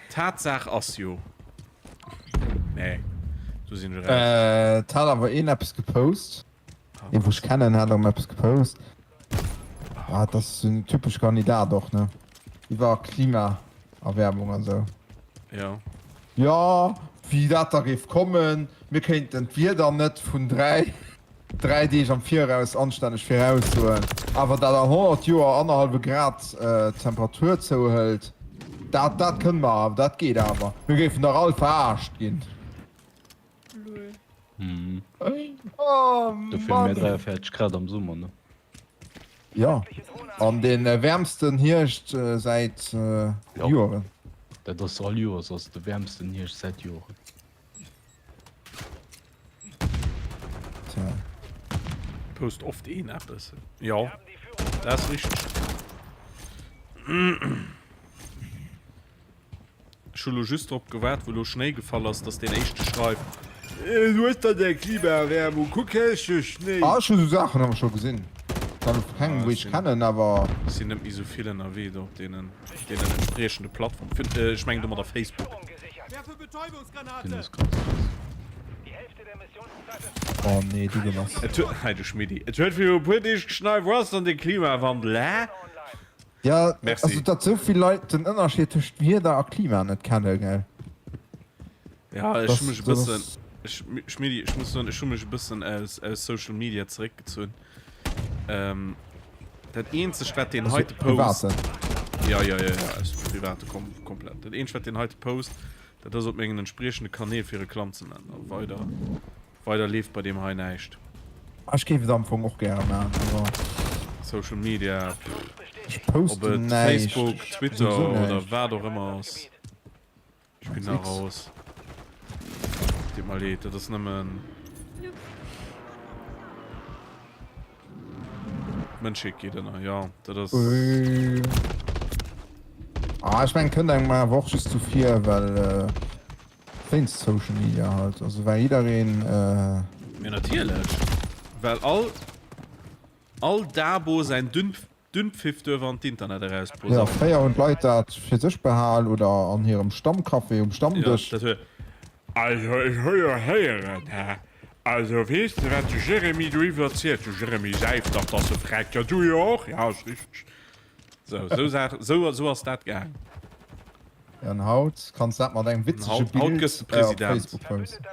Tatsaach ass jo. Nee, do sinn ech eraus.
Et hat awer een eppes gepost. Een wou ech kennen hat erëm eppes gepost. Ah, dat ass en typesch Kandidat och, ne? Iwwer Klimaerwärmung an esou.
Jo.
Jo, wéi dat da géif kommen, mir kéinten d'Wieder net vun 3, 3 Deeg am Viraus anstänneg viraussoen, awer dat an 100 Joer annerhallwe Grad d'Temperatur zouhëlt, dat, dat kënne mer awer, dat geet awer. Mir géifen dach all verarscht ginn.
Lul.
Hm.
Oh
Dofir hu mir
Mann!
43 Grad am Summer, ne?
Jo, an dee wäermsten Hierscht säit Joeren.
Dat ass all Joers ass de wäermsten Hierscht säit Joeren.
Tja.
Post oft een eppes. Jo, dat ass richteg. Ech hu lo just drop gewaart, wou lo Schnéi gefall ass, dass deen éischte schreift, Du hues der deng Klimaerwärmung, kuck hei ass jo Schnéi.
Ah ech hu sou Saachen awer scho gesinn, zwar lo vu kengem wou ech kennen, awer.
Ech sinn net méi sou vill ënnerwee do op deenen entspriechende Plattformen, ech mengen domadder Facebook.
Oh nee, du Genoss.
Et huet, hei de Schmidti, et huet viru e puer Deeg geschneit, wou ass dann de Klimawandel, hä?
Ja,
Merci.
also datt esou vill Leit den Ënnerscheed tëscht Wieder a Klima net kenne, gell?
Ja, ech
Das,
hu mech e
das
bëssen,
ass.
ech, Schmidti, ech muss soen, ech hu mech e bëssen aus, aus Social Media zeréckgezunn. Ähm, dat eenzegt, wat deen
Also
heite Post.
privaten.
Ja, ja, ja, ja, aus dem Private kom komplett. Dat eenzegt, wat deen heite Post, dat ass op mengen entspriechende Kanäl fir Reklamm ze man. A weider. Weider leeft bei deem hei näischt.
Ech géif et am Fong och gäre maachen, awer.
Social Media, pff.
Ech
Ob
posten
et
näischt,
Facebook, Twitter
souwisou
oder
näischt.
wat och ëmmer ass. Ech bin da
X.
raus. Deet mer leed, dat ass nëmmen. D'Mënschheet geet ënner, jo, dat ass.
Ui. Ah, ech mengen, kënnt engem awer och just zu vir, well. Wéinst Social Media halt, also well jiddereen.
Mee natierlech, well all all Dabo säin Dünnpfiff duerf an d'Internet eraus
Jo,
posaunen.
fréier hunn d'Leit dat fir sech behal oder an hirem Stammcafé um
Jo,
Stammdësch.
dat huet. Also ech hu jo héieren, hä? Also weess de wat de Jeremy do iwwer erzielt? De Jeremy säift dach, dass e freckt. Jo, du jo och? Ja, ass richteg. Sou, sou Saachen, sou, sou ass dat gaang.
An haut kanns dat mat engem witzege
Haut, haut
Bild
gëss de
op
President.
Facebook posten.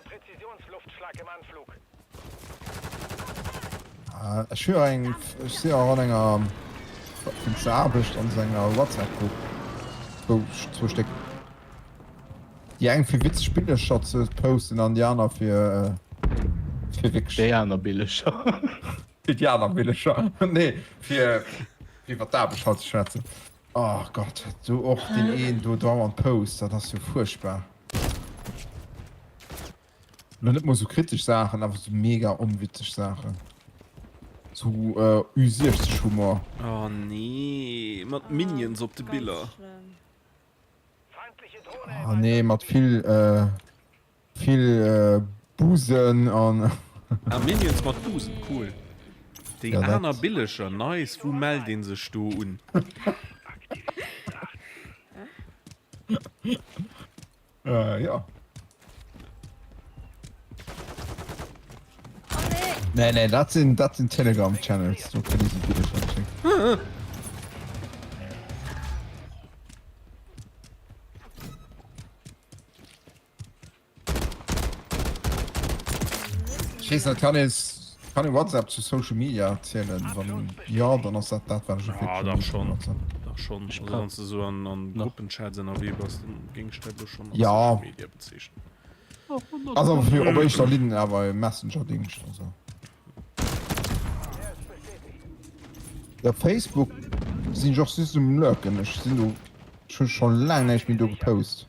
Ech hu jo eng, ech si och an enger, wéinst der Aarbecht, an esou enger WhatsApp-Grupp, zwou, zwou Stéck. Déi eng fir witzeg Billercher ze posten an déi aner fir, fir wierklech.
Déi aner Billercher.
Fir déi aner Billercher, nee, fir iwwer d'Aarbecht halt ze schwätzen. Oh Gott, do och deen een do dauernd post, dat ass jo fuerchtbar. Lo net mol sou kritesch Saachen, awer sou mega onwitzeg Saachen. Sou Ü60 Humor.
Oh nee, mat Minions op de Biller.
Ah nee, mat vill Vill Busen an.
Ah Minions mat Busen, cool. Déi
Ja, dat.
aner Billeger, nice. Wou mellt een sech do un?
Äh, jo. Nee, nee, dat sinn, dat sinn Telegram Channels, do kritt ee sou Billeger geschéckt. Ech weess net, kann ee kann ee WhatsApp zu Social Media zielen? Wann jo, dann ass dat dat wat ech
Ja,
effektiv
dach
benotze
schonn,
WhatsApp.
dach schonn.
Ech
Also
brauch
wann s de sou an an Gruppenchats ënnerwee bass, dann géing ech dat elo schonn als
Ja.
Social Media bezeechnen.
Ass awer fir op éischter Linn awer e Messenger-Dingscht, also. Ja, Facebook sinn ech och just um lurken, ech sinn do, ech hu scho laang näischt méi do gepost.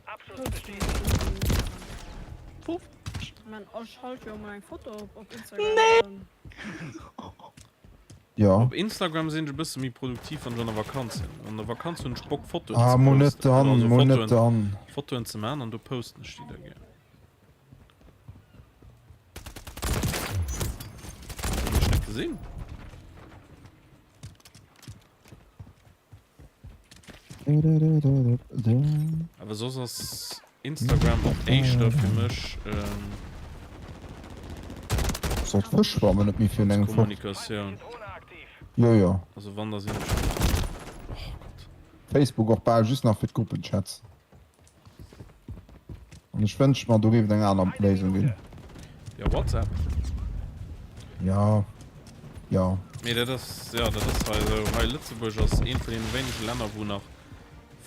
Jo.
Op Instagram sinn ech e bësse méi produktiv wann ech an der Vakanz sinn. An der Vakanz hunn ech Bock Fotoen
Ah,
ze
mol net
posten,
dann,
also
mol net
Fotoen,
dann.
Fotoen ze man an do posten ech déi da gär. Hun ech net gesinn. Awer soss ass Instagram och éischter fir mech ähm,
Sollt frësch schwammen, net méi virun engem fort.
Kommunikatioun.
Jo jo.
Also wann da sinn ech. Oh Gott.
Facebook och bal just nach fir d'Gruppenchats. An ech wënscht mer do géif et eng aner Léisung ginn.
Jo, WhatsApp.
Ja, ja.
Mee dat ass, jo, dat ass hei esou. Hei Lëtzebuerg ass eent vun deene wéinege Länner, wou nach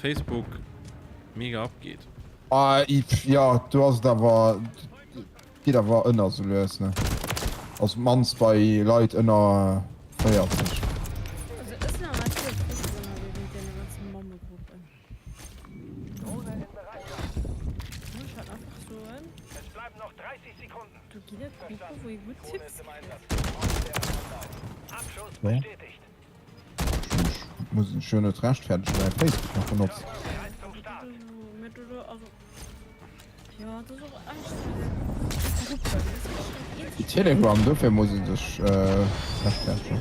Facebook mega abgeet.
Ah, jo, do ass et awer, geet awer ënner sou lues, ne? Also op d'mannst bei Leit ënner 40.
Do ginn et Gruppe wou ee gutt Tipps kritt.
Nee. Ech muss ech jo net rechtfertegen, well Facebook nach benotzt. Telegram, dofir muss ee sech rechtfertegen.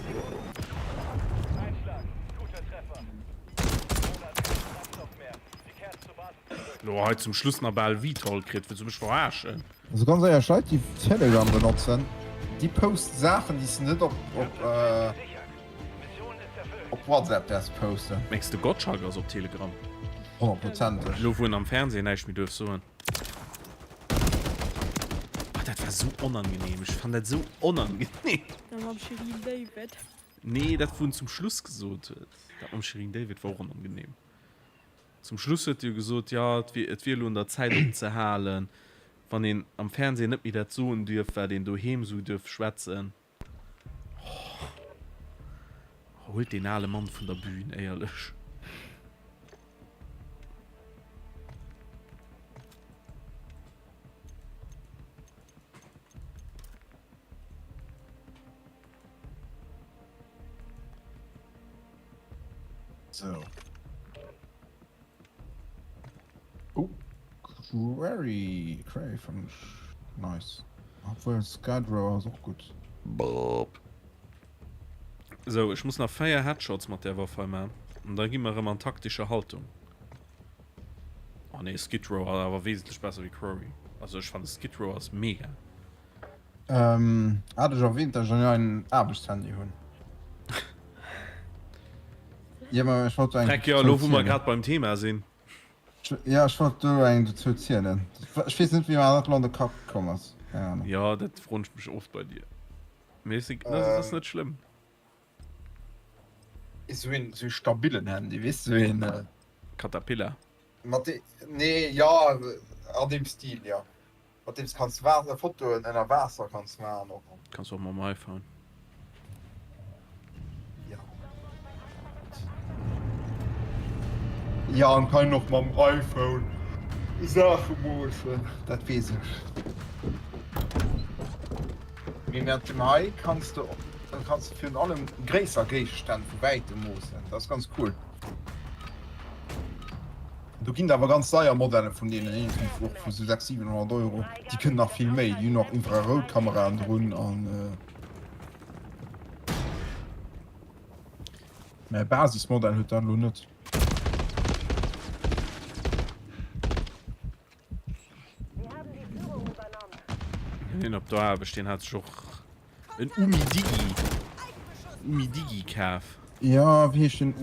Lo hei zum Schluss nach bal Vitol kritt, wëlls du mech verarschen?
Also ganz éierlech, Leit déi Telegram benotzen,
déi posten Saachen déi se net op op op WhatsApp däerfs posten.
Mengs de Gottschalk ass op Telegram?
Honnertprozenteg.
Elo wou en am Fernsehen näischt méi duerf soen. Ah dat war sou onangenehm, ech fann dat sou onangenehm.
Dat mam Shirin David.
Nee, dat wou en zum Schluss gesot huet, dat mam Shirin David war och onangenehm. Zum Schluss huet e jo gesot, jo, et wier, et wier elo un der Zäit opzehalen, wann een am Fernsehen net méi dat soen dierf, wat een doheem esou duerf schwätzen. Oh, huelt deen ale Mann vun der Bühn, éierlech.
So. Oh, Quarry. Quarry fand ich nice. Obwohl Skadrow ass och gutt.
Bob. So, ech muss nach 4 Headshots mat der Waff hei man. An da gi mer erëm an taktische Haltung. Oh nee, Skid Row ass awer wesentlech besser wéi Quarry. Also ech fanne Skid Row ass mega.
Ähm, hat ech erwähnt, dass ech en neien Aarbechtshandy hunn?
Jo, ma ech wollt do eng
Dreck, jo, elo wou mer grad beim Thema sinn.
Jo, ech wollt do eng dozou zielen. Ech weess net, wéi mer dat elo an de Kapp komm ass. Keng Ahnung.
Jo, dat froen ech mech oft bei dir. Mee et ass net schlëmm.
Esou een, esou ee stabillen Handy, weess de, esou een.
Caterpillar.
Mat dee, nee, jo, an deem Stil, jo. Mat deems kanns Waasser Fotoen ënner Waasser kanns maachen och.
Kanns och mam iPhone.
Ja. Ja an kann och mam iPhone Saache moossen,
dat weess ech. Mee mat dem hei kanns de kanns de virun allem gréisser Géigestänn vu wäitem moossen, dat ass ganz cool.
Do ginn et awer ganz deier Modelle vun deenen, iergendwéi och vu sou 600, 700 Euro. Déi kënnen nach vill méi, déi hunn och Infraroutkameraen drun an.
Mä Basismodell huet dat elo net.
Deen op der Aarbecht, deen hat sech och en Umidigi, Umidigi kaf.
Jo, wéi heescht den,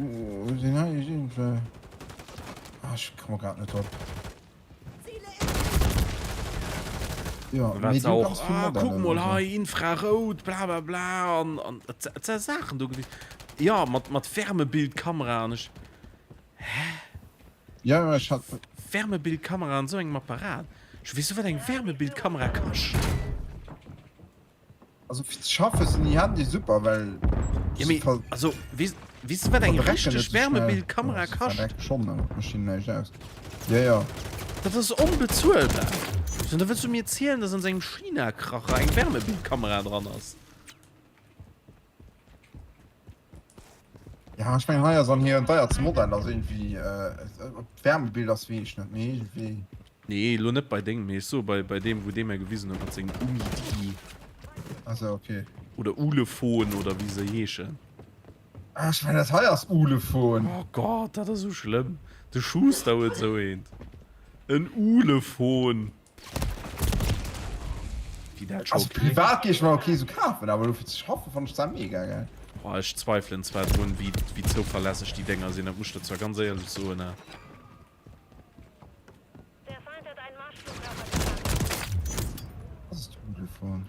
deen hei ass iergendwéi, ah ech komme grad net drop.
Jo, mee déi hu ganz vill Modellen. Ah, kuck mol hei, Infrarout, bla bla bla, an an et si Saachen do gewiescht, jo, mat mat Wärmebildkamera an ech, hä?
Jo, jo, ech hat.
Wärmebildkamera an esou engem Apparat? Ech weess du wat eng Wärmebildkamera kascht?
Also fir ze schaffe sinn déi Handye super, well.
Jo mee also weess weess du wat eng richteg Wärmebildkamera kascht?
Verdreckt schonn, awer d'Maschinn näischt aus. Jo jo.
Dat ass onbezuelbar. So, da wëlls du mir erzielen, dass an sengem China-Kracher eng Wärmebildkamera dran ass?
Ja, ech mengen hei ass an hiren deierste Modell ass irgendwie äh, op d'Wärmebild ass weess ech net, mee irgendwie.
Nee, elo net bei dengem, mee ech soe bei, bei deem wou dee mer gewisen huet mat sengem Umidigi.
Ah sou, okay.
Oder Ulefone oder wéi se heeschen.
Ah, ech mengen dat hei ass Ulefone.
Oh Gott, dat ass esou schlëmm. De Schuster huet esou eent. En Ulefone. Wéi dat scho
Also privat géif ech mer ok sou kafen, awer elo fir ze schaffen fannen ech dat mega geil.
Boah, ech zweifelen zwar drun, wéi, wéi zouverlässeg déi Dénger sinn, dat muss ech der zwar ganz éierlech soen.
Der Feind hat einen Marschflugkörper gefangen.
Was ist Telefon?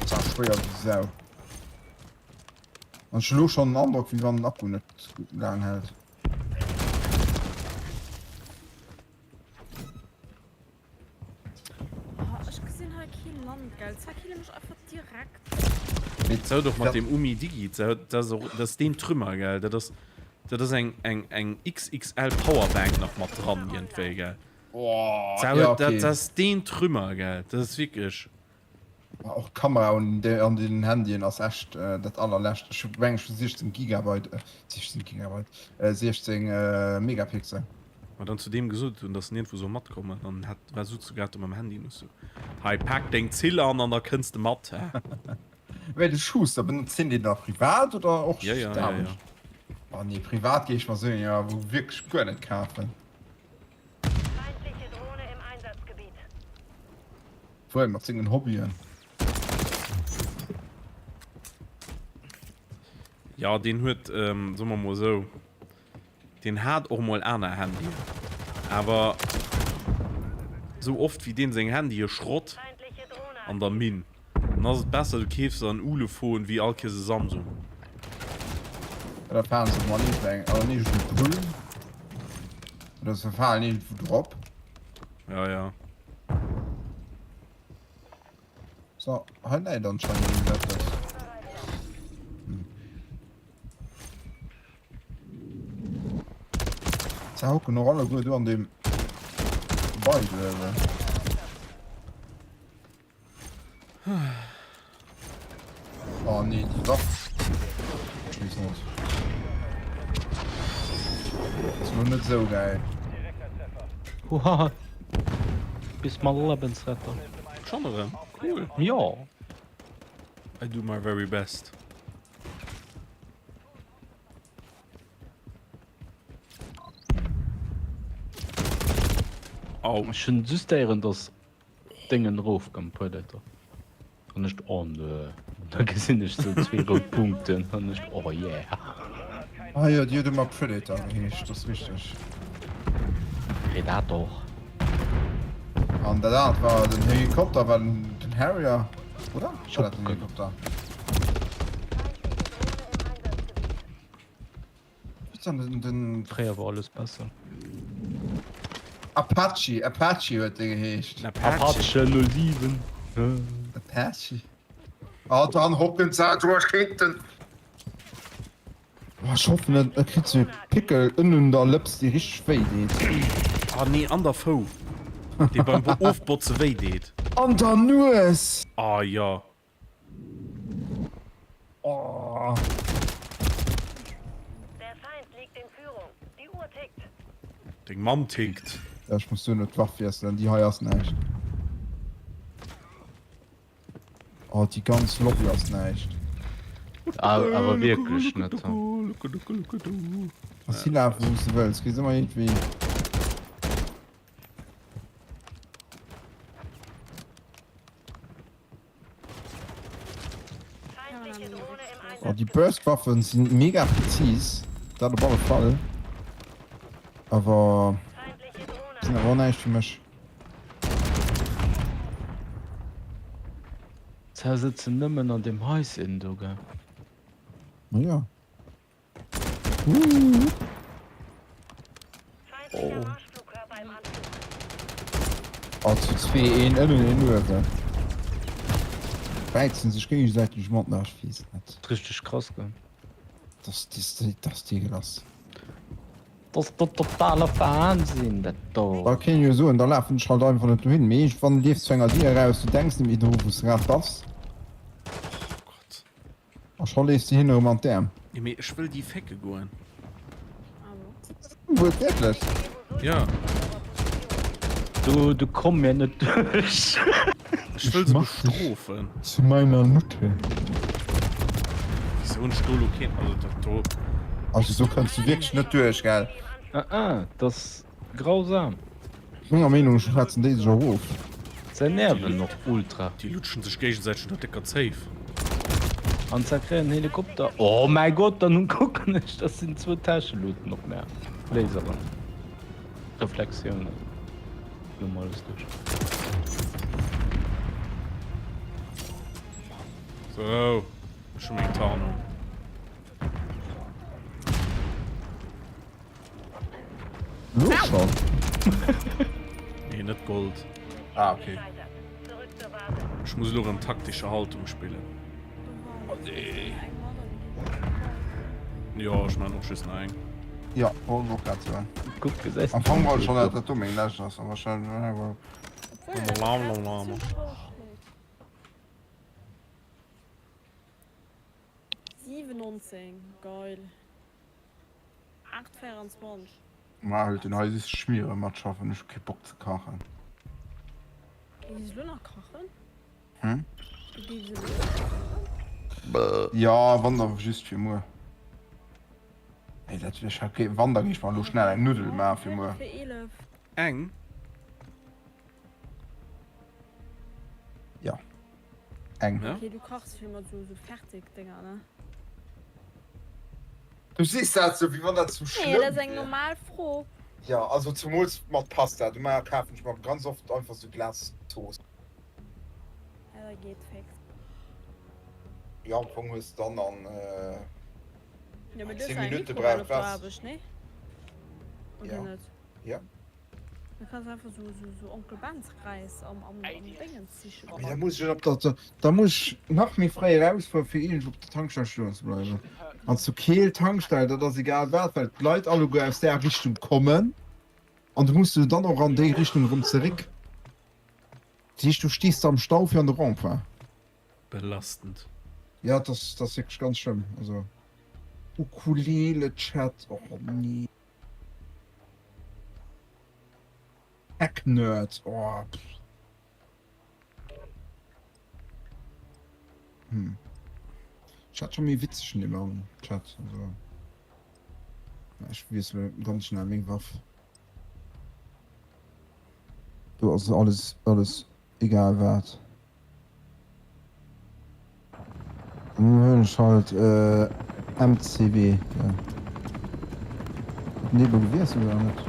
Das war schwéier wéi Sau. An ech hu lo schonn den Androck, wéi wann den Akku net laang hält.
Oh, ech gesinn hei keen Land, gell? Zwar kille mech einfach direkt.
Mee zou doch mat dem Umidigi, dat ass och, dat ass deen Trümmer, gell? Dat ass. Dat ass eng eng eng XXL Powerbank nach mat dran iergendwéi, gell?
Oh,
Dat
ja,
dat
okay.
ass deen Trümmer, gell? Dat ass wierklech.
Ma och d'Kamera un de an den Handyen ass echt dat allerlescht. Ech hu meng ech hu 16 Gigabyte, 16 Gigabyte, 16 Megapixel.
Ma dann zu deem gesot hunn, dass en iergendwou soll matkommen, an hat war sutz grad do mam Handy an ech sou, hei pak deng Zill an an da kënns de mat, hä?
Wéi de Schuster, benotzt hien deen da privat oder och
Ja, ja, ja, ja.
Oh nee, privat géif ech mer sou een jo awer wierklech guer net kafen.
Feindliche Drohne im Einsatzgebiet.
Wuel, mat sengen Hobbyen.
Jo, deen huet, soe mer mol esou, deen hat och mol aner Handyen, awer esou oft wéi deen seng Handye Schrott an der Minn, dann ass et besser du keefs der en Ulefon wéi all Kees e Samsung.
Oder falen se mol iergendwou an iergendeng Pull oder se falen iergendwou drop.
Ja, ja.
So, hei läit anscheinend irgendetwas. Hm. Se hocken och alleguer do an dem Gebai do uewen. Oh nee, déi Waff. Ech weess net. Ass lo net sou gäil.
Huhaha. Bis mal Lebensretter.
Schon erëm? Cool.
Jo.
I do my very best. Au.
Ech hunn just héieren, dass Déngen erof komm Predator an ech oh nö an da gesinn ech sou zwee rout Punkten an ech oh yeah.
Ah jo, déi huet ëmmer Predator geheescht, dat ass richteg.
Predator.
An dat anert war den Helikopter, war den, den Harrier, oder? War dat den Helikopter?
Fréier war alles besser.
Apache, Apache huet dee geheescht.
Apache 07.
Apache. Oh, dann hocken se duerch hinten.
Oh, ech hoffen net e kritt sou e Pickel ënnen un der Lëps déi richteg wéi deet.
Ah nee, an der Fou. Dee beim Ofbotze wéi deet.
An der Nues!
Ah jo.
Oh.
Der Feind liegt in Führung. Die Uhr tickt.
Deng Mamm tickt.
Ja, ech muss duerno d'Waff wiesselen, déi hei ass näischt.
Oh, déi ganz Lobby ass näischt.
Awer wierklech net.
Kanns hilafen wou s de wëlls, kriss ëmmer iergendwéi.
Oh, déi Burst-Waffen sinn mega präzis. Dat op alle Fall. Awer sinn awer och näischt fir mech.
Ze sëtzen nëmmen an dem Haischen do, gell?
Ma ja. Oh. Zu zwee, een ënnen, een uewen. Bäizen sech géigesäiteg mat nach, ech weess net.
Richteg krass, gell?
Das, das, das deegelass.
Das ass der totale Wahnsinn, dat do.
Da kéint een jo soen, da lafen ech halt einfach net dohin. Mee iergendwann leefs zu enger Dier eraus, du denks net méi dru wou s de grad bass. A scho leefs de hinne erëm an d'Äerm.
Nee, mee ech wëll déi fécke goen.
Wuertwiertlech?
Ja.
Du, du komm mir net duerch.
Ech wëll se bestrofen.
Zu meiner Nutte.
Wieso hunn ech do lo keen, also dat do.
Also do kënns du wierklech net duerch, gell?
Ah ah, dat Grausam.
Menger Meenung no schwätzen déi sech erof.
Se nerven och ultra.
Déi lutschen sech géigesäiteg un der décker Zéif.
An ze kréien Helikopter. Oh mäi Gott, dann kucken ech, dat sinn zwou Täscheluten op mär. Laseren. Reflexiounen. Lo mol alles duerch.
Sou, ech hu meng Tarnung.
Lo schon?
Nee, net Gold.
Ah, okay.
Ech muss elo erëm taktische Haltung spillen. Oh nee. Jo, ech man och just nach eng.
Jo, wollt ech och grad soen.
Kuck, gesäis
Am Fong wollt ech schonn, dat dat do meng lescht ass, awer ech.
7,19, geil. 8,24.
Ma hëlt den hei just schmieren mat schaffen, ech hu kee Bock ze kachen.
Du gees elo nach kachen?
Hm?
Du gees elo nach kachen?
Ja, wann da just fir muer. Ey, dat wär scho okay. Wann da géif ech mer elo schnell eng Nuddel maache fir muer.
Fir 11.
Eng?
Ja. Eng.
Okay, du kachs vill mat sou fertig Dinger, ne?
Du sees dat sou, wéi wann dat sou
Nee, dat
schlëmm
ass eng
wier.
normal Fro.
Ja, also zumools mat Pasta. Du ma kafen ech mer ganz oft einfach sou Glas Zooss.
Ja, dat geet fix.
Jo, am Fong hues de dann an
Ja, mee du hues
10
eng
Minutte
Mikrowell
brauch
op der
was.
Aarbecht, nee? Oder
Ja.
net?
Ja.
Da kanns du einfach sou sou sou Onkel Ben's Räis am am am Déngens siche
Mee da
goen.
muss ech op der, da muss ech nach méi fréi erausfueren, fir iergendwou op der Tankstell stoen ze bleiwen. An zu Keel, Tankstell, dat ass egal wat, well d'Leit alleguer aus där Richtung kommen an du muss jo dann och an déi Richtung erëm zeréck. Dat heescht, du stees da am Stau fir an de Rond-point.
Belastend.
Ja, dat ass, dat ass wierklech ganz schlëmm. Also Ukulele-Chat, och nee. Tech Nerd, oh pff. Hm. Ech hat scho méi witzeg Nimm am Chat, also. Ech wiessele ganz schnell meng Waff. Do ass alles, alles egal wat. Dann huelen ech halt MCW. Jo. Huet den dee elo gewiesselt oder net?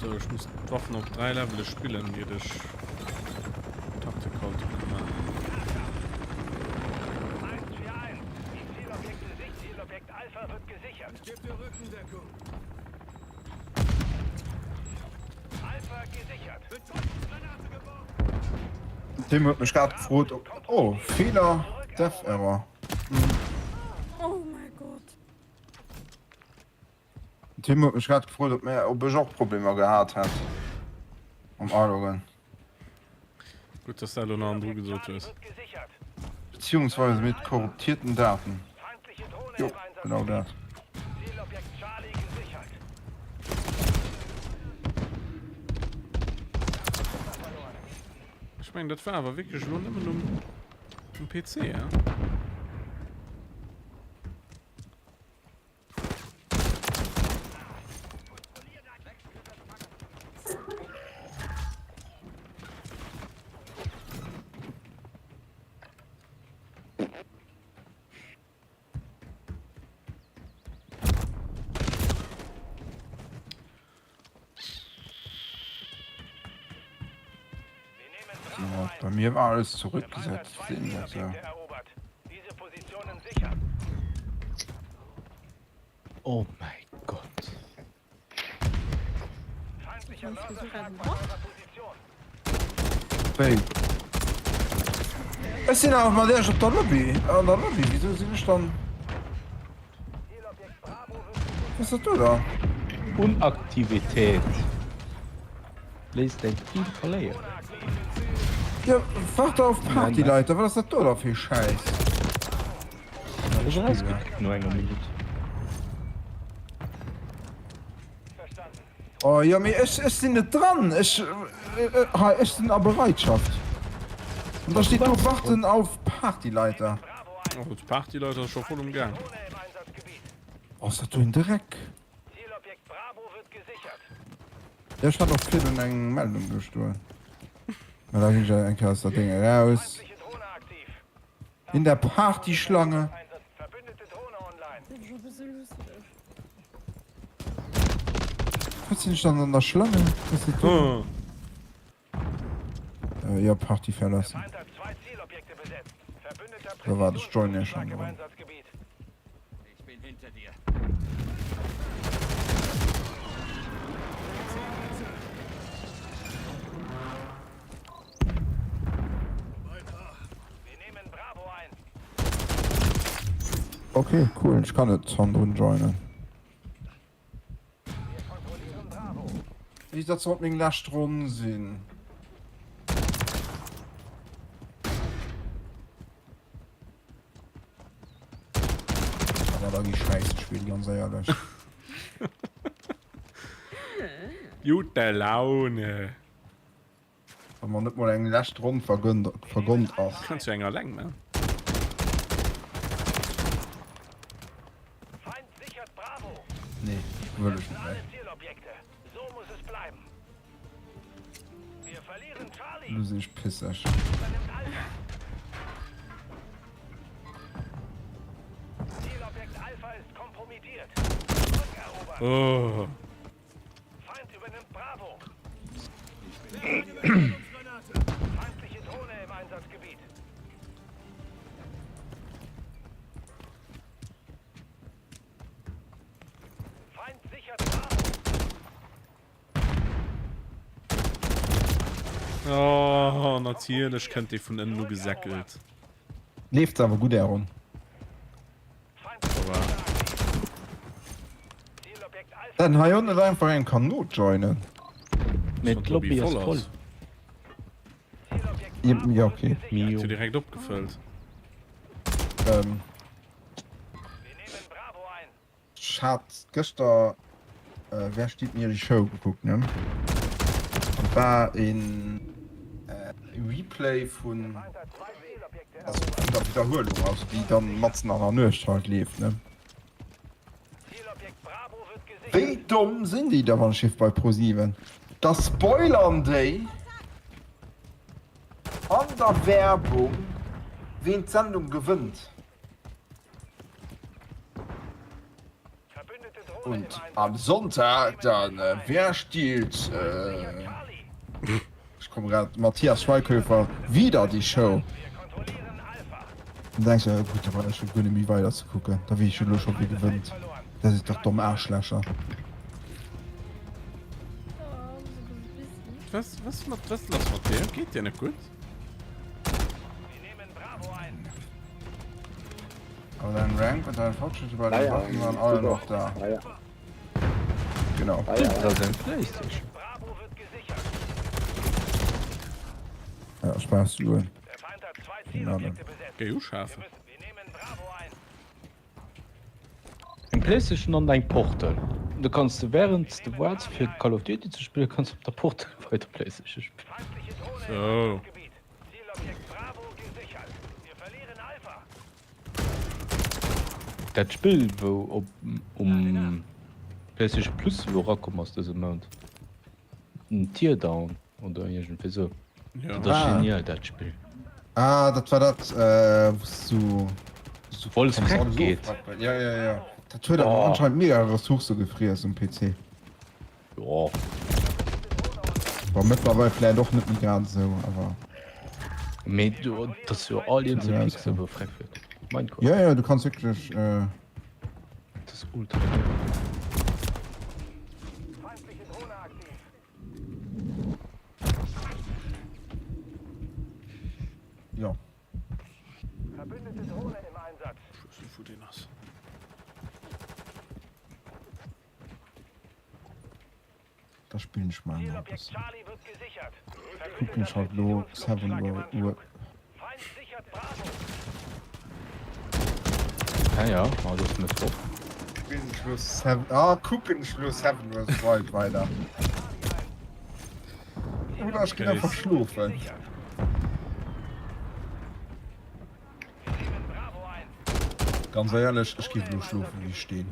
Sou, ech muss d'Waffen op 3 Levele spillen, iert ech Tactical ka maachen.
Tim huet mech grad gefrot ob. Oh, Feeler, Dev Error.
Oh mein Gott.
Tim huet mech grad gefrot ob mär ob ech och Problemer gehat hätt mam Aloggen.
Gutt dass dat elo nach andru gesot hues.
Beziehungsweise mit korruptierten Daten. Jo, genau dat.
Ech mengen dat war awer wierklech elo nëmmen um PC, ja?
So, bei mir war alles zurückgesetzt. Sehen wir so.
Oh mäi Gott.
Wéi? Ech sinn awer mat Iech op der Lobby, an der Lobby. Wisou sinn ech dann. Was ass dat do da?
Unaktivitéit léisst däin Team verléieren.
Jo, waart auf Partyleiter, wat ass dat do da fir ee Schäiss?
Ech erausgekickt no enger Minutt.
Oh jo mee ech ech sinn net dran. Ech hei ech sinn a Bereitschaft. An da steet do warten auf Partyleiter.
Oh d'Partyleiter ass scho voll um Gaang.
Oh ass dat do een Dreck. Jo ech hat och virdrun eng Meldung do stoen. Mä da ginn ech eng Kéier aus der Déng eraus. In der Partyschlange. Wat sinn ech dann an der Schlange? Was ist do? Äh, ja, Party verlassen. Da war das join ja schon dran.
Ok, cool, ech kann net hannendrun joinen.
Dat sollt meng lescht Ronn sinn. Awer da gi Schäisse spill, ganz éierlech.
Gute Laune.
Wa mer net mol eng lescht Ronn vergönnt, vergonnt ass.
Kanns jo eng alleng man.
Nee, wëll ech net méi. Lo sinn ech pisseg.
Oh. Oh, natierlech kënnt dee vun ënnen ugesäckelt.
Leeft awer gutt, Aaron. Dann hei net einfach eng Kanot joinen.
Mee d'Lobby ass voll.
Ja okay.
Mio. Direkt opgefëllt.
Ähm. Ech hat gëschter Wer stiehlt mir die Show gekuckt ne? An et war een Replay vun also vun der Wiederhuelung, also déi dann matzen an der Nuecht halt leeft ne? Wéi domm sinn déi da wann ech bei ProSieben? Da spoilern déi an der Werbung ween d'Sendung gewënnt. Und am Sonntag dann äh, wer stiehlt äh, ich komme grad Matthias Schweighöfer wieder die Show. Dann denkst du, ja, gut, da war ich schon guer net méi weider ze kucken. Da weess ich jo lo schon wie gewënnt. Dat si dach domm Aarschlächer.
Was, was, was, was lass mat dir? Geet dir net gutt?
Aber dein Rank und deine Fortschritte bei den Waffen waren alle noch da. Genau.
Das ist ein Playstation.
Ja, Spaß Uhr.
Géi uschafen.
Eng Playstation an eng Portal. Du kanns de während de waarts fir Call of Duty ze spillen, kanns de op der Portal weider Playstation spillen.
So.
Dat Spill wou op um Playstation Plus elo erakomm ass dëse Mount, den Teardown oder iergendwéi sou,
Ja.
dat ass
Ah.
genial dat Spill.
Ah, dat war dat äh, wous du so
Wou alles
kanns
vreck
alles
geet.
ofrappen. Ja, ja, ja. Dat huet awer
Oh.
anscheinend mega Ressourcë gefriess um PC.
Jo.
Bon, mëttlerweil vläit och net méi grad esou, awer.
Mee do, dat ass jo all eenzel Pixel wou freck gëtt. Mein Gott.
Ja, ja, du kanns wierklech. Äh...
Dat ass ultra geil.
Jo.
Ech weess net wou deen ass.
Da spillen ech mol nach e bëssen. Kucken ech halt lo Seven Uhr.
Ah ja, ah, das ist Mëttwoch.
Spillen ech lo Seven, ah, kucken ech lo Seven vs Wild weider. Oder ech ginn einfach schlofen. Ganz éierlech, ech géif elo schlofen wéi e Steen.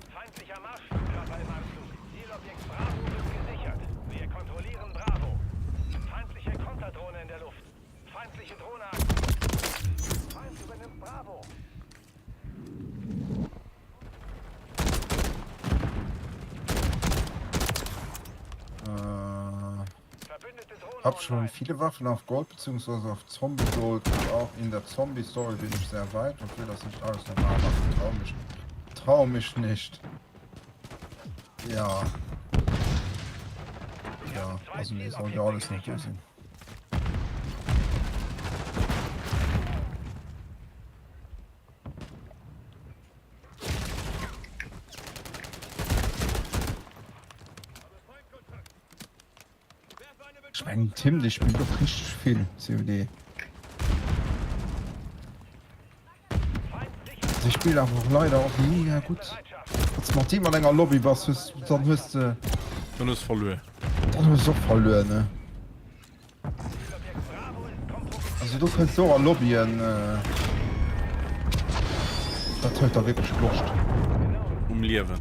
Hab schon viele Waffen auf Gold bzw. auf Zombie Gold und auch in der Zombie Story bin ich sehr weit und will das nicht alles nochmal machen. Trau mich, trau mich nicht. Ja. Ja, also nee, soll ja alles noch do sinn. Eng Tim dee spillt och richteg vill COD. Si spillt awer och leider och mega gutt. Wann s mat deem an enger Lobby bass, hues dann hues de.
Dann hues verluer.
Dann hues och verluer ne. Also do kënns de och a Lobbyen. Dat huet da wierklech Loscht.
Um Liewen.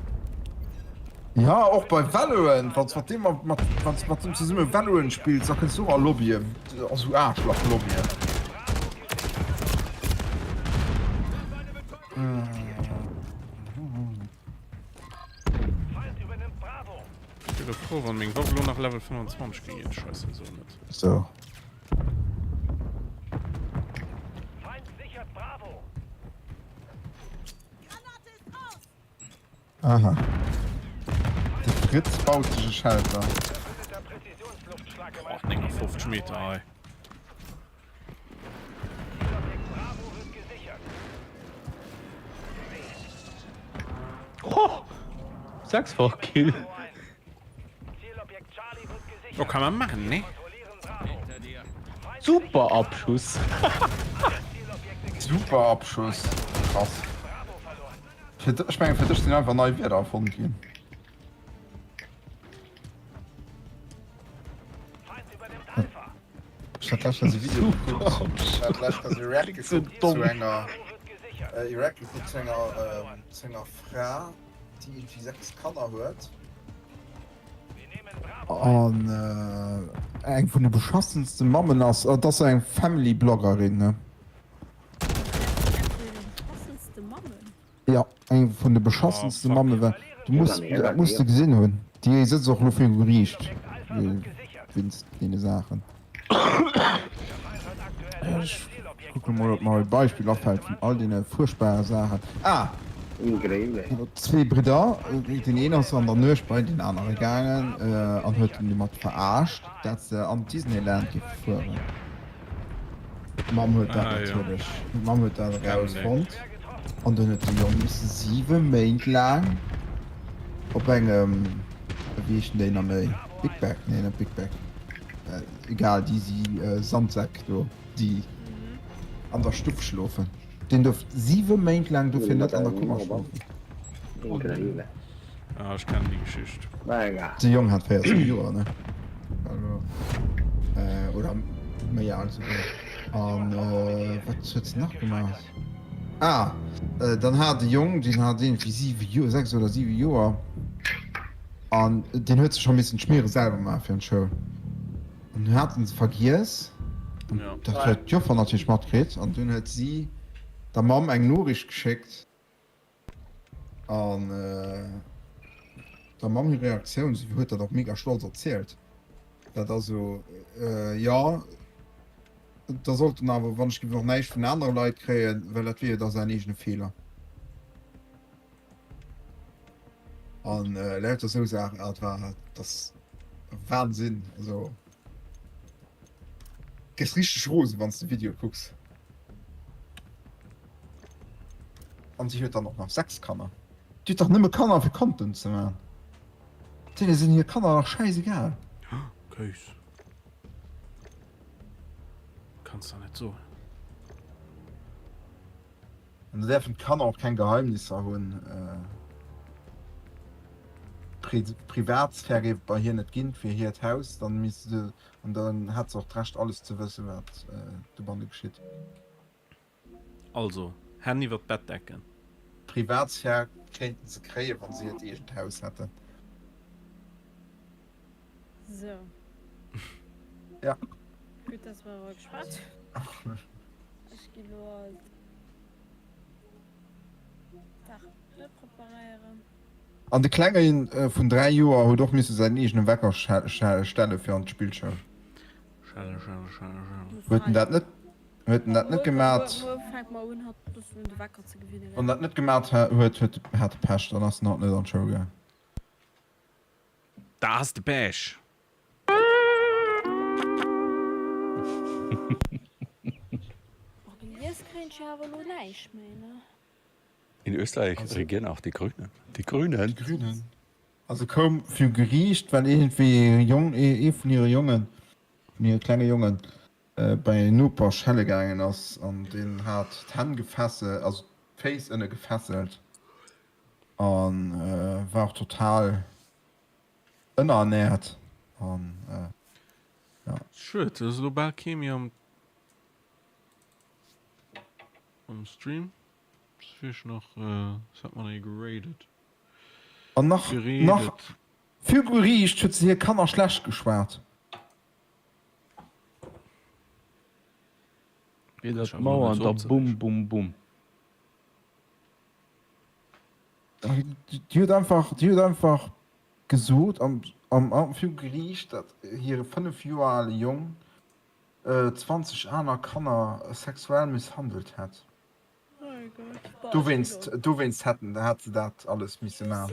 Ja och bei Valoen, wann s mat deem mat wann s mat deem zesumme Valoen spills, da kënns du och a Lobbyen, a sou Aarschlach-Lobbyen.
Ech wier frou wann meng Waff elo nach Level 25 géing ginn. Scheisse sou net.
So. Aha. De Fritz baut sech e Shelter.
Boah, 59 Meter hei.
Oh, sechsfach Kill.
Oh, kann man machen, ne?
Super Abschuss.
Super Abschuss. Krass. Fir, ech mengen, fir dech sinn einfach nei Wierder erfonnt ginn. Ech hat lescht e Video gekuckt. Ech hat lescht e React gekuckt zu enger äh, React gekuckt zu enger äh, zu enger Fra, déi irgendwie 6 Kanner huet. An äh, eng vun de beschassenste Mammen ass, äh, dat ass eng Family Bloggerin, ne? Jo, eng vun de beschassenste Mamme war. Du muss, dat muss de gesinn hunn. Déi sëtzt och elo viru Geriicht wéinst deene Saachen. Ech kucke mol, ob mer e Beispill afält vun all deene fuerchtbare Saachen. Ah! Zwee Bridder, deen een ass an der Nuecht bei deen anere gaangen an huet en domat verarscht, dat se an d'Disneyland géife fueren. D'Mamm huet dat natierlech, d'Mamm huet dat erausfonnt an dunn huet de Jong misse 7 Méint laang op engem, wéi heeschen déi nach méi, Big Bag, nee net Big Bag, egal, déi si Sandsäck do, déi an der Stuff schlofen. Deen duerft 7 Méint laang dofir net an der Kummer schlofen.
Ah, ech kennen déi Geschicht.
De Jong hat 14 Joer, ne? Also, äh, oder méi al souguer. An äh, wat huet se nach gemaach? Ah, äh, dann hat de Jong, deen hat iergendwéi 7 Joer, 6 oder 7 Joer, an deen huet sech scho missen d'Schmiere selwer maache fir an d'Schoul. An dunn hat en se vergiess. An dat huet d'Joffer natierlech matkritt. An dunn huet si der Mamm eng Noriicht geschéckt. An der Mamm hir Reaktioun, si huet dat och mega stolz erzielt, dat ass esou, jo, da sollt en awer wann ech géif och näischt vun anere Leit kréien, well dat wier jo da säin eegene Feeler. An lauter esou Saachen, ah, et war, dat ass Wahnsinn, also gëss richteg rosen, wann s de Video kucks. An si huet dann och nach 6 Kanner. Déi huet dach nëmme Kanner fir Content ze man. Deene sinn hir Kanner dach schäisegal.
Kéis. Kanns der net soen.
An da däerfen d'Kanner och keng Geheimnisser hunn. Privatsphär géif et bei hir net ginn, et wier hiert Haus, dann misst se, an dann hätt se och d'Recht alles ze wëssen, wat dobanne geschitt.
Also, Hänn iwwer d'Bettdecken.
Privatsphär kéinten se kréien, wann se hiert eegent Haus hätten.
Sou.
Ja.
Gutt, dass mer eriwwer geschwat hunn. Ech gi lo alt Dag net preparéieren.
An de Klenge vun 3 Joer huet och misse säin eegene Wecker stelle fir an d'Spillschoul.
Schelle, schelle, schelle, schelle.
Huet en dat net, huet en dat net gemat?
Muer fänke mer un, hatt e bëssen un de Wecker ze gewinnen.
Wann dat net gemat huet, huet hat e Pech, dann ass en haut net an d'Schoul gaang.
Da has de Pech!
Oh, gelies kréien ech jo awer elo näischt méi, ne?
In Österreich regieren auch die Grünen. Die Grünen!
Die Grünen. Also koum viru Geriicht, well iergendwéi e Jong, ee vun hire Jongen. Vun hire klenge Jongen bei en Noper schelle gaangen ass an deen hat d'Hänn gefesselt, also d'Féiss ënne gefesselt a war och total ënnerernährt an jo.
Schued, et ass elo bal kee méi am Stream. Ass wierklech nach, was hat man hei geradet?
An nach, nach viru Geriicht huet se hir Kanner schlecht geschwat.
Widder d'Mauer an da bum bum bum.
Déi huet einfach, déi huet einfach gesot am, am, am viru Geriicht, datt hire 5 Joer ale Jong 20 aner Kanner sexuell misshandelt hätt. Dowéinst, dowéinst hätten, hätt se dat alles misse man.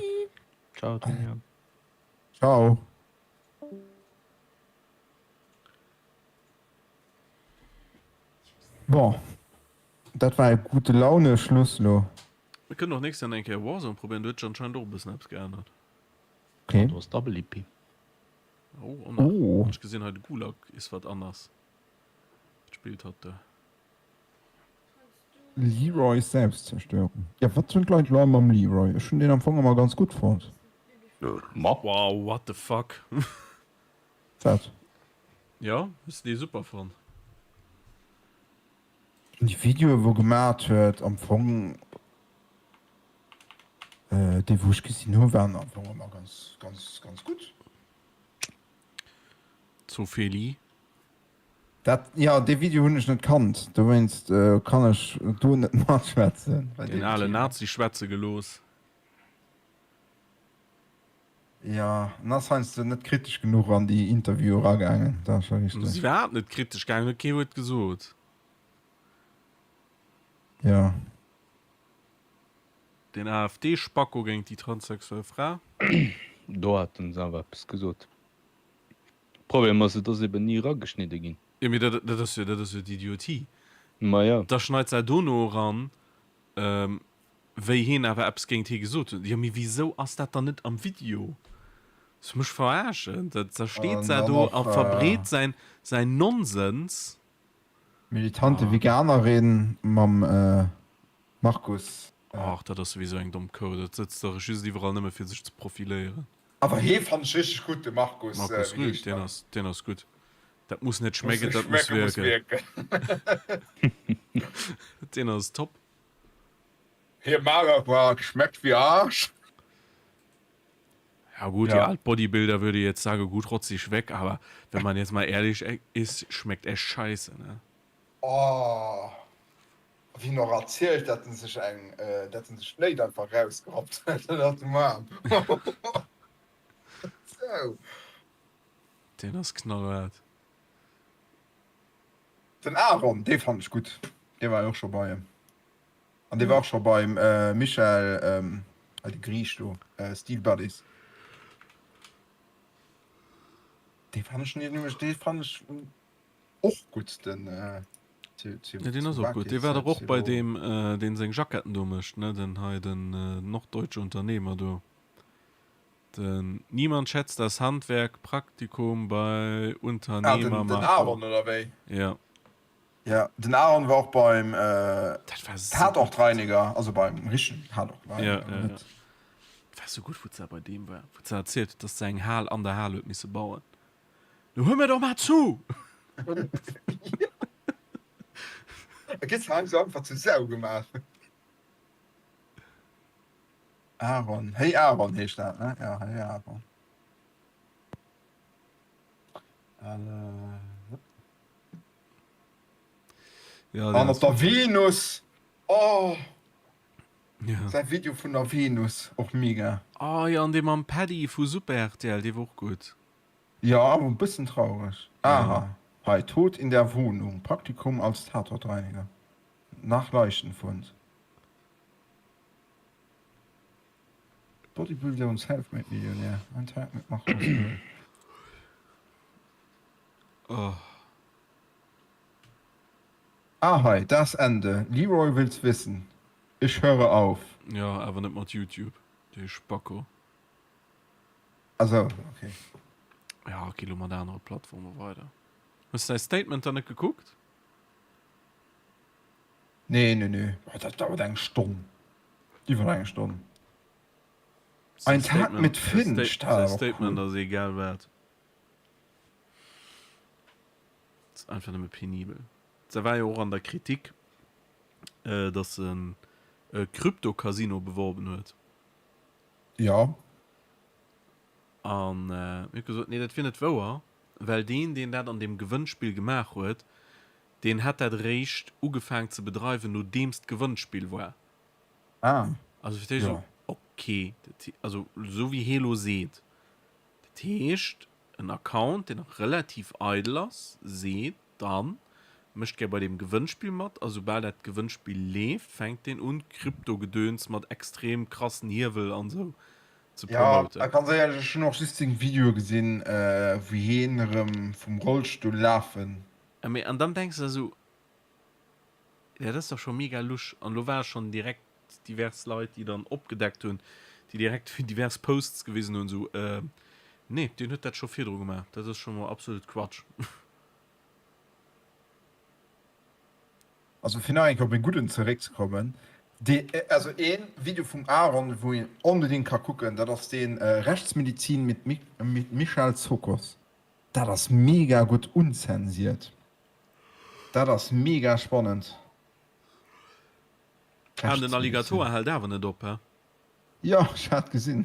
Ciao Daniel.
Ciao. Bon, dat war e gute Laune Schluss lo.
Mir kënnen och nächst Joer nach eng Kéier Warzone probéieren, do huet sech anscheinend och e bëssen eppes geännert.
Okay.
Do ass Double IP.
Oh, an nach.
Oh.
Ech gesinn hei de Gulag is wat anders. Wat spillt hatt do?
Leroys Selbstzerstörung. Ja wat hunn d'Leit elo mam Leroy? Ech hunn deen am Fong ëmmer ganz gutt fonnt.
Ma.
Wow, what the fuck?
Wat?
Jo, hues de dee super fonnt?
Déi Videoe wou gemat huet am Fong déi wou ech gesinn hu waren am Fong ëmmer ganz ganz ganz gutt.
Zophilie.
Dat jo dee Video hunn ech net kannt, dowéinst kann ech do net matschwätzen
bei Den deem alen
Thema.
Nazi schwätze gelooss.
Jo, en ass heiansdo net kritesch genuch an déi Interview eragaangen, dat ass scho
Si
richteg.
iwwerhaapt net kritesch gaangen, huet kee Wuert gesot.
Jo.
Den AfD-Spacko géint déi transsexuell Fra.
Do haten se awer eppes gesot. Problem ass, et ass eben ni erageschnidde ginn.
Jo, mee dat, dat ass jo, dat ass jo d'Idiotie.
Ma jo.
Da schneit se dono eran, wéi heen awer eppes géint hee gesot huet. Jo, mee wisou ass dat dann net am Video? Soll mech verarschen? Da, da steet
An
se
dann
do
och
a verbreet säin, säin Nonsens.
Militante Veganerin mam Markus.
Ach, dat ass souwisou eng domm Kou. Dat sëtzt dach just iwwerall nëmme fir sech ze profiléieren.
Awer hee fannt ech richteg gutt, de Markus,
Markus
wéi
Rühl,
heescht
deen
en?
ass, deen ass gutt. Dat muss net
Muss
schmecken,
net
dat muss
schmecken, muss
wierken.
wierken.
Deen ass top.
Hir Magerquark schmeckt wie Arsch.
Ja gut, die
Ja.
alt Bodybuilder würde jetzt sagen, gut, rotz dich weg, aber wenn man jetzt mal ehrlich ist, schmeckt echt scheiße, ne?
Oh, wéi en och erzielt, dat en sech eng, dat en sech d'Néit einfach rausgerappt huet ënnert dem Aarm. Sou.
Deen ass knallhart.
Den Aaron, dee fannen ech gutt. Dee war jo och scho bei em. An dee war och scho beim Michael, hei de Griich do, Steel Buddies. Dee fannen ech nämlech, dee fannen ech och gutt, den
Ja, deen ass och gutt. Dee war dach och bei deem, deen seng Jacketten do mécht, ne? Den hei, den norddeutsche Unternehmer do. Den Niemand schätzt das Handwerk, Praktikum bei Unternehmer
Ah, den, den
Marco.
Aaron, oder wéi?
Ja.
Ja, den Aaron war och beim
Dat war esou gutt.
Tatortreiniger, also beim richtegen Tatortreiniger,
Ja, ja, ja.
net.
Dat war esou gutt, wou se bei deem war, wou se erzielt huet, dass se eng Hal an der Hal huet misse bauen. Nu hör mir doch mal zu!
Et gëtt heiansdo einfach zu Sau gemaach. Aaron, Hey Aaron heescht dat, ne? Ja, Hey Aaron.
Ja,
An op der Venus! Oh!
Ja.
Säi Video vun der Venus, och mega.
Oh jo, an dee mam Paddy vu Super rtl, dee war och gutt.
Jo, awer e bëssen traureg. Aha, hei, Tod in der Wohnung, Praktikum als Tatortreiniger, nach Leichenfund. Bodybuilder und Selfmade-Millionär, ein Tag mit Markus Rühl.
Oh.
Ah hei, das Ende, Leroy will's wissen, ich höre auf.
Jo, awer net mat YouTube, dee Spacko.
Ah sou, okay.
Ja, ok, lo mat anere Plattforme weider. Hues de säi Statement dann net gekuckt?
Nee, nee, nee. Dat dauert eng Stonn. Iwwer eng Stonn. Ein Tag mit Finch,
dat war och cool. Ass egal wat. Ass einfach nëmme penibel. Se war jo och an der Kritik, dass en e Krypto-Casino beworben huet.
Jo.
An mir huet gesot, nee dat wier net wouer, well deen, deen dat an deem Gewënnspill gemaach huet, deen hätt dat eréischt ugefaang ze bedreiwen, nodeems d'Gewënnspill war.
Ah.
Also fir d'éischt esou, ok, dat, also esou wéi hee lo seet, dat heescht en Account, deen nach relativ eidel ass, seet dann, mécht gär bei deem Gewënnspill mat a soubal dat Gewënnspill leeft, fänkt deen un Kryptogedöns mat extrem krassen Hiewel an esou ze
Ja,
promoten.
a ganz éierlech, ech hunn och just seng Videoe gesinn, wou hien erëm vum Rollstull lafen.
Mee an dann denks de der esou, Dat ass dach scho mega lusch. An elo ware schonn direkt divers Leit, déi dann opgedeckt hunn, déi direkt divers Posts gewisen hunn, esou, äh, nee, deen huet dat scho virdru gemaach, dat ass scho mol absolut Quatsch.
Also fir nach eng Kéier op e gudden zeréckzekommen, dee, also ee Video vum Aaron, wou een onbedéngt ka kucken, dat ass deen Rechtsmedizin mit mit Michael Tsokos. Dat ass mega gutt unzensiert. Dat ass mega spannend.
Ah, den Alligator hält awer net op, he?
Jo, ech hat gesinn.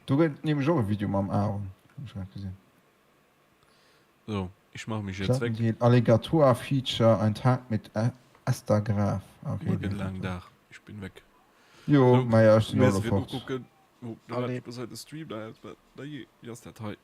Do gëtt et nämlech och e Video mam Aaron, hunn ech grad gesinn.
So, ich mache mich jetzt weg.
Alligator Feature, ein Tag mit Esther Graf.
Okay, Muer gëtt e laangen Dag. Ich bin weg.
Jo, maja, ech sinn och elo
fort. Allez. Stream, da, da, da, wie ass dat hei?